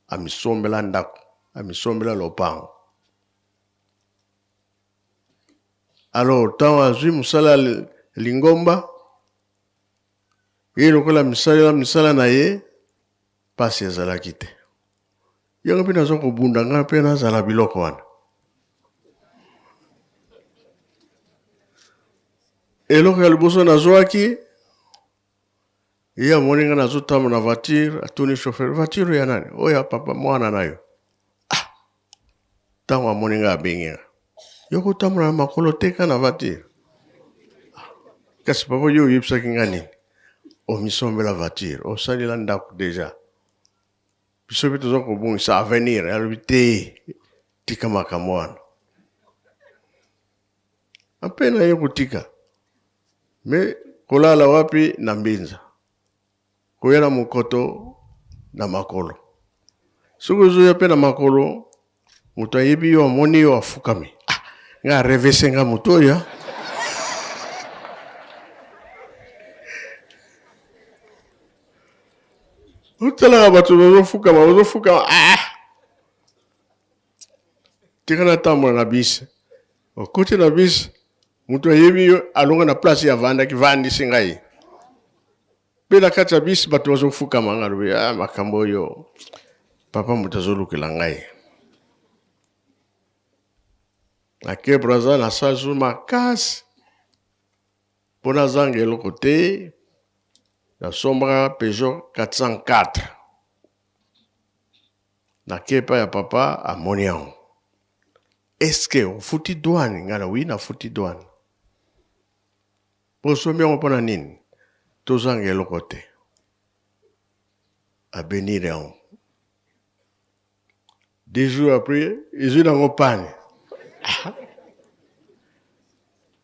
[SPEAKER 17] amisombela ndako, amisombela lopango. Alors tango azwi mosala ya lingomba, ye lokola misalela misala na ye, pasi ezalaki te. Yango mpe naza kobunda nga mpe nazala biloko wana. Eloko ya liboso nazwaki, ye amoni nga nazotambola na voiture, atuni chauffeur, voiture ya nani? Oyo ya papa mwana na yo. Ah! Ntango amoni nga abengi nga, yo kotambola na makolo te ka na voiture. Ah, kasi papa yo oyebisaki nga nini? Omisombela voiture, osalela ndako deja. Biso mpe toza kobongisa avenir. Alobi te, tika makambo wana. Ape na ye kotika. Me kolala wapi na mbinza. Koya na mokoto na makolo. Soki ozoya mpe na makolo, moto ayebi yo, amoni yo, afukami. Ah, nga arevese nga moto oyo. Ah. Otalaka bato bazofukama, bazofukama. Ah! Tika natambola na bisi. Okoti na bisi, Moto ayebi yo alonga na place ye avandaki vandisi ngai. Mpe na kati ya bisi bato bazofukama ngai alobi ah, makambo oyo papa moto azolukela ngai. Nake Brazza nasali su makasi mpo nazanga eloko te, nasombaka Peugeot 404. Nake epai ya papa amoni yango. Est-ce que ofuti douane? Ngai na oui nafuti douane. Bosombi yango mpo na nini? Tozanga eloko te. Abenir yango. Deux jours après, ezwi nango pane.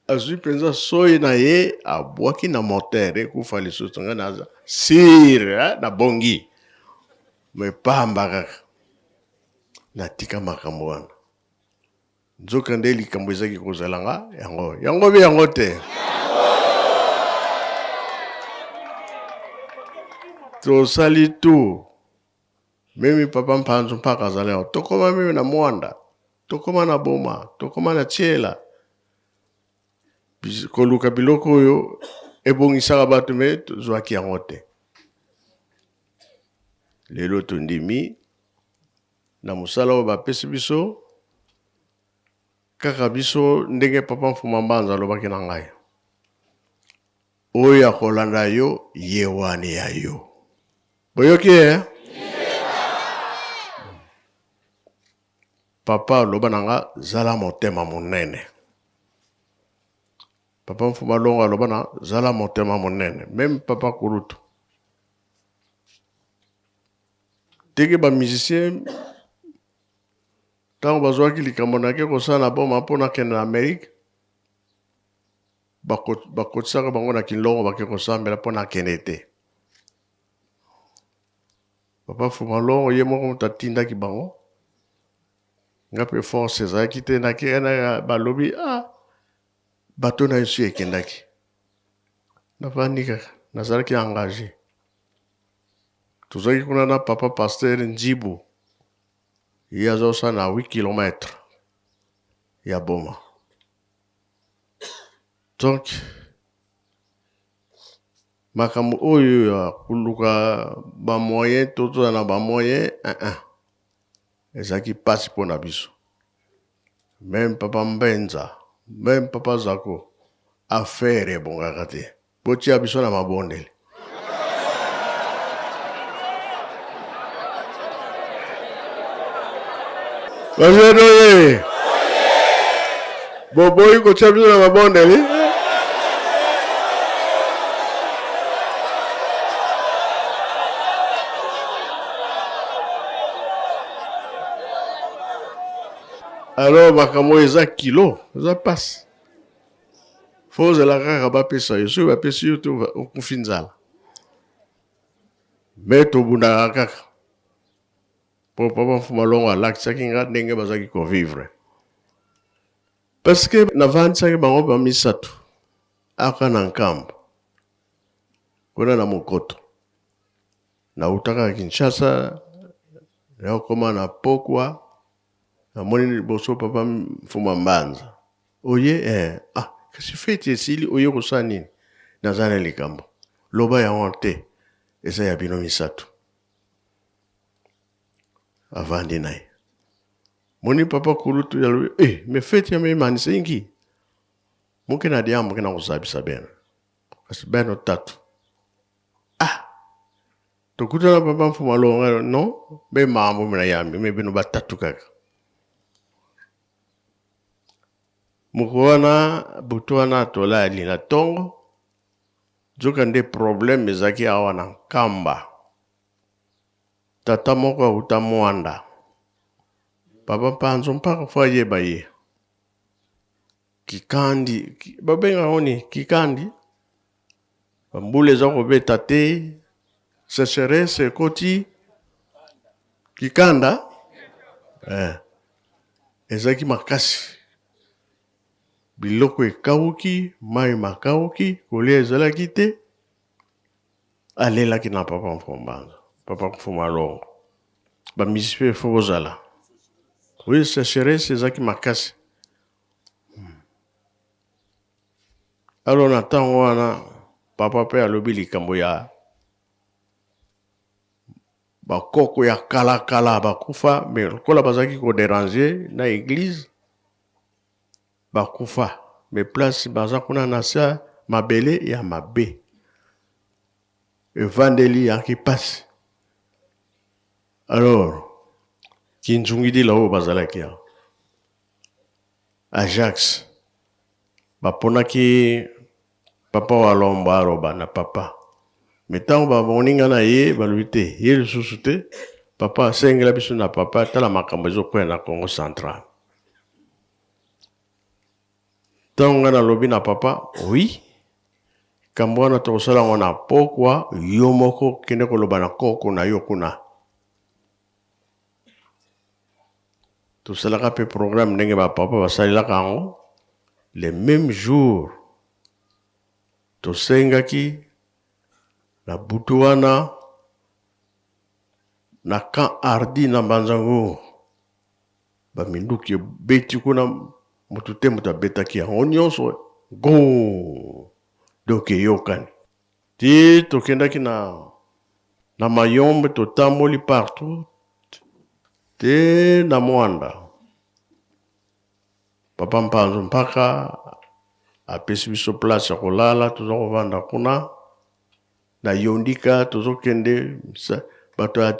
[SPEAKER 17] Azwi mpenza soyi na ye abwaki na moteur ekufa lisusu. Ngai naza sire nabongi. Mais pamba kaka. Natika makambo wana. Nzoka nde likambo ezaki kozala nga yango. Yango be yango te. Tosali tout. Meme papa Mpanzu mpaka azali awa. Tokoma meme na Mwanda, tokoma na Boma, tokoma na Tshiela. Koluka biloko oyo ebongisaka bato me tozwaki yango te. Lelo tondimi na mosala oyo bapesi biso kaka biso ndenge papa Mfuma Mbanza alobaki na ngai. Oyo akolanda yo ye wani ya yo. Boyoki eh? Papa aloba na nga zala motema monene. Papa Mfuma Longo aloba na zala motema monene. Meme papa Kulutu. Ndenge ba musiciens ntango bazwaki likambo nake kosala na boma mpo nakende na Amerique bakotisaka bango na kinlongo bake kosambela mpo nakende te. Papa Fuma Longo ye moko moto atindaki bango. Nga mpe force ezalaki te nake balobi ah bato na yesu ekendaki. Navandi kaka nazalaki engagé. Tozalaki kuna na papa pasteur Njibu. Ye azosala na 8 km ya Boma. Donc makambo oyo ya koluka ba moyen tozala na ba moyen eh, eh. Ezalaki mpasi mpo na biso. Meme papa Mbenza, meme papa Zako, affaire ebongaka te. Botia biso na mabondeli. Bajene oye! Boboyi kotia biso na mabondeli? Alors makambo oyo eza kilo, eza pasi. Fo ozela kaka bapesa yo, soki bapesi yo te okufi nzala. Me tobundaka kaka. Po papa Mfuma Longo alakisaki nga ndenge bazalaki kovivre. Parce que navandisaki bango ba misato aka na Nkamba kuna na Mokoto. Nautaka Kinshasa nakoma na pokwa namoni liboso papa Mfuma Mbanza oye eh, ah kasi feti esili oye kosala nini? Naza na likambo loba yango te, eza ya bino misato. Avandi na ye moni papa kulutu alobi eh, me feti ya memanisa ingi muke na diambo ke na kozabisa beno kasi beno tatu ah tokutana papa mfuma longa non be mambo mina yambi me bino batatu kaka moko wana butu wana tolali na tongo nzoka nde problème ezalaki awa na Nkamba. Tata moko auta Mwanda. Papa Mpanzu mpaka fo ayeba ye. Kikandi, babengaka yango nini? Kikandi? Mbula eza kobeta te, sécheresse ekoti. Kikanda? Eh. Ezalaki makasi. Biloko ekauki, mai makauki, kolia ezalaki te. Alelaki na papa Mfumbanza, papa Mfuma Longo. Ba musiciens faut bozala. Oui, sécheresse ezalaki makasi. Alors na ntango wana papa mpe alobi likambo ya bakoko ya kala kala bakufa, mais lokola bazalaki ko deranger na eglise bakufa, mais place baza kuna na sa mabele ya mabe evandeli yaki pasi. Alors kinzungidila oyo bazalaki awa Ajax baponaki papa Walombo aloba na papa mais ntango bamoninga na ye balobi te ye lisusu te papa asengela biso na papa tala makambo ezokwea na Congo central. Ntango ngai nalobi na papa oui likambo wana tokosala yango na pokwa yo moko kende koloba na koko na yo kuna. Tosalaka mpe programme ndenge ba papa basalelaka yango le meme jour tosengaki na butu wana na camp Hardy na Mbanza-Ngungu ba minduki ebeti kuna moto te moto abetaki yango nyonso goo donc eyokani ti tokendaki na na Mayombe totamboli partout te na Mwanda papa Mpanzu mpaka apesi biso place ya kolala toza kovanda kuna na Yondika tozokende bato ya,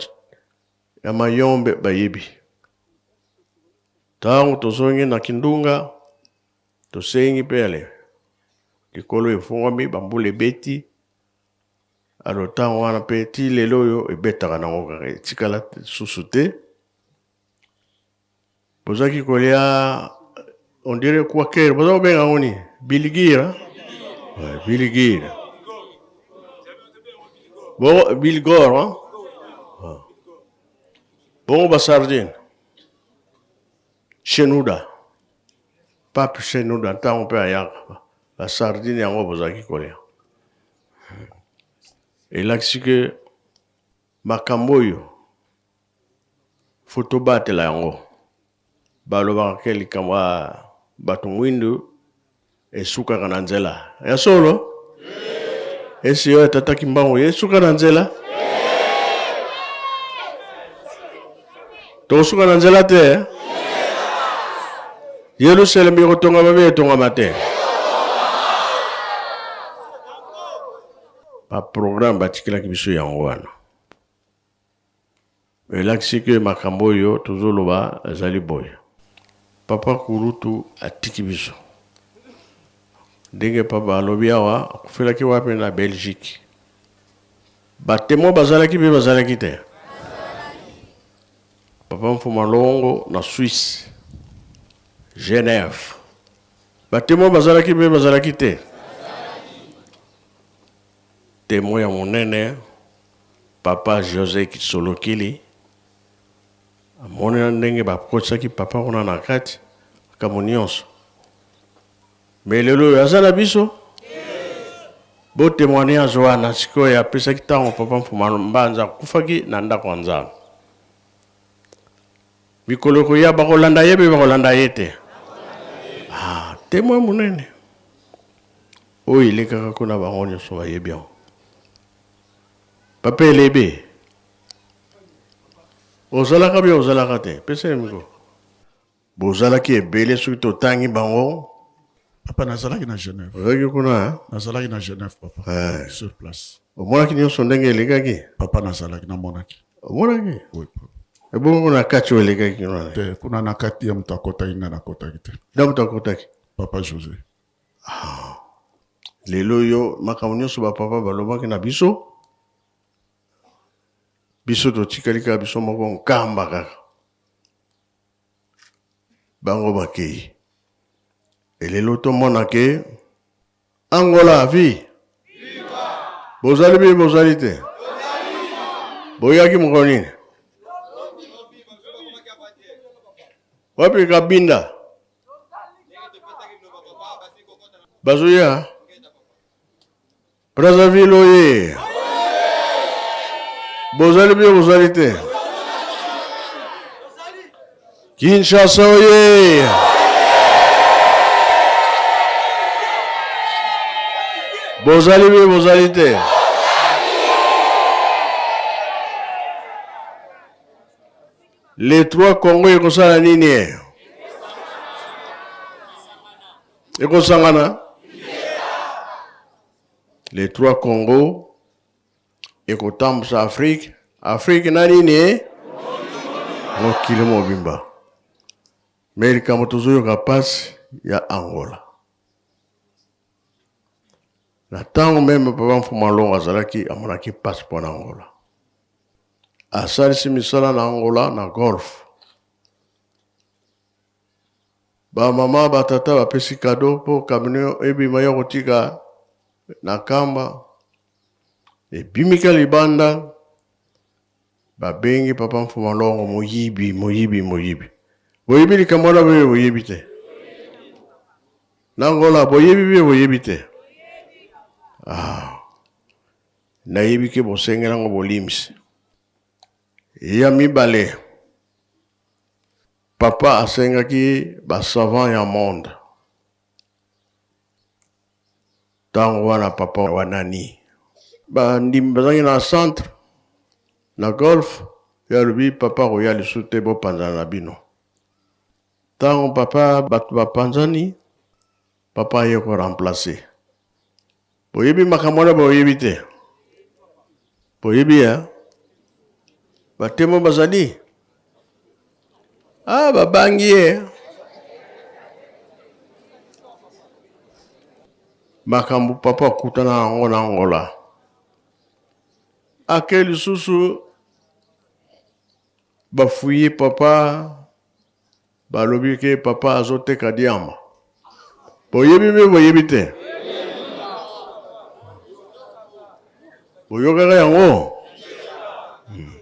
[SPEAKER 17] ya Mayombe bayebi ntango tozongi na Kindunga tosengi mpe ale likolo efungwami bambula ebeti Alors tango wana pe ti lelo oyo ebetaka nango kaka etikala susu te. Bozaki kolia on dirait quaker, boza kobenga yango nini? Bilgir, hein? Ouais, bilgir. Bon, bilgor, hein? Ah. Bongo ba sardine. Shenouda. Pape Shenouda ntango mpe ayaka ba sardine yango bozalaki kolia. Elakisi ke makambo oyo fo tobatela yango. Balobaka ke likambo ya bato mwindu esukaka na nzela. Ya solo? Esi oyo tata Kimbangu ye esuka na nzela? Tokosuka na nzela te? Eh? Yelusalemi ekotongama mpe etongama te? Ba programme batikelaki biso yango wana. Elakisi ke makambo oyo tozoloba ezali boye. Papa kulutu atiki biso. Ndenge papa alobi awa akufelaki wapi na Belgique. Ba temoins bazalaki mpe bazalaki te. Papa Mfuma Longo na Suisse, Genève. Ba temoins bazalaki mpe bazalaki te. Temoin ya monene papa Jose Kisolokili amoni na ndenge bakotisaki papa kuna na kati makambo nyonso. Mais lelo oyo aza na biso bo témoignage wana sikoyo apesaki ntango papa Mfuma Mbanza akufaki na ndako ya Nzambe. Mikolo ekoya bakolanda ye mpe bakolanda ye te. Ah, témoin monene oyo elekaka kuna bango nyonso bayebi yango. Papa Elebe, ozalaka bia ozalaka te? Pesa ye micro. Bozalaki ebele soki totangi bango.
[SPEAKER 18] Papa nazalaki na Genève.
[SPEAKER 17] Ozalaki kuna hein?
[SPEAKER 18] Nazalaki na Genève papa.
[SPEAKER 17] Eh.
[SPEAKER 18] Sur place.
[SPEAKER 17] Omonaki nyonso ndenge elekaki?
[SPEAKER 18] Papa nazalaki namonaki.
[SPEAKER 17] Omonaki?
[SPEAKER 18] Oui papa.
[SPEAKER 17] Ebongo na kati oyo elekaki kuna?
[SPEAKER 18] Te, kuna na kati ye moto akotaki ngai nakotaki te.
[SPEAKER 17] Nde moto akotaki?
[SPEAKER 18] Papa Jose.
[SPEAKER 17] Ah. Lelo oyo makambo nyonso ba papa balobaki na biso, biso totikali kaka biso moko nkamba kaka. Bango bakei. Elelo tomona ke Angola vi bozali bi bozali te boyaki mokolo nini wapi kabinda bazoya Brazzaville oye bozali bi bozali te Kinshasa oye. Bozali mpe bozali te? Les trois Congo ekosala nini? Ekosangana? Les trois Congo ekotambusa Afrique, Afrique na nini? Mokili mobimba. Me likambo tozoyoka mpasi ya Angola. Na ntango meme Papa Mfuma Longo azalaki, amonaki mpasi mpo na Angola. Asalisi misala na Angola na golf. Ba mama ba tata bapesi cadeau mpo camion ebima ya kotika na kamba ebimika libanda babengi Papa Mfuma Longo moyibi moyibi moyibi. Boyebi likambo wana boye boyebi te? Na Angola boyebi bie boyebi te? Ah, nayebi ke bosengela yango bolimbisi. Ya mibale, Papa asengaki ba savants ya monde. Tango wana papa wa nani? Ba ndimi bazalaki na centre na golf, ye alobi papa akoya lisusu te bopanzana na bino. Tango papa bato bapanzani, papa aye ko remplacer. Boyebi makambo wana boyebi te? Boyebi ya? Batemo bazali? Ah, babangi ye. Makambo papa akutana yango na Angola. Ake lisusu bafuye papa Balobi ke papa azoteka diamba. Boyebi mpe boyebi te? Boyokaka yango? Hmm.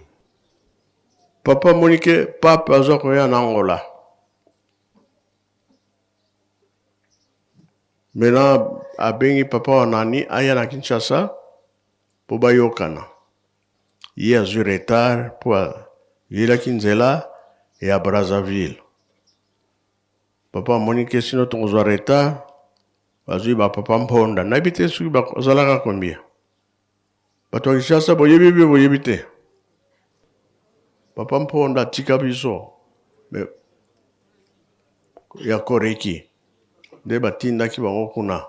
[SPEAKER 17] Papa amoni ke pape aza koya na Angola. Maintenant abengi papa wa nani aya na Kinshasa mpo bayokana. Ye azwi retard mpo ayelaki nzela ya Brazzaville. Papa amoni ke sino tokozwa retard, bazwi ba papa Mponda. Nayebi te soki bazalaka combien. Bato ya Kinshasa boyebi mpe boyebi te. Papa Mponda atika biso me ya Koreki nde batindaki bango kuna.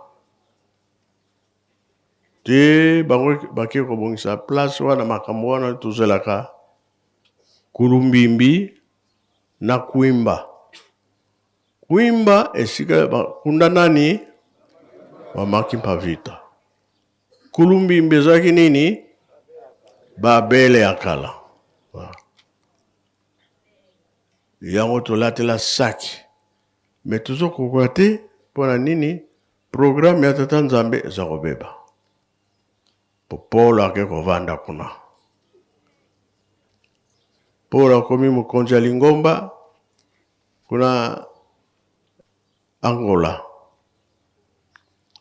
[SPEAKER 17] Te bango bake kobongisa place wana makambo wana tozelaka kulumbimbi na kwimba kwimba esika bakunda nani mama Kimpa Vita kulumbimbi ezalaki nini babele ya kala yango tolatela saki me tozokoka te mpo na nini Programme ya Tata Nzambe eza kobeba. Po Paul ake kovanda kuna. Paul akomi mokonzi ya lingomba kuna Angola.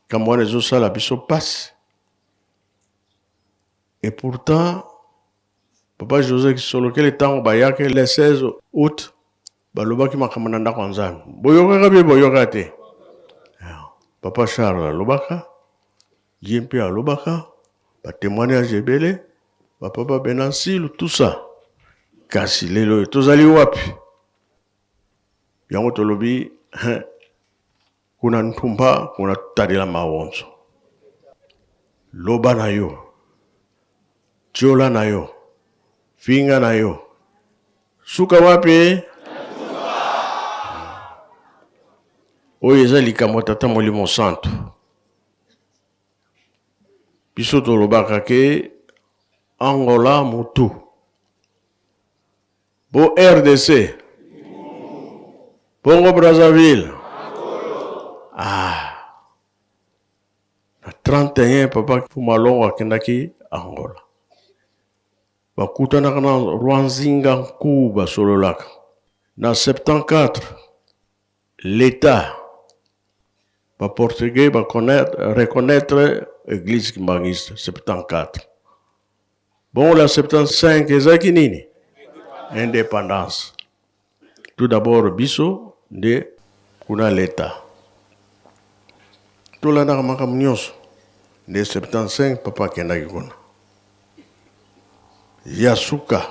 [SPEAKER 17] Likambo wana ezosala biso pasi. Et pourtant Papa Jose Kisolokele ntango bayaki le 16 août Balobaki makambo na ndako ya Nzambe. Boyokaka mpe boyoka te. Papa Charles alobaka, ye mpe alobaka, ba témoignage ebele, ba papa Benansilu, tout ça. Kasi lelo oyo tozali wapi? Yango tolobi hein, kuna ntumba kuna talela mawonzo. Loba na yo, tiola na yo, finga na yo, Suka wapi? Oyo eza likambo ya Tata Molimo Santu. Biso tolobaka ke Angola mutu. Bo RDC. Bongo Brazzaville. Ah. Na 31 papa Fumalongo akendaki Angola. Bakutanaka na Roi Nzinga Nkuwu basololaka. Na 74, l'Etat, ba Portugais ba reconnaitre Eglise Kimbanguiste, 74. Bongo na 75 ezalaki nini? Independance. Tout d'abord biso nde kuna l'Etat. Tolandaka makambo nyonso. Nde 75 papa akendaki kuna ya suka.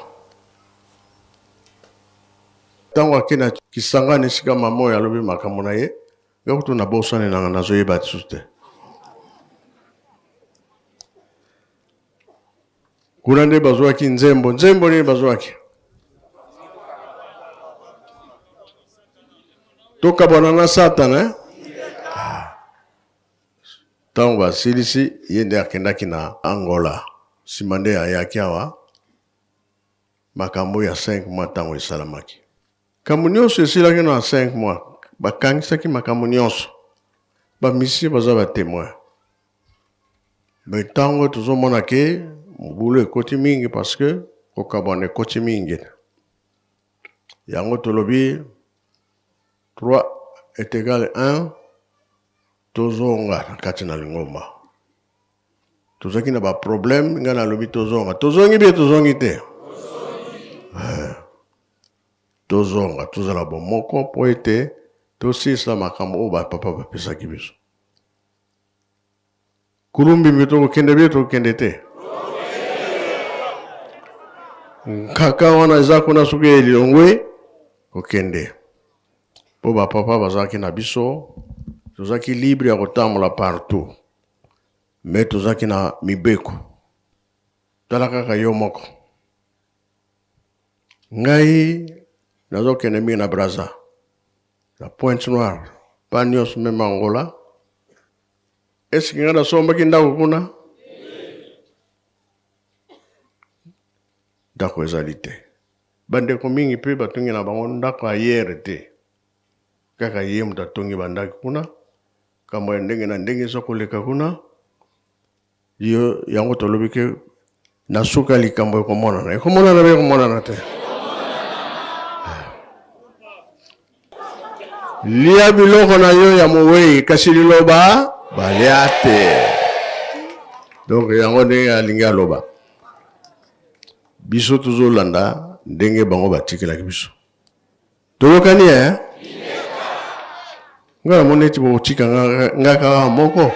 [SPEAKER 17] Ntango ake na Kisangani esika mama oyo alobi makambo na ye, nga kutu nabosani nanga nazoyeba lisusu te. Kuna nde bazwaki nzembo. Nzembo nini bazwaki? Tokabwana na Satana eh? Ntango basilisi, ye nde akendaki na Angola. Nsima nde ayaki awa, makambo ya 5 mois ntango esalamaki. Makambo nyonso esilaki na 5 mois. Bakangisaki makambo nyonso. Ba musiciens baza ba temoins. Mais ntango tozomona ke mobulu ekoti mingi parce que kokabwana ekoti mingi. Yango tolobi 3 est egal 1 tozonga na kati na lingomba. Tozalaki na ba problème, ngai nalobi tozonga. Tozongi bien tozongi te? Eh. Tozonga, tozala bomoko mpo ete tosilisa makambo oyo ba papa bapesaki biso. Kulumbimbi tokokende bien tokokende te? Nkaka wana eza kuna soki elongwe kokende. Mpo ba papa bazalaki na biso, tozalaki libre ya kotambola partout. Mais tozalaki na mibeko. Tala kaka yo moko. Ngai nazokende mingi na Brazza, na Pointe Noire, pa nyonso meme Angola. Est-ce que ngai nasombaki ndako kuna? Ndako ezali te. Bandeko mingi mpe batongi na bango ndako ailleurs te. Kaka ye moto atongi bandako kuna. Kambo ya ndenge na ndenge eza koleka kuna. Yo yango tolobi ke na suka likambo ekomonana. Ekomonana be ekomonana te. Lia biloko na yo ya mowei kasi liloba balia te. Donc yango ndenge alingi aloba. Biso tozolanda ndenge bango batikelaki biso. Toyokani eh? Nga namoni neti bokotika nga kaka moko.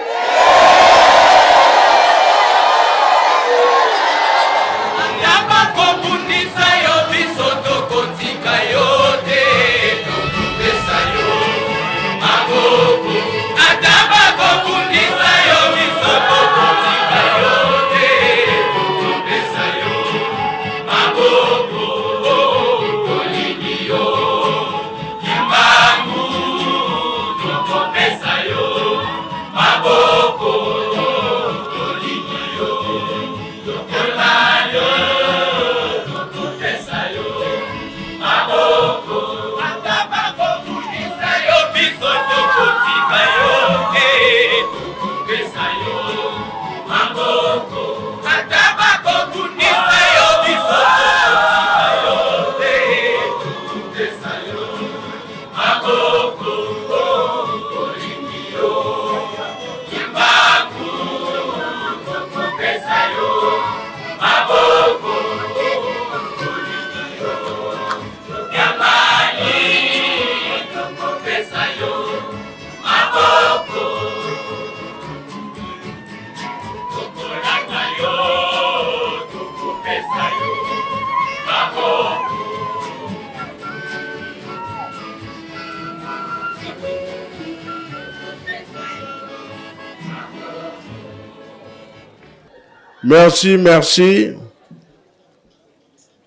[SPEAKER 17] Merci, merci.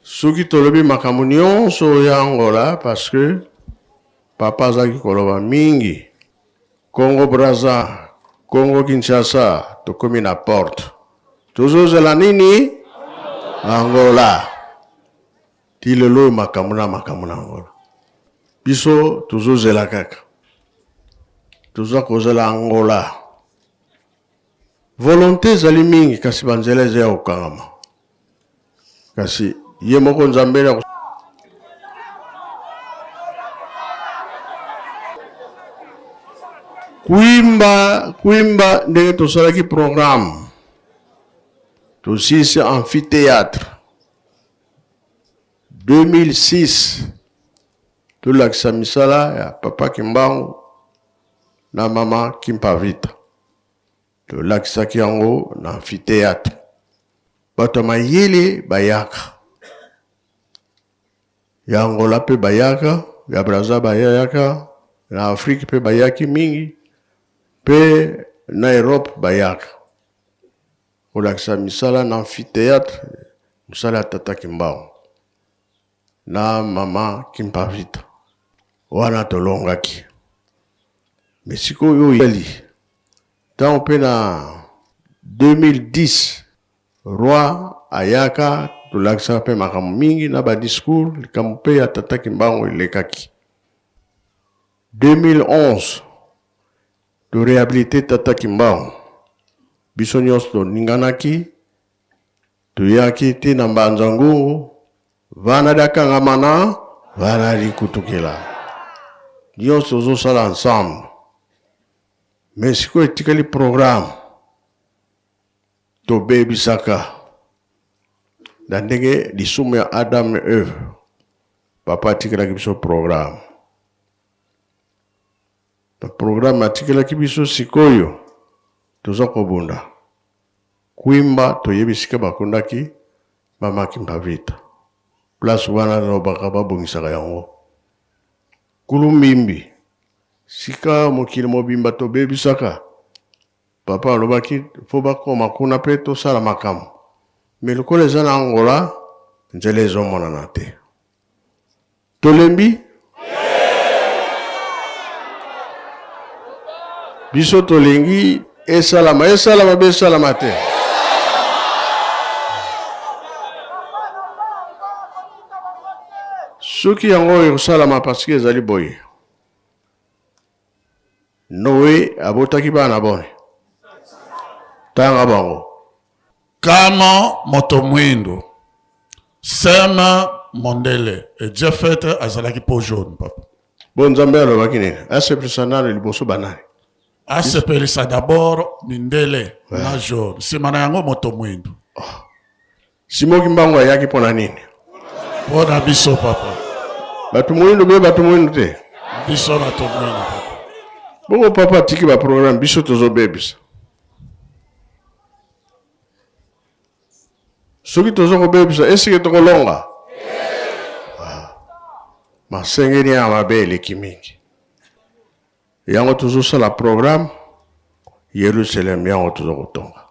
[SPEAKER 17] Soki tolobi makambo nyonso ya Angola parce que papa azalaki koloba mingi. Congo Brazza, Congo Kinshasa, tokomi na porte. Tozozela nini? Angola. Ti lelo oyo makambo na makambo na Angola. Biso tozozela kaka. Toza kozela Angola. Volonte ezali mingi kasi banzela eza ya kokangama. Kasi ye moko Nzambe na kuimba kuimba ndenge tosalaki programme tosilisi amphithéâtre 2006 tolakisa misala ya papa Kimbangu na mama Kimpavita. Tolakisaki yango na amphithéâtre. Bato ya mayele bayaka. Ya Angola mpe bayaka, ya Brazza bayaka, na Afrique mpe bayaki mingi, mpe na Europe bayaka. Kolakisa misala na amphithéâtre, mosala ya Tata Kimbangu na mama Kimpa Vita. Wana tolongaki. Mais sikoyo oyo ezali ntango mpe na 2010 roi ayaka, tolakisaka mpe makambo mingi na ba discours, likambo mpe ya Tata Kimbangu elekaki. 2011 to réhabiliter Tata Kimbangu, biso nyonso toninganaki, toyaki ti na Mbanza Ngungu, vana diakangamana vana dikutukila, nyonso tozosala ensemble. Mais sikoyo etikali programme tobebisaka na ndenge lisumu ya Adam et Eve. Papa atikelaki biso programme, na programme atikelaki biso, sikoyo toza kobunda Kwimba. Toyebi esika bakundaki mama Kimpa Vita, place wana nalobaka babongisaka yango. Kulumbimbi, sika mokili mobimba tobebisaka, papa alobaki fo bakoma kuna mpe tosala makambo. Me lokola eza na Angola, nzela ezomonana te, tolembi biso. Tolingi esalama, esalama be esalama te. Soki yango ekosalama, parce que ezali boye: Noe abotaki bana boni? Tanga bango.
[SPEAKER 18] Kamo moto mwindu, Sem mondele et Jefet azalaki peau jaune, papa.
[SPEAKER 17] Bo Nzambe alobaki nini? Asepelisa nano liboso banani?
[SPEAKER 18] Asepelisa d'abord mindele na jaune, nsima na yango moto mwindu.
[SPEAKER 17] Simon Kimbangu ayaki mpo na nini?
[SPEAKER 18] Mpo na biso, papa.
[SPEAKER 17] Bato mwindu be bato mwindu te?
[SPEAKER 18] Biso bato mwindu, papa.
[SPEAKER 17] Bongo papa atiki ba programme, biso tozobebisa. Soki toza kobebisa, esike tokolonga? Ah. Masengeli ya mabe eleki mingi. Yango tozosala programme Yerusalem, yango toza kotonga.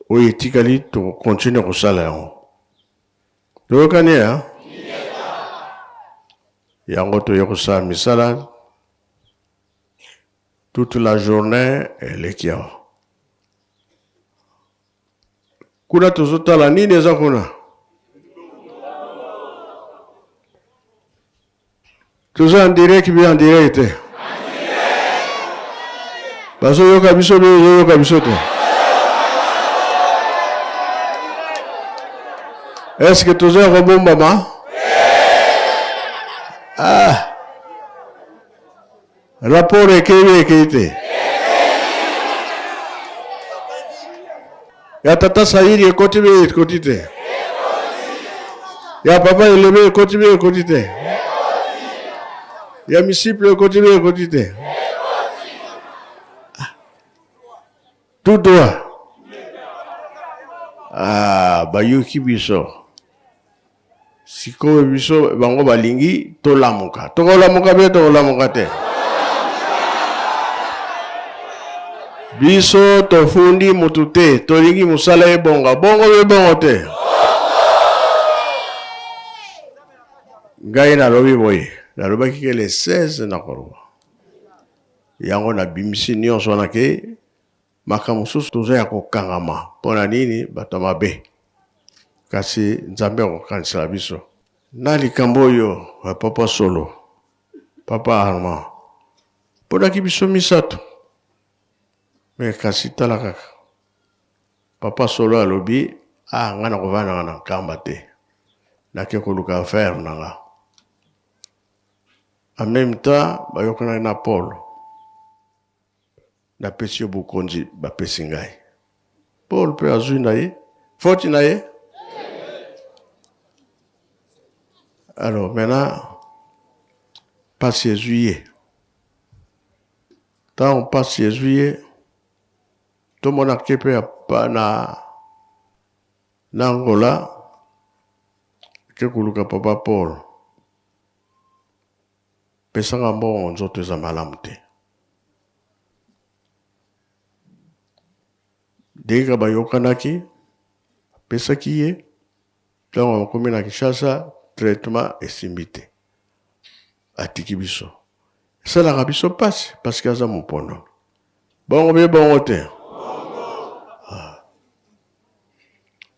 [SPEAKER 17] Oyo etikali tokocontinuer kosala yango. Toyokani ya yango, toye kosala misala toute la journée eleki awa. Kuna tozotala nini eza kuna? Toza en direct bi en direct te? Bazoyoka biso bi ozoyoka biso te? Est ce que toza ya kobombama? Ah, rapport ekei, ekei te? Ya tata Sairi ekoti be ekoti te? Ya papa Elebe ekoti be ekoti te? Ya misiple ekoti be ekoti te? Tout droit. Ah, bayoki biso. Sikoyo biso bango balingi tolamuka. Tokolamuka be tokolamuka te? Biso tofundi mutu te, tolingi mosala ebonga. Bongo be bongo te? Ngai nalobi boye, nalobaki ke le 16 nakoloba yango. Nabimisi nyonso wana ke makambo mosusu toza ya kokangama. Mpo na nini? Bato ya mabe. Kasi Nzambe akokanisela biso na likambo oyo ya papa Solo, papa Armand mponaki biso misato. Me kasi tala kaka, papa Solo alobi: "Ah, ngai nakovandaka na Nkamba te, nake koluka affaire na nga." En même temps bayokanaki na Paul: "Napesi yo bokonzi bapesi ngai." Paul mpe azwi na ye foti na ye. Alors maintenant pasi ezwi ye. Ntango mpasi ezwi ye, tomonaki mpe na, na Angola, ake koluka papa Paul. Pesanga mbongo nzoto eza malamu te. Ndenge kaka bayokanaki, apesaki ye, ntango akomi na Kinshasa, traitement esimbi te. Atiki biso. Esalaka biso mpasi parce que aza mopono. Bongo be bongo te. Ah.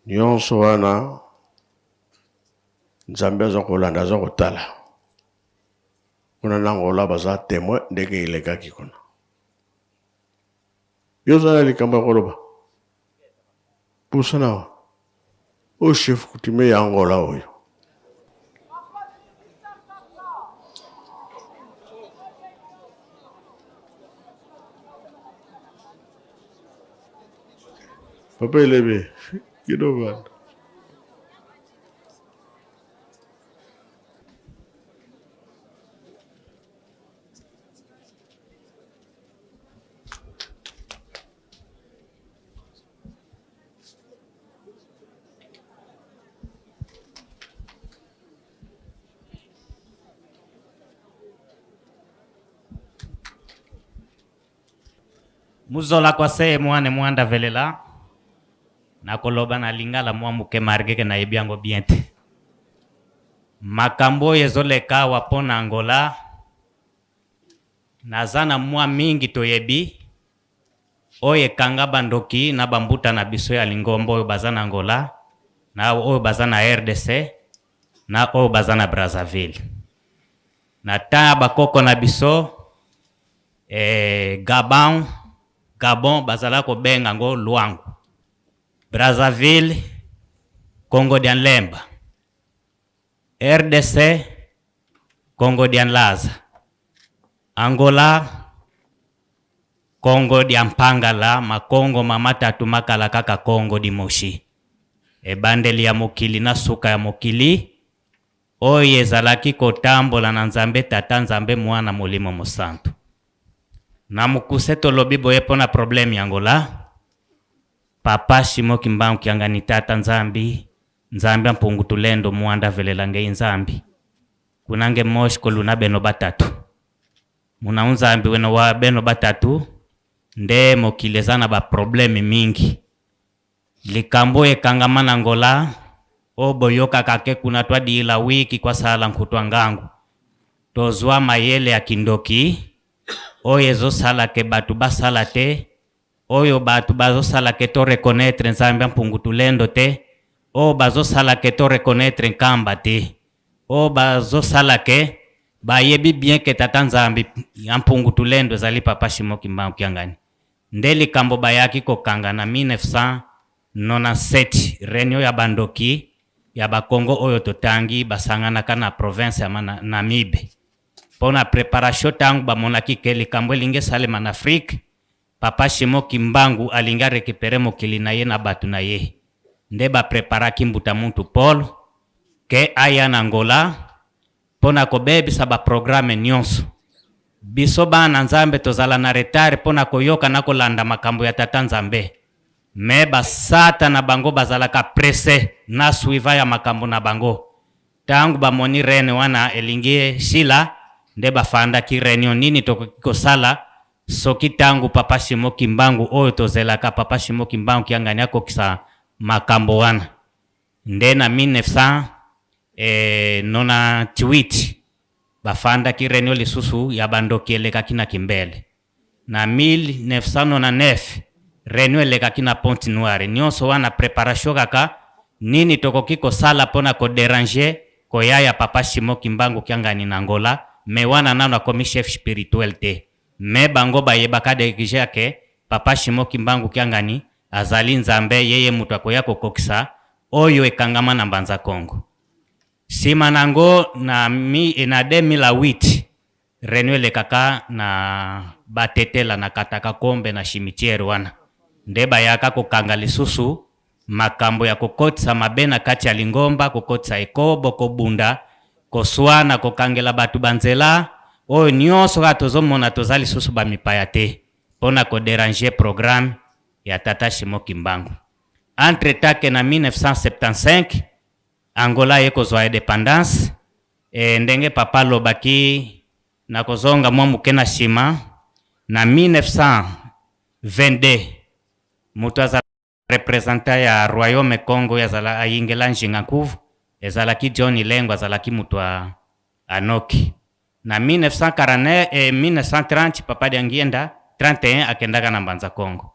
[SPEAKER 17] Nyonso wana Nzambe aza kolanda, aza kotala. Kuna na Angola baza temoin ndenge elekaki kuna. Yo oza na likambo ya koloba? Pusana awa. Oyo chef coutumier ya Angola oyo. Papa Elebe, kino vanda.
[SPEAKER 19] Muzola kwa se mwane mwanda velela nakoloba na lingala mwa moke marge ke nayebi yango bien te. Makambo oyo ezoleka awa mpo na Angola Naza na mwa mingi toyebi oyo ekanga ba ndoki na ba mbuta na biso ya lingomba oyo baza na Angola na oyo baza na rdc na oyo baza na Brazzaville. Na temps ya ba koko na biso eh, Gabon, Gabon bazala kobenga ngo Luangu, Brazzaville Kongo dia Nlemba, Rdc Kongo dia Nlaza, Angola Kongo dia Mpangala, Makongo ma matatu makala kaka Kongo di Moshi. Ebandeli ya mokili na suka ya mokili oyo ezalaki kotambola na Nzambe Tata, Nzambe Mwana, Molimo Mosantu. Na mokuse tolobi boye mpo na problème ya Angola, Papa Simon Kimbangu Kiangani Tata Nzambi Nzambi a mpungu tulendo muanda velela ngei Nzambi kuna nge moshi koluna beno batatu muna unzambi weno wa beno batatu nde mokili eza na ba probleme mingi likambo ekangama na Angola oyo boyokaka ke kuna twadiila wiki kwasala nkutwa ngangu tozwa mayele ya kindoki oyo ezosala ke batu basala te Oyo batu bazo sala ke to reconnaitre Nzambe a Mpungu Tulendo te, oyo bazo sala ke to reconnaitre Nkamba te, oyo bazo sala ke bayebi bien ke Tata Nzambe a Mpungu Tulendo ezali Papa Simon Kimbangu Kiangani. Nde likambo bayaki kokanga na 1997 reunion ya ba ndoki ya ba Kongo oyo totangi basanganaka na province ya Namibe pona preparation tango bamonaki ke likambo elingi esalema na Afrique. Papa Simon Kimbangu alingi a recuperer mokili na ye na batu na ye. Nde ba preparaki Mbuta Muntu Paul que aya na Angola po na kobebisa ba programmes nionso. Biso bana Nzambe tozala na retard po na koyoka na kolanda makambo ya Tata Nzambe. Mais ba satana bango bazalaka presse na suivant ya makambo na bango. Tangu ba moni rene wana elingi esila nde ba fandaki reunion nini tokoki kosala soki tangu papa Simon Kimbangu oyo tozelaka papa Simon Kimbangu Kiangani akokisa makambo wana nde na 1998 ba fandaki reunion lisusu ya ba ndoki elekaki na Kimbele. Na 1999, reunion elekaki na Pointe Noire. Nionso wana preparation kaka nini tokoki kosala pona ko deranger koya ya Papa Simon Kimbangu Kiangani na Angola, mais wana nanu akomi chef spirituel te. Mais bango bayebaka dejà que Papa Simon Kimbangu Kiangani azali Nzambe, yeye mutu akoya kokokisa oyo ekangama na Mbanza Kongo. Sima nango na 2008, Reunion elekaka na batetela na kataka kombe na cimetière wana nde bayaka kokanga lisusu makambo ya kokotisa mabe na kati ya lingomba, kokotisa ekobo, kobunda, koswana, kokangela batu ba nzela, Oyo nyonso kaka tozomona toza lisusu ba mipaya te mpo na ko deranger programme ya tata Simon Kimbangu. Entre temps que na 1975 Angola aye kozwa independance e ndenge papa alobaki nakozonga mwa moke na sima na 1922 moto azala Representant ya royaume Kongo oyo azala ayingela Njinga Nkuvu ezalaki John Ilengo azalaki moto ya Anoki. Na 1949 eh, 1930 Papa Diangienda 31 akendaka na Mbanza Kongo.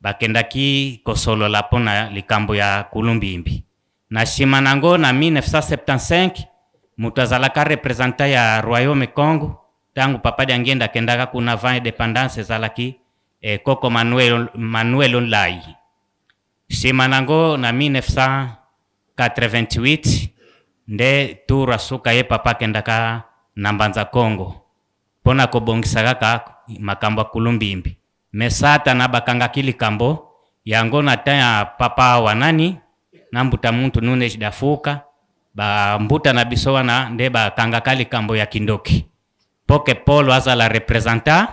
[SPEAKER 19] Bakendaki kosolola mpo na likambo ya Kulumbimbi. Na sima nango na 1975 moto azalaka representant ya royaume Kongo tango Papa Diangienda akendaka kuna avant independance ezalaki eh, koko Manuel, Manuel Nlai. Sima nango na 1988 nde tour asuka ye papa akendaka na Mbanza Congo mpo na kobongisa kaka makambo ya Kulumbimbi. Mais Satana bakangaki likambo yango na temps ya papa awa nani na mbuta muntu Nunes da Fuka ba mbuta na biso wana nde bakangaka likambo ya kindoki. Po que Polo azala representant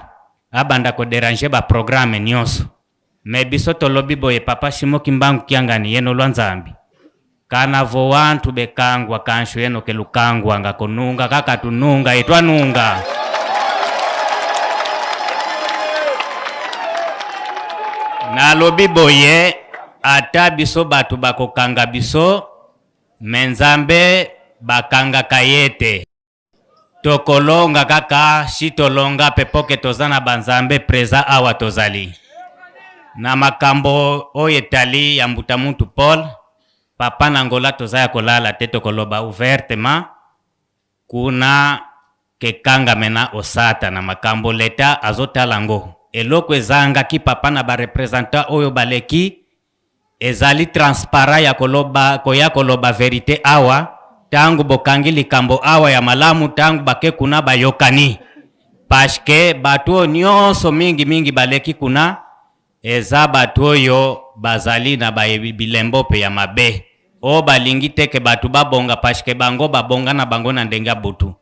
[SPEAKER 19] abanda ko deranger ba programme nionso mais biso tolobi boye papa Simon Kimbangu Kiangani yeno lwa Nzambi kana vo wantu bekangwa kanshu yeno ke lukangwa nga konunga kaka tununga etwanunga nalobi boye ata biso batu bakokanga biso mais Nzambe bakangaka ye te. Tokolonga kaka si tolonga pe po ke toza na ba nzambe present awa tozali na makambo oyo etali ya mbuta muntu Paul papa na Angola toza ya kolala te tokoloba ouvertement kuna ke kangame na osata na makambo l'etat azotala ngo eloko ezanga ki papa na ba representant oyo baleki Ezali transparent ya koloba koya koloba verite awa tangu bokangi likambo awa ya malamu tangu bake kuna bayokani parce batu oyo nionso mingi mingi baleki kuna eza batu oyo bazali na ba bilembo pe ya mabe oyo balingi te ke batu babonga parce bango babonga na bango na ndenge ya butu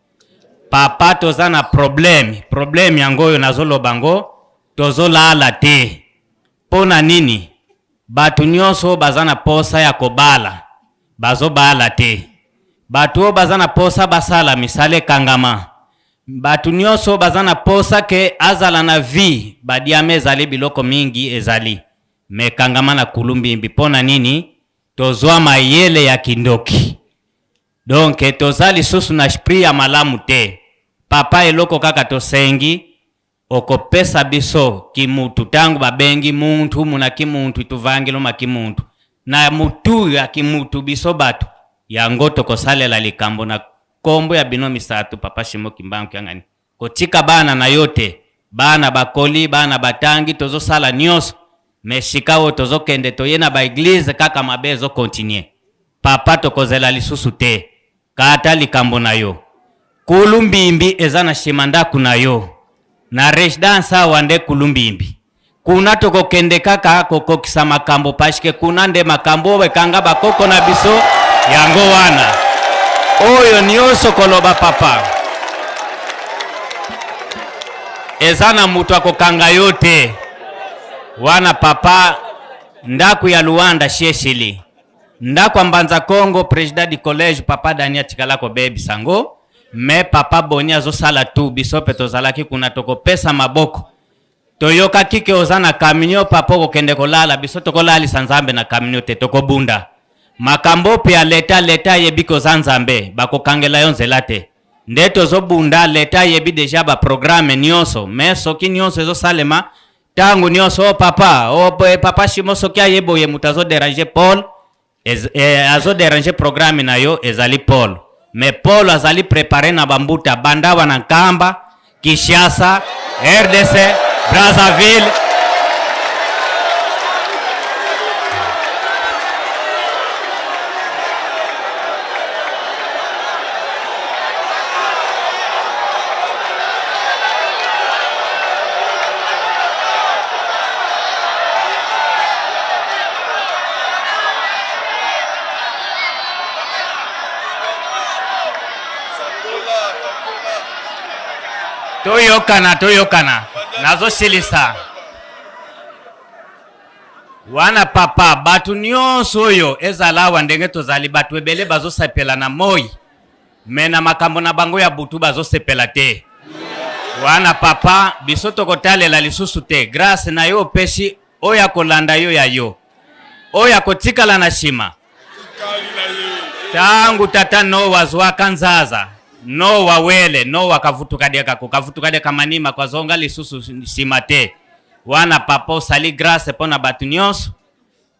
[SPEAKER 19] papa toza na problème problème yango oyo nazoloba ngo tozolala te Mpo na nini bato nyonso oyo baza na posa ya kobala bazobala te? Bato oyo baza na posa basala misala ekangama. Bato nyonso oyo baza na posa ke azala na vie, badiama ezali, biloko mingi ezali, mais ekangama na kulumbimbi. Mpo na nini? Tozwa mayele ya kindoki. Donc toza lisusu na esprit ya malamu te. Papa, eloko kaka tosengi Okopesa biso kimutu tango babengi muntu muna kimuntu ituvangilo ma kimuntu na mutu ya kimutu biso batu yango tokosalela likambo na kombo ya bino misatu papa Simon Kimbangu Kiangani kotika bana na yo te bana bakoli bana batangi tozosala nioso mais sika oyo tozokende toye na ba eglise kaka mabe ezo continuer papa tokozela lisusu te Kata likambo na yo. Kulu mbimbi eza na sima ndaku na yo. Na residence awa nde kulu mbimbi. Kuna tokokende kaka kokokisa makambo parce que kuna nde makambo oyo ekanga ba koko na biso yango wana. Oyo nioso koloba papa. Eza na mutu akokanga yo te. Wana papa ndaku ya Luanda siesili. Ndako ya Mbanza Kongo president du collège papa Dani atikala kobebisa ngo mais papa Boni azosala tout biso pe tozalaki kuna tokopesa maboko toyokaki ke oza na camion papa okokende kolala biso tokolalisa Nzambe na camion te tokobunda makambo pe ya leta leta ayebi ke oza Nzambe bakokangela yo nzela te nde tozobunda leta ayebi deja ba programme nionso mais soki nionso ezosalema Tango nionso oh papa oh eh, papa Shimo soki aye boye moto azo deranger Paul ez, eh, azo deranger programme na yo ezali Paul mais Paul azali prepare na bambuta bandawa na Nkamba Kinshasa RDC Brazzaville Toyokana, toyokana, nazosilisa wana papa. Bato nyonso oyo ezala awa, ndenge tozali bato ebele bazosepela na moi, me na makambo na bango ya butu bazosepela te. Wana papa, biso tokotalela lisusu te. Grâce na yo opesi oyo akolanda yo ya yo, oyo akotikala na nsima. Tangu tata Noa azwaka nzaza, Noa wele Noa kavutuka diakako kavutuka diaka manima kwazonga lisusu nsima te. Wana papa, osali grâce mpo na bato nyonso.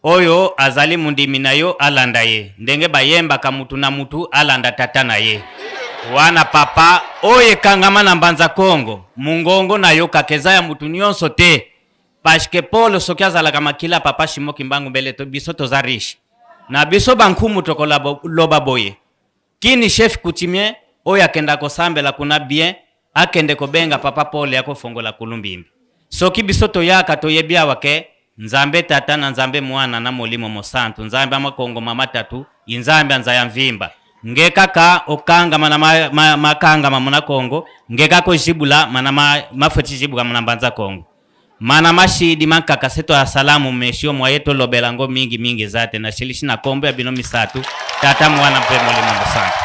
[SPEAKER 19] Oyo azali mondimi na yo alanda ye, ndenge bayembaka mutu na mutu alanda tata na ye. Wana papa, oyo ekangama na Mbanza Kongo, mungongo na yo kaka eza ya mutu nyonso te, parce que Paul soki azalaka makila papa Simon Kimbangu, mbele to biso toza riche na biso. Bankumu tokoloba boye: kini chef coutumier oyo akenda kosambela kuna bien, akende kobenga papa Paul ya kofongola kulumbimbi. Soki biso toyaka, toyebi awa ke Nzambe Tata na Nzambe Mwana na Molimo Mosantu, Nzambe amakongo mama tatu, inzambe anza ya mvimba nge kaka okangama na makangama muna Kongo, nge kaka ojibula mana mafweti jibuka muna Mbanza Kongo mana mashidi mankaka seto ya salamu mesio mwaye. Tolobela ngo mingi mingi eza te. Nashilishi na kombo ya bino misatu, Tata, Mwana mpe Molimo Mosantu.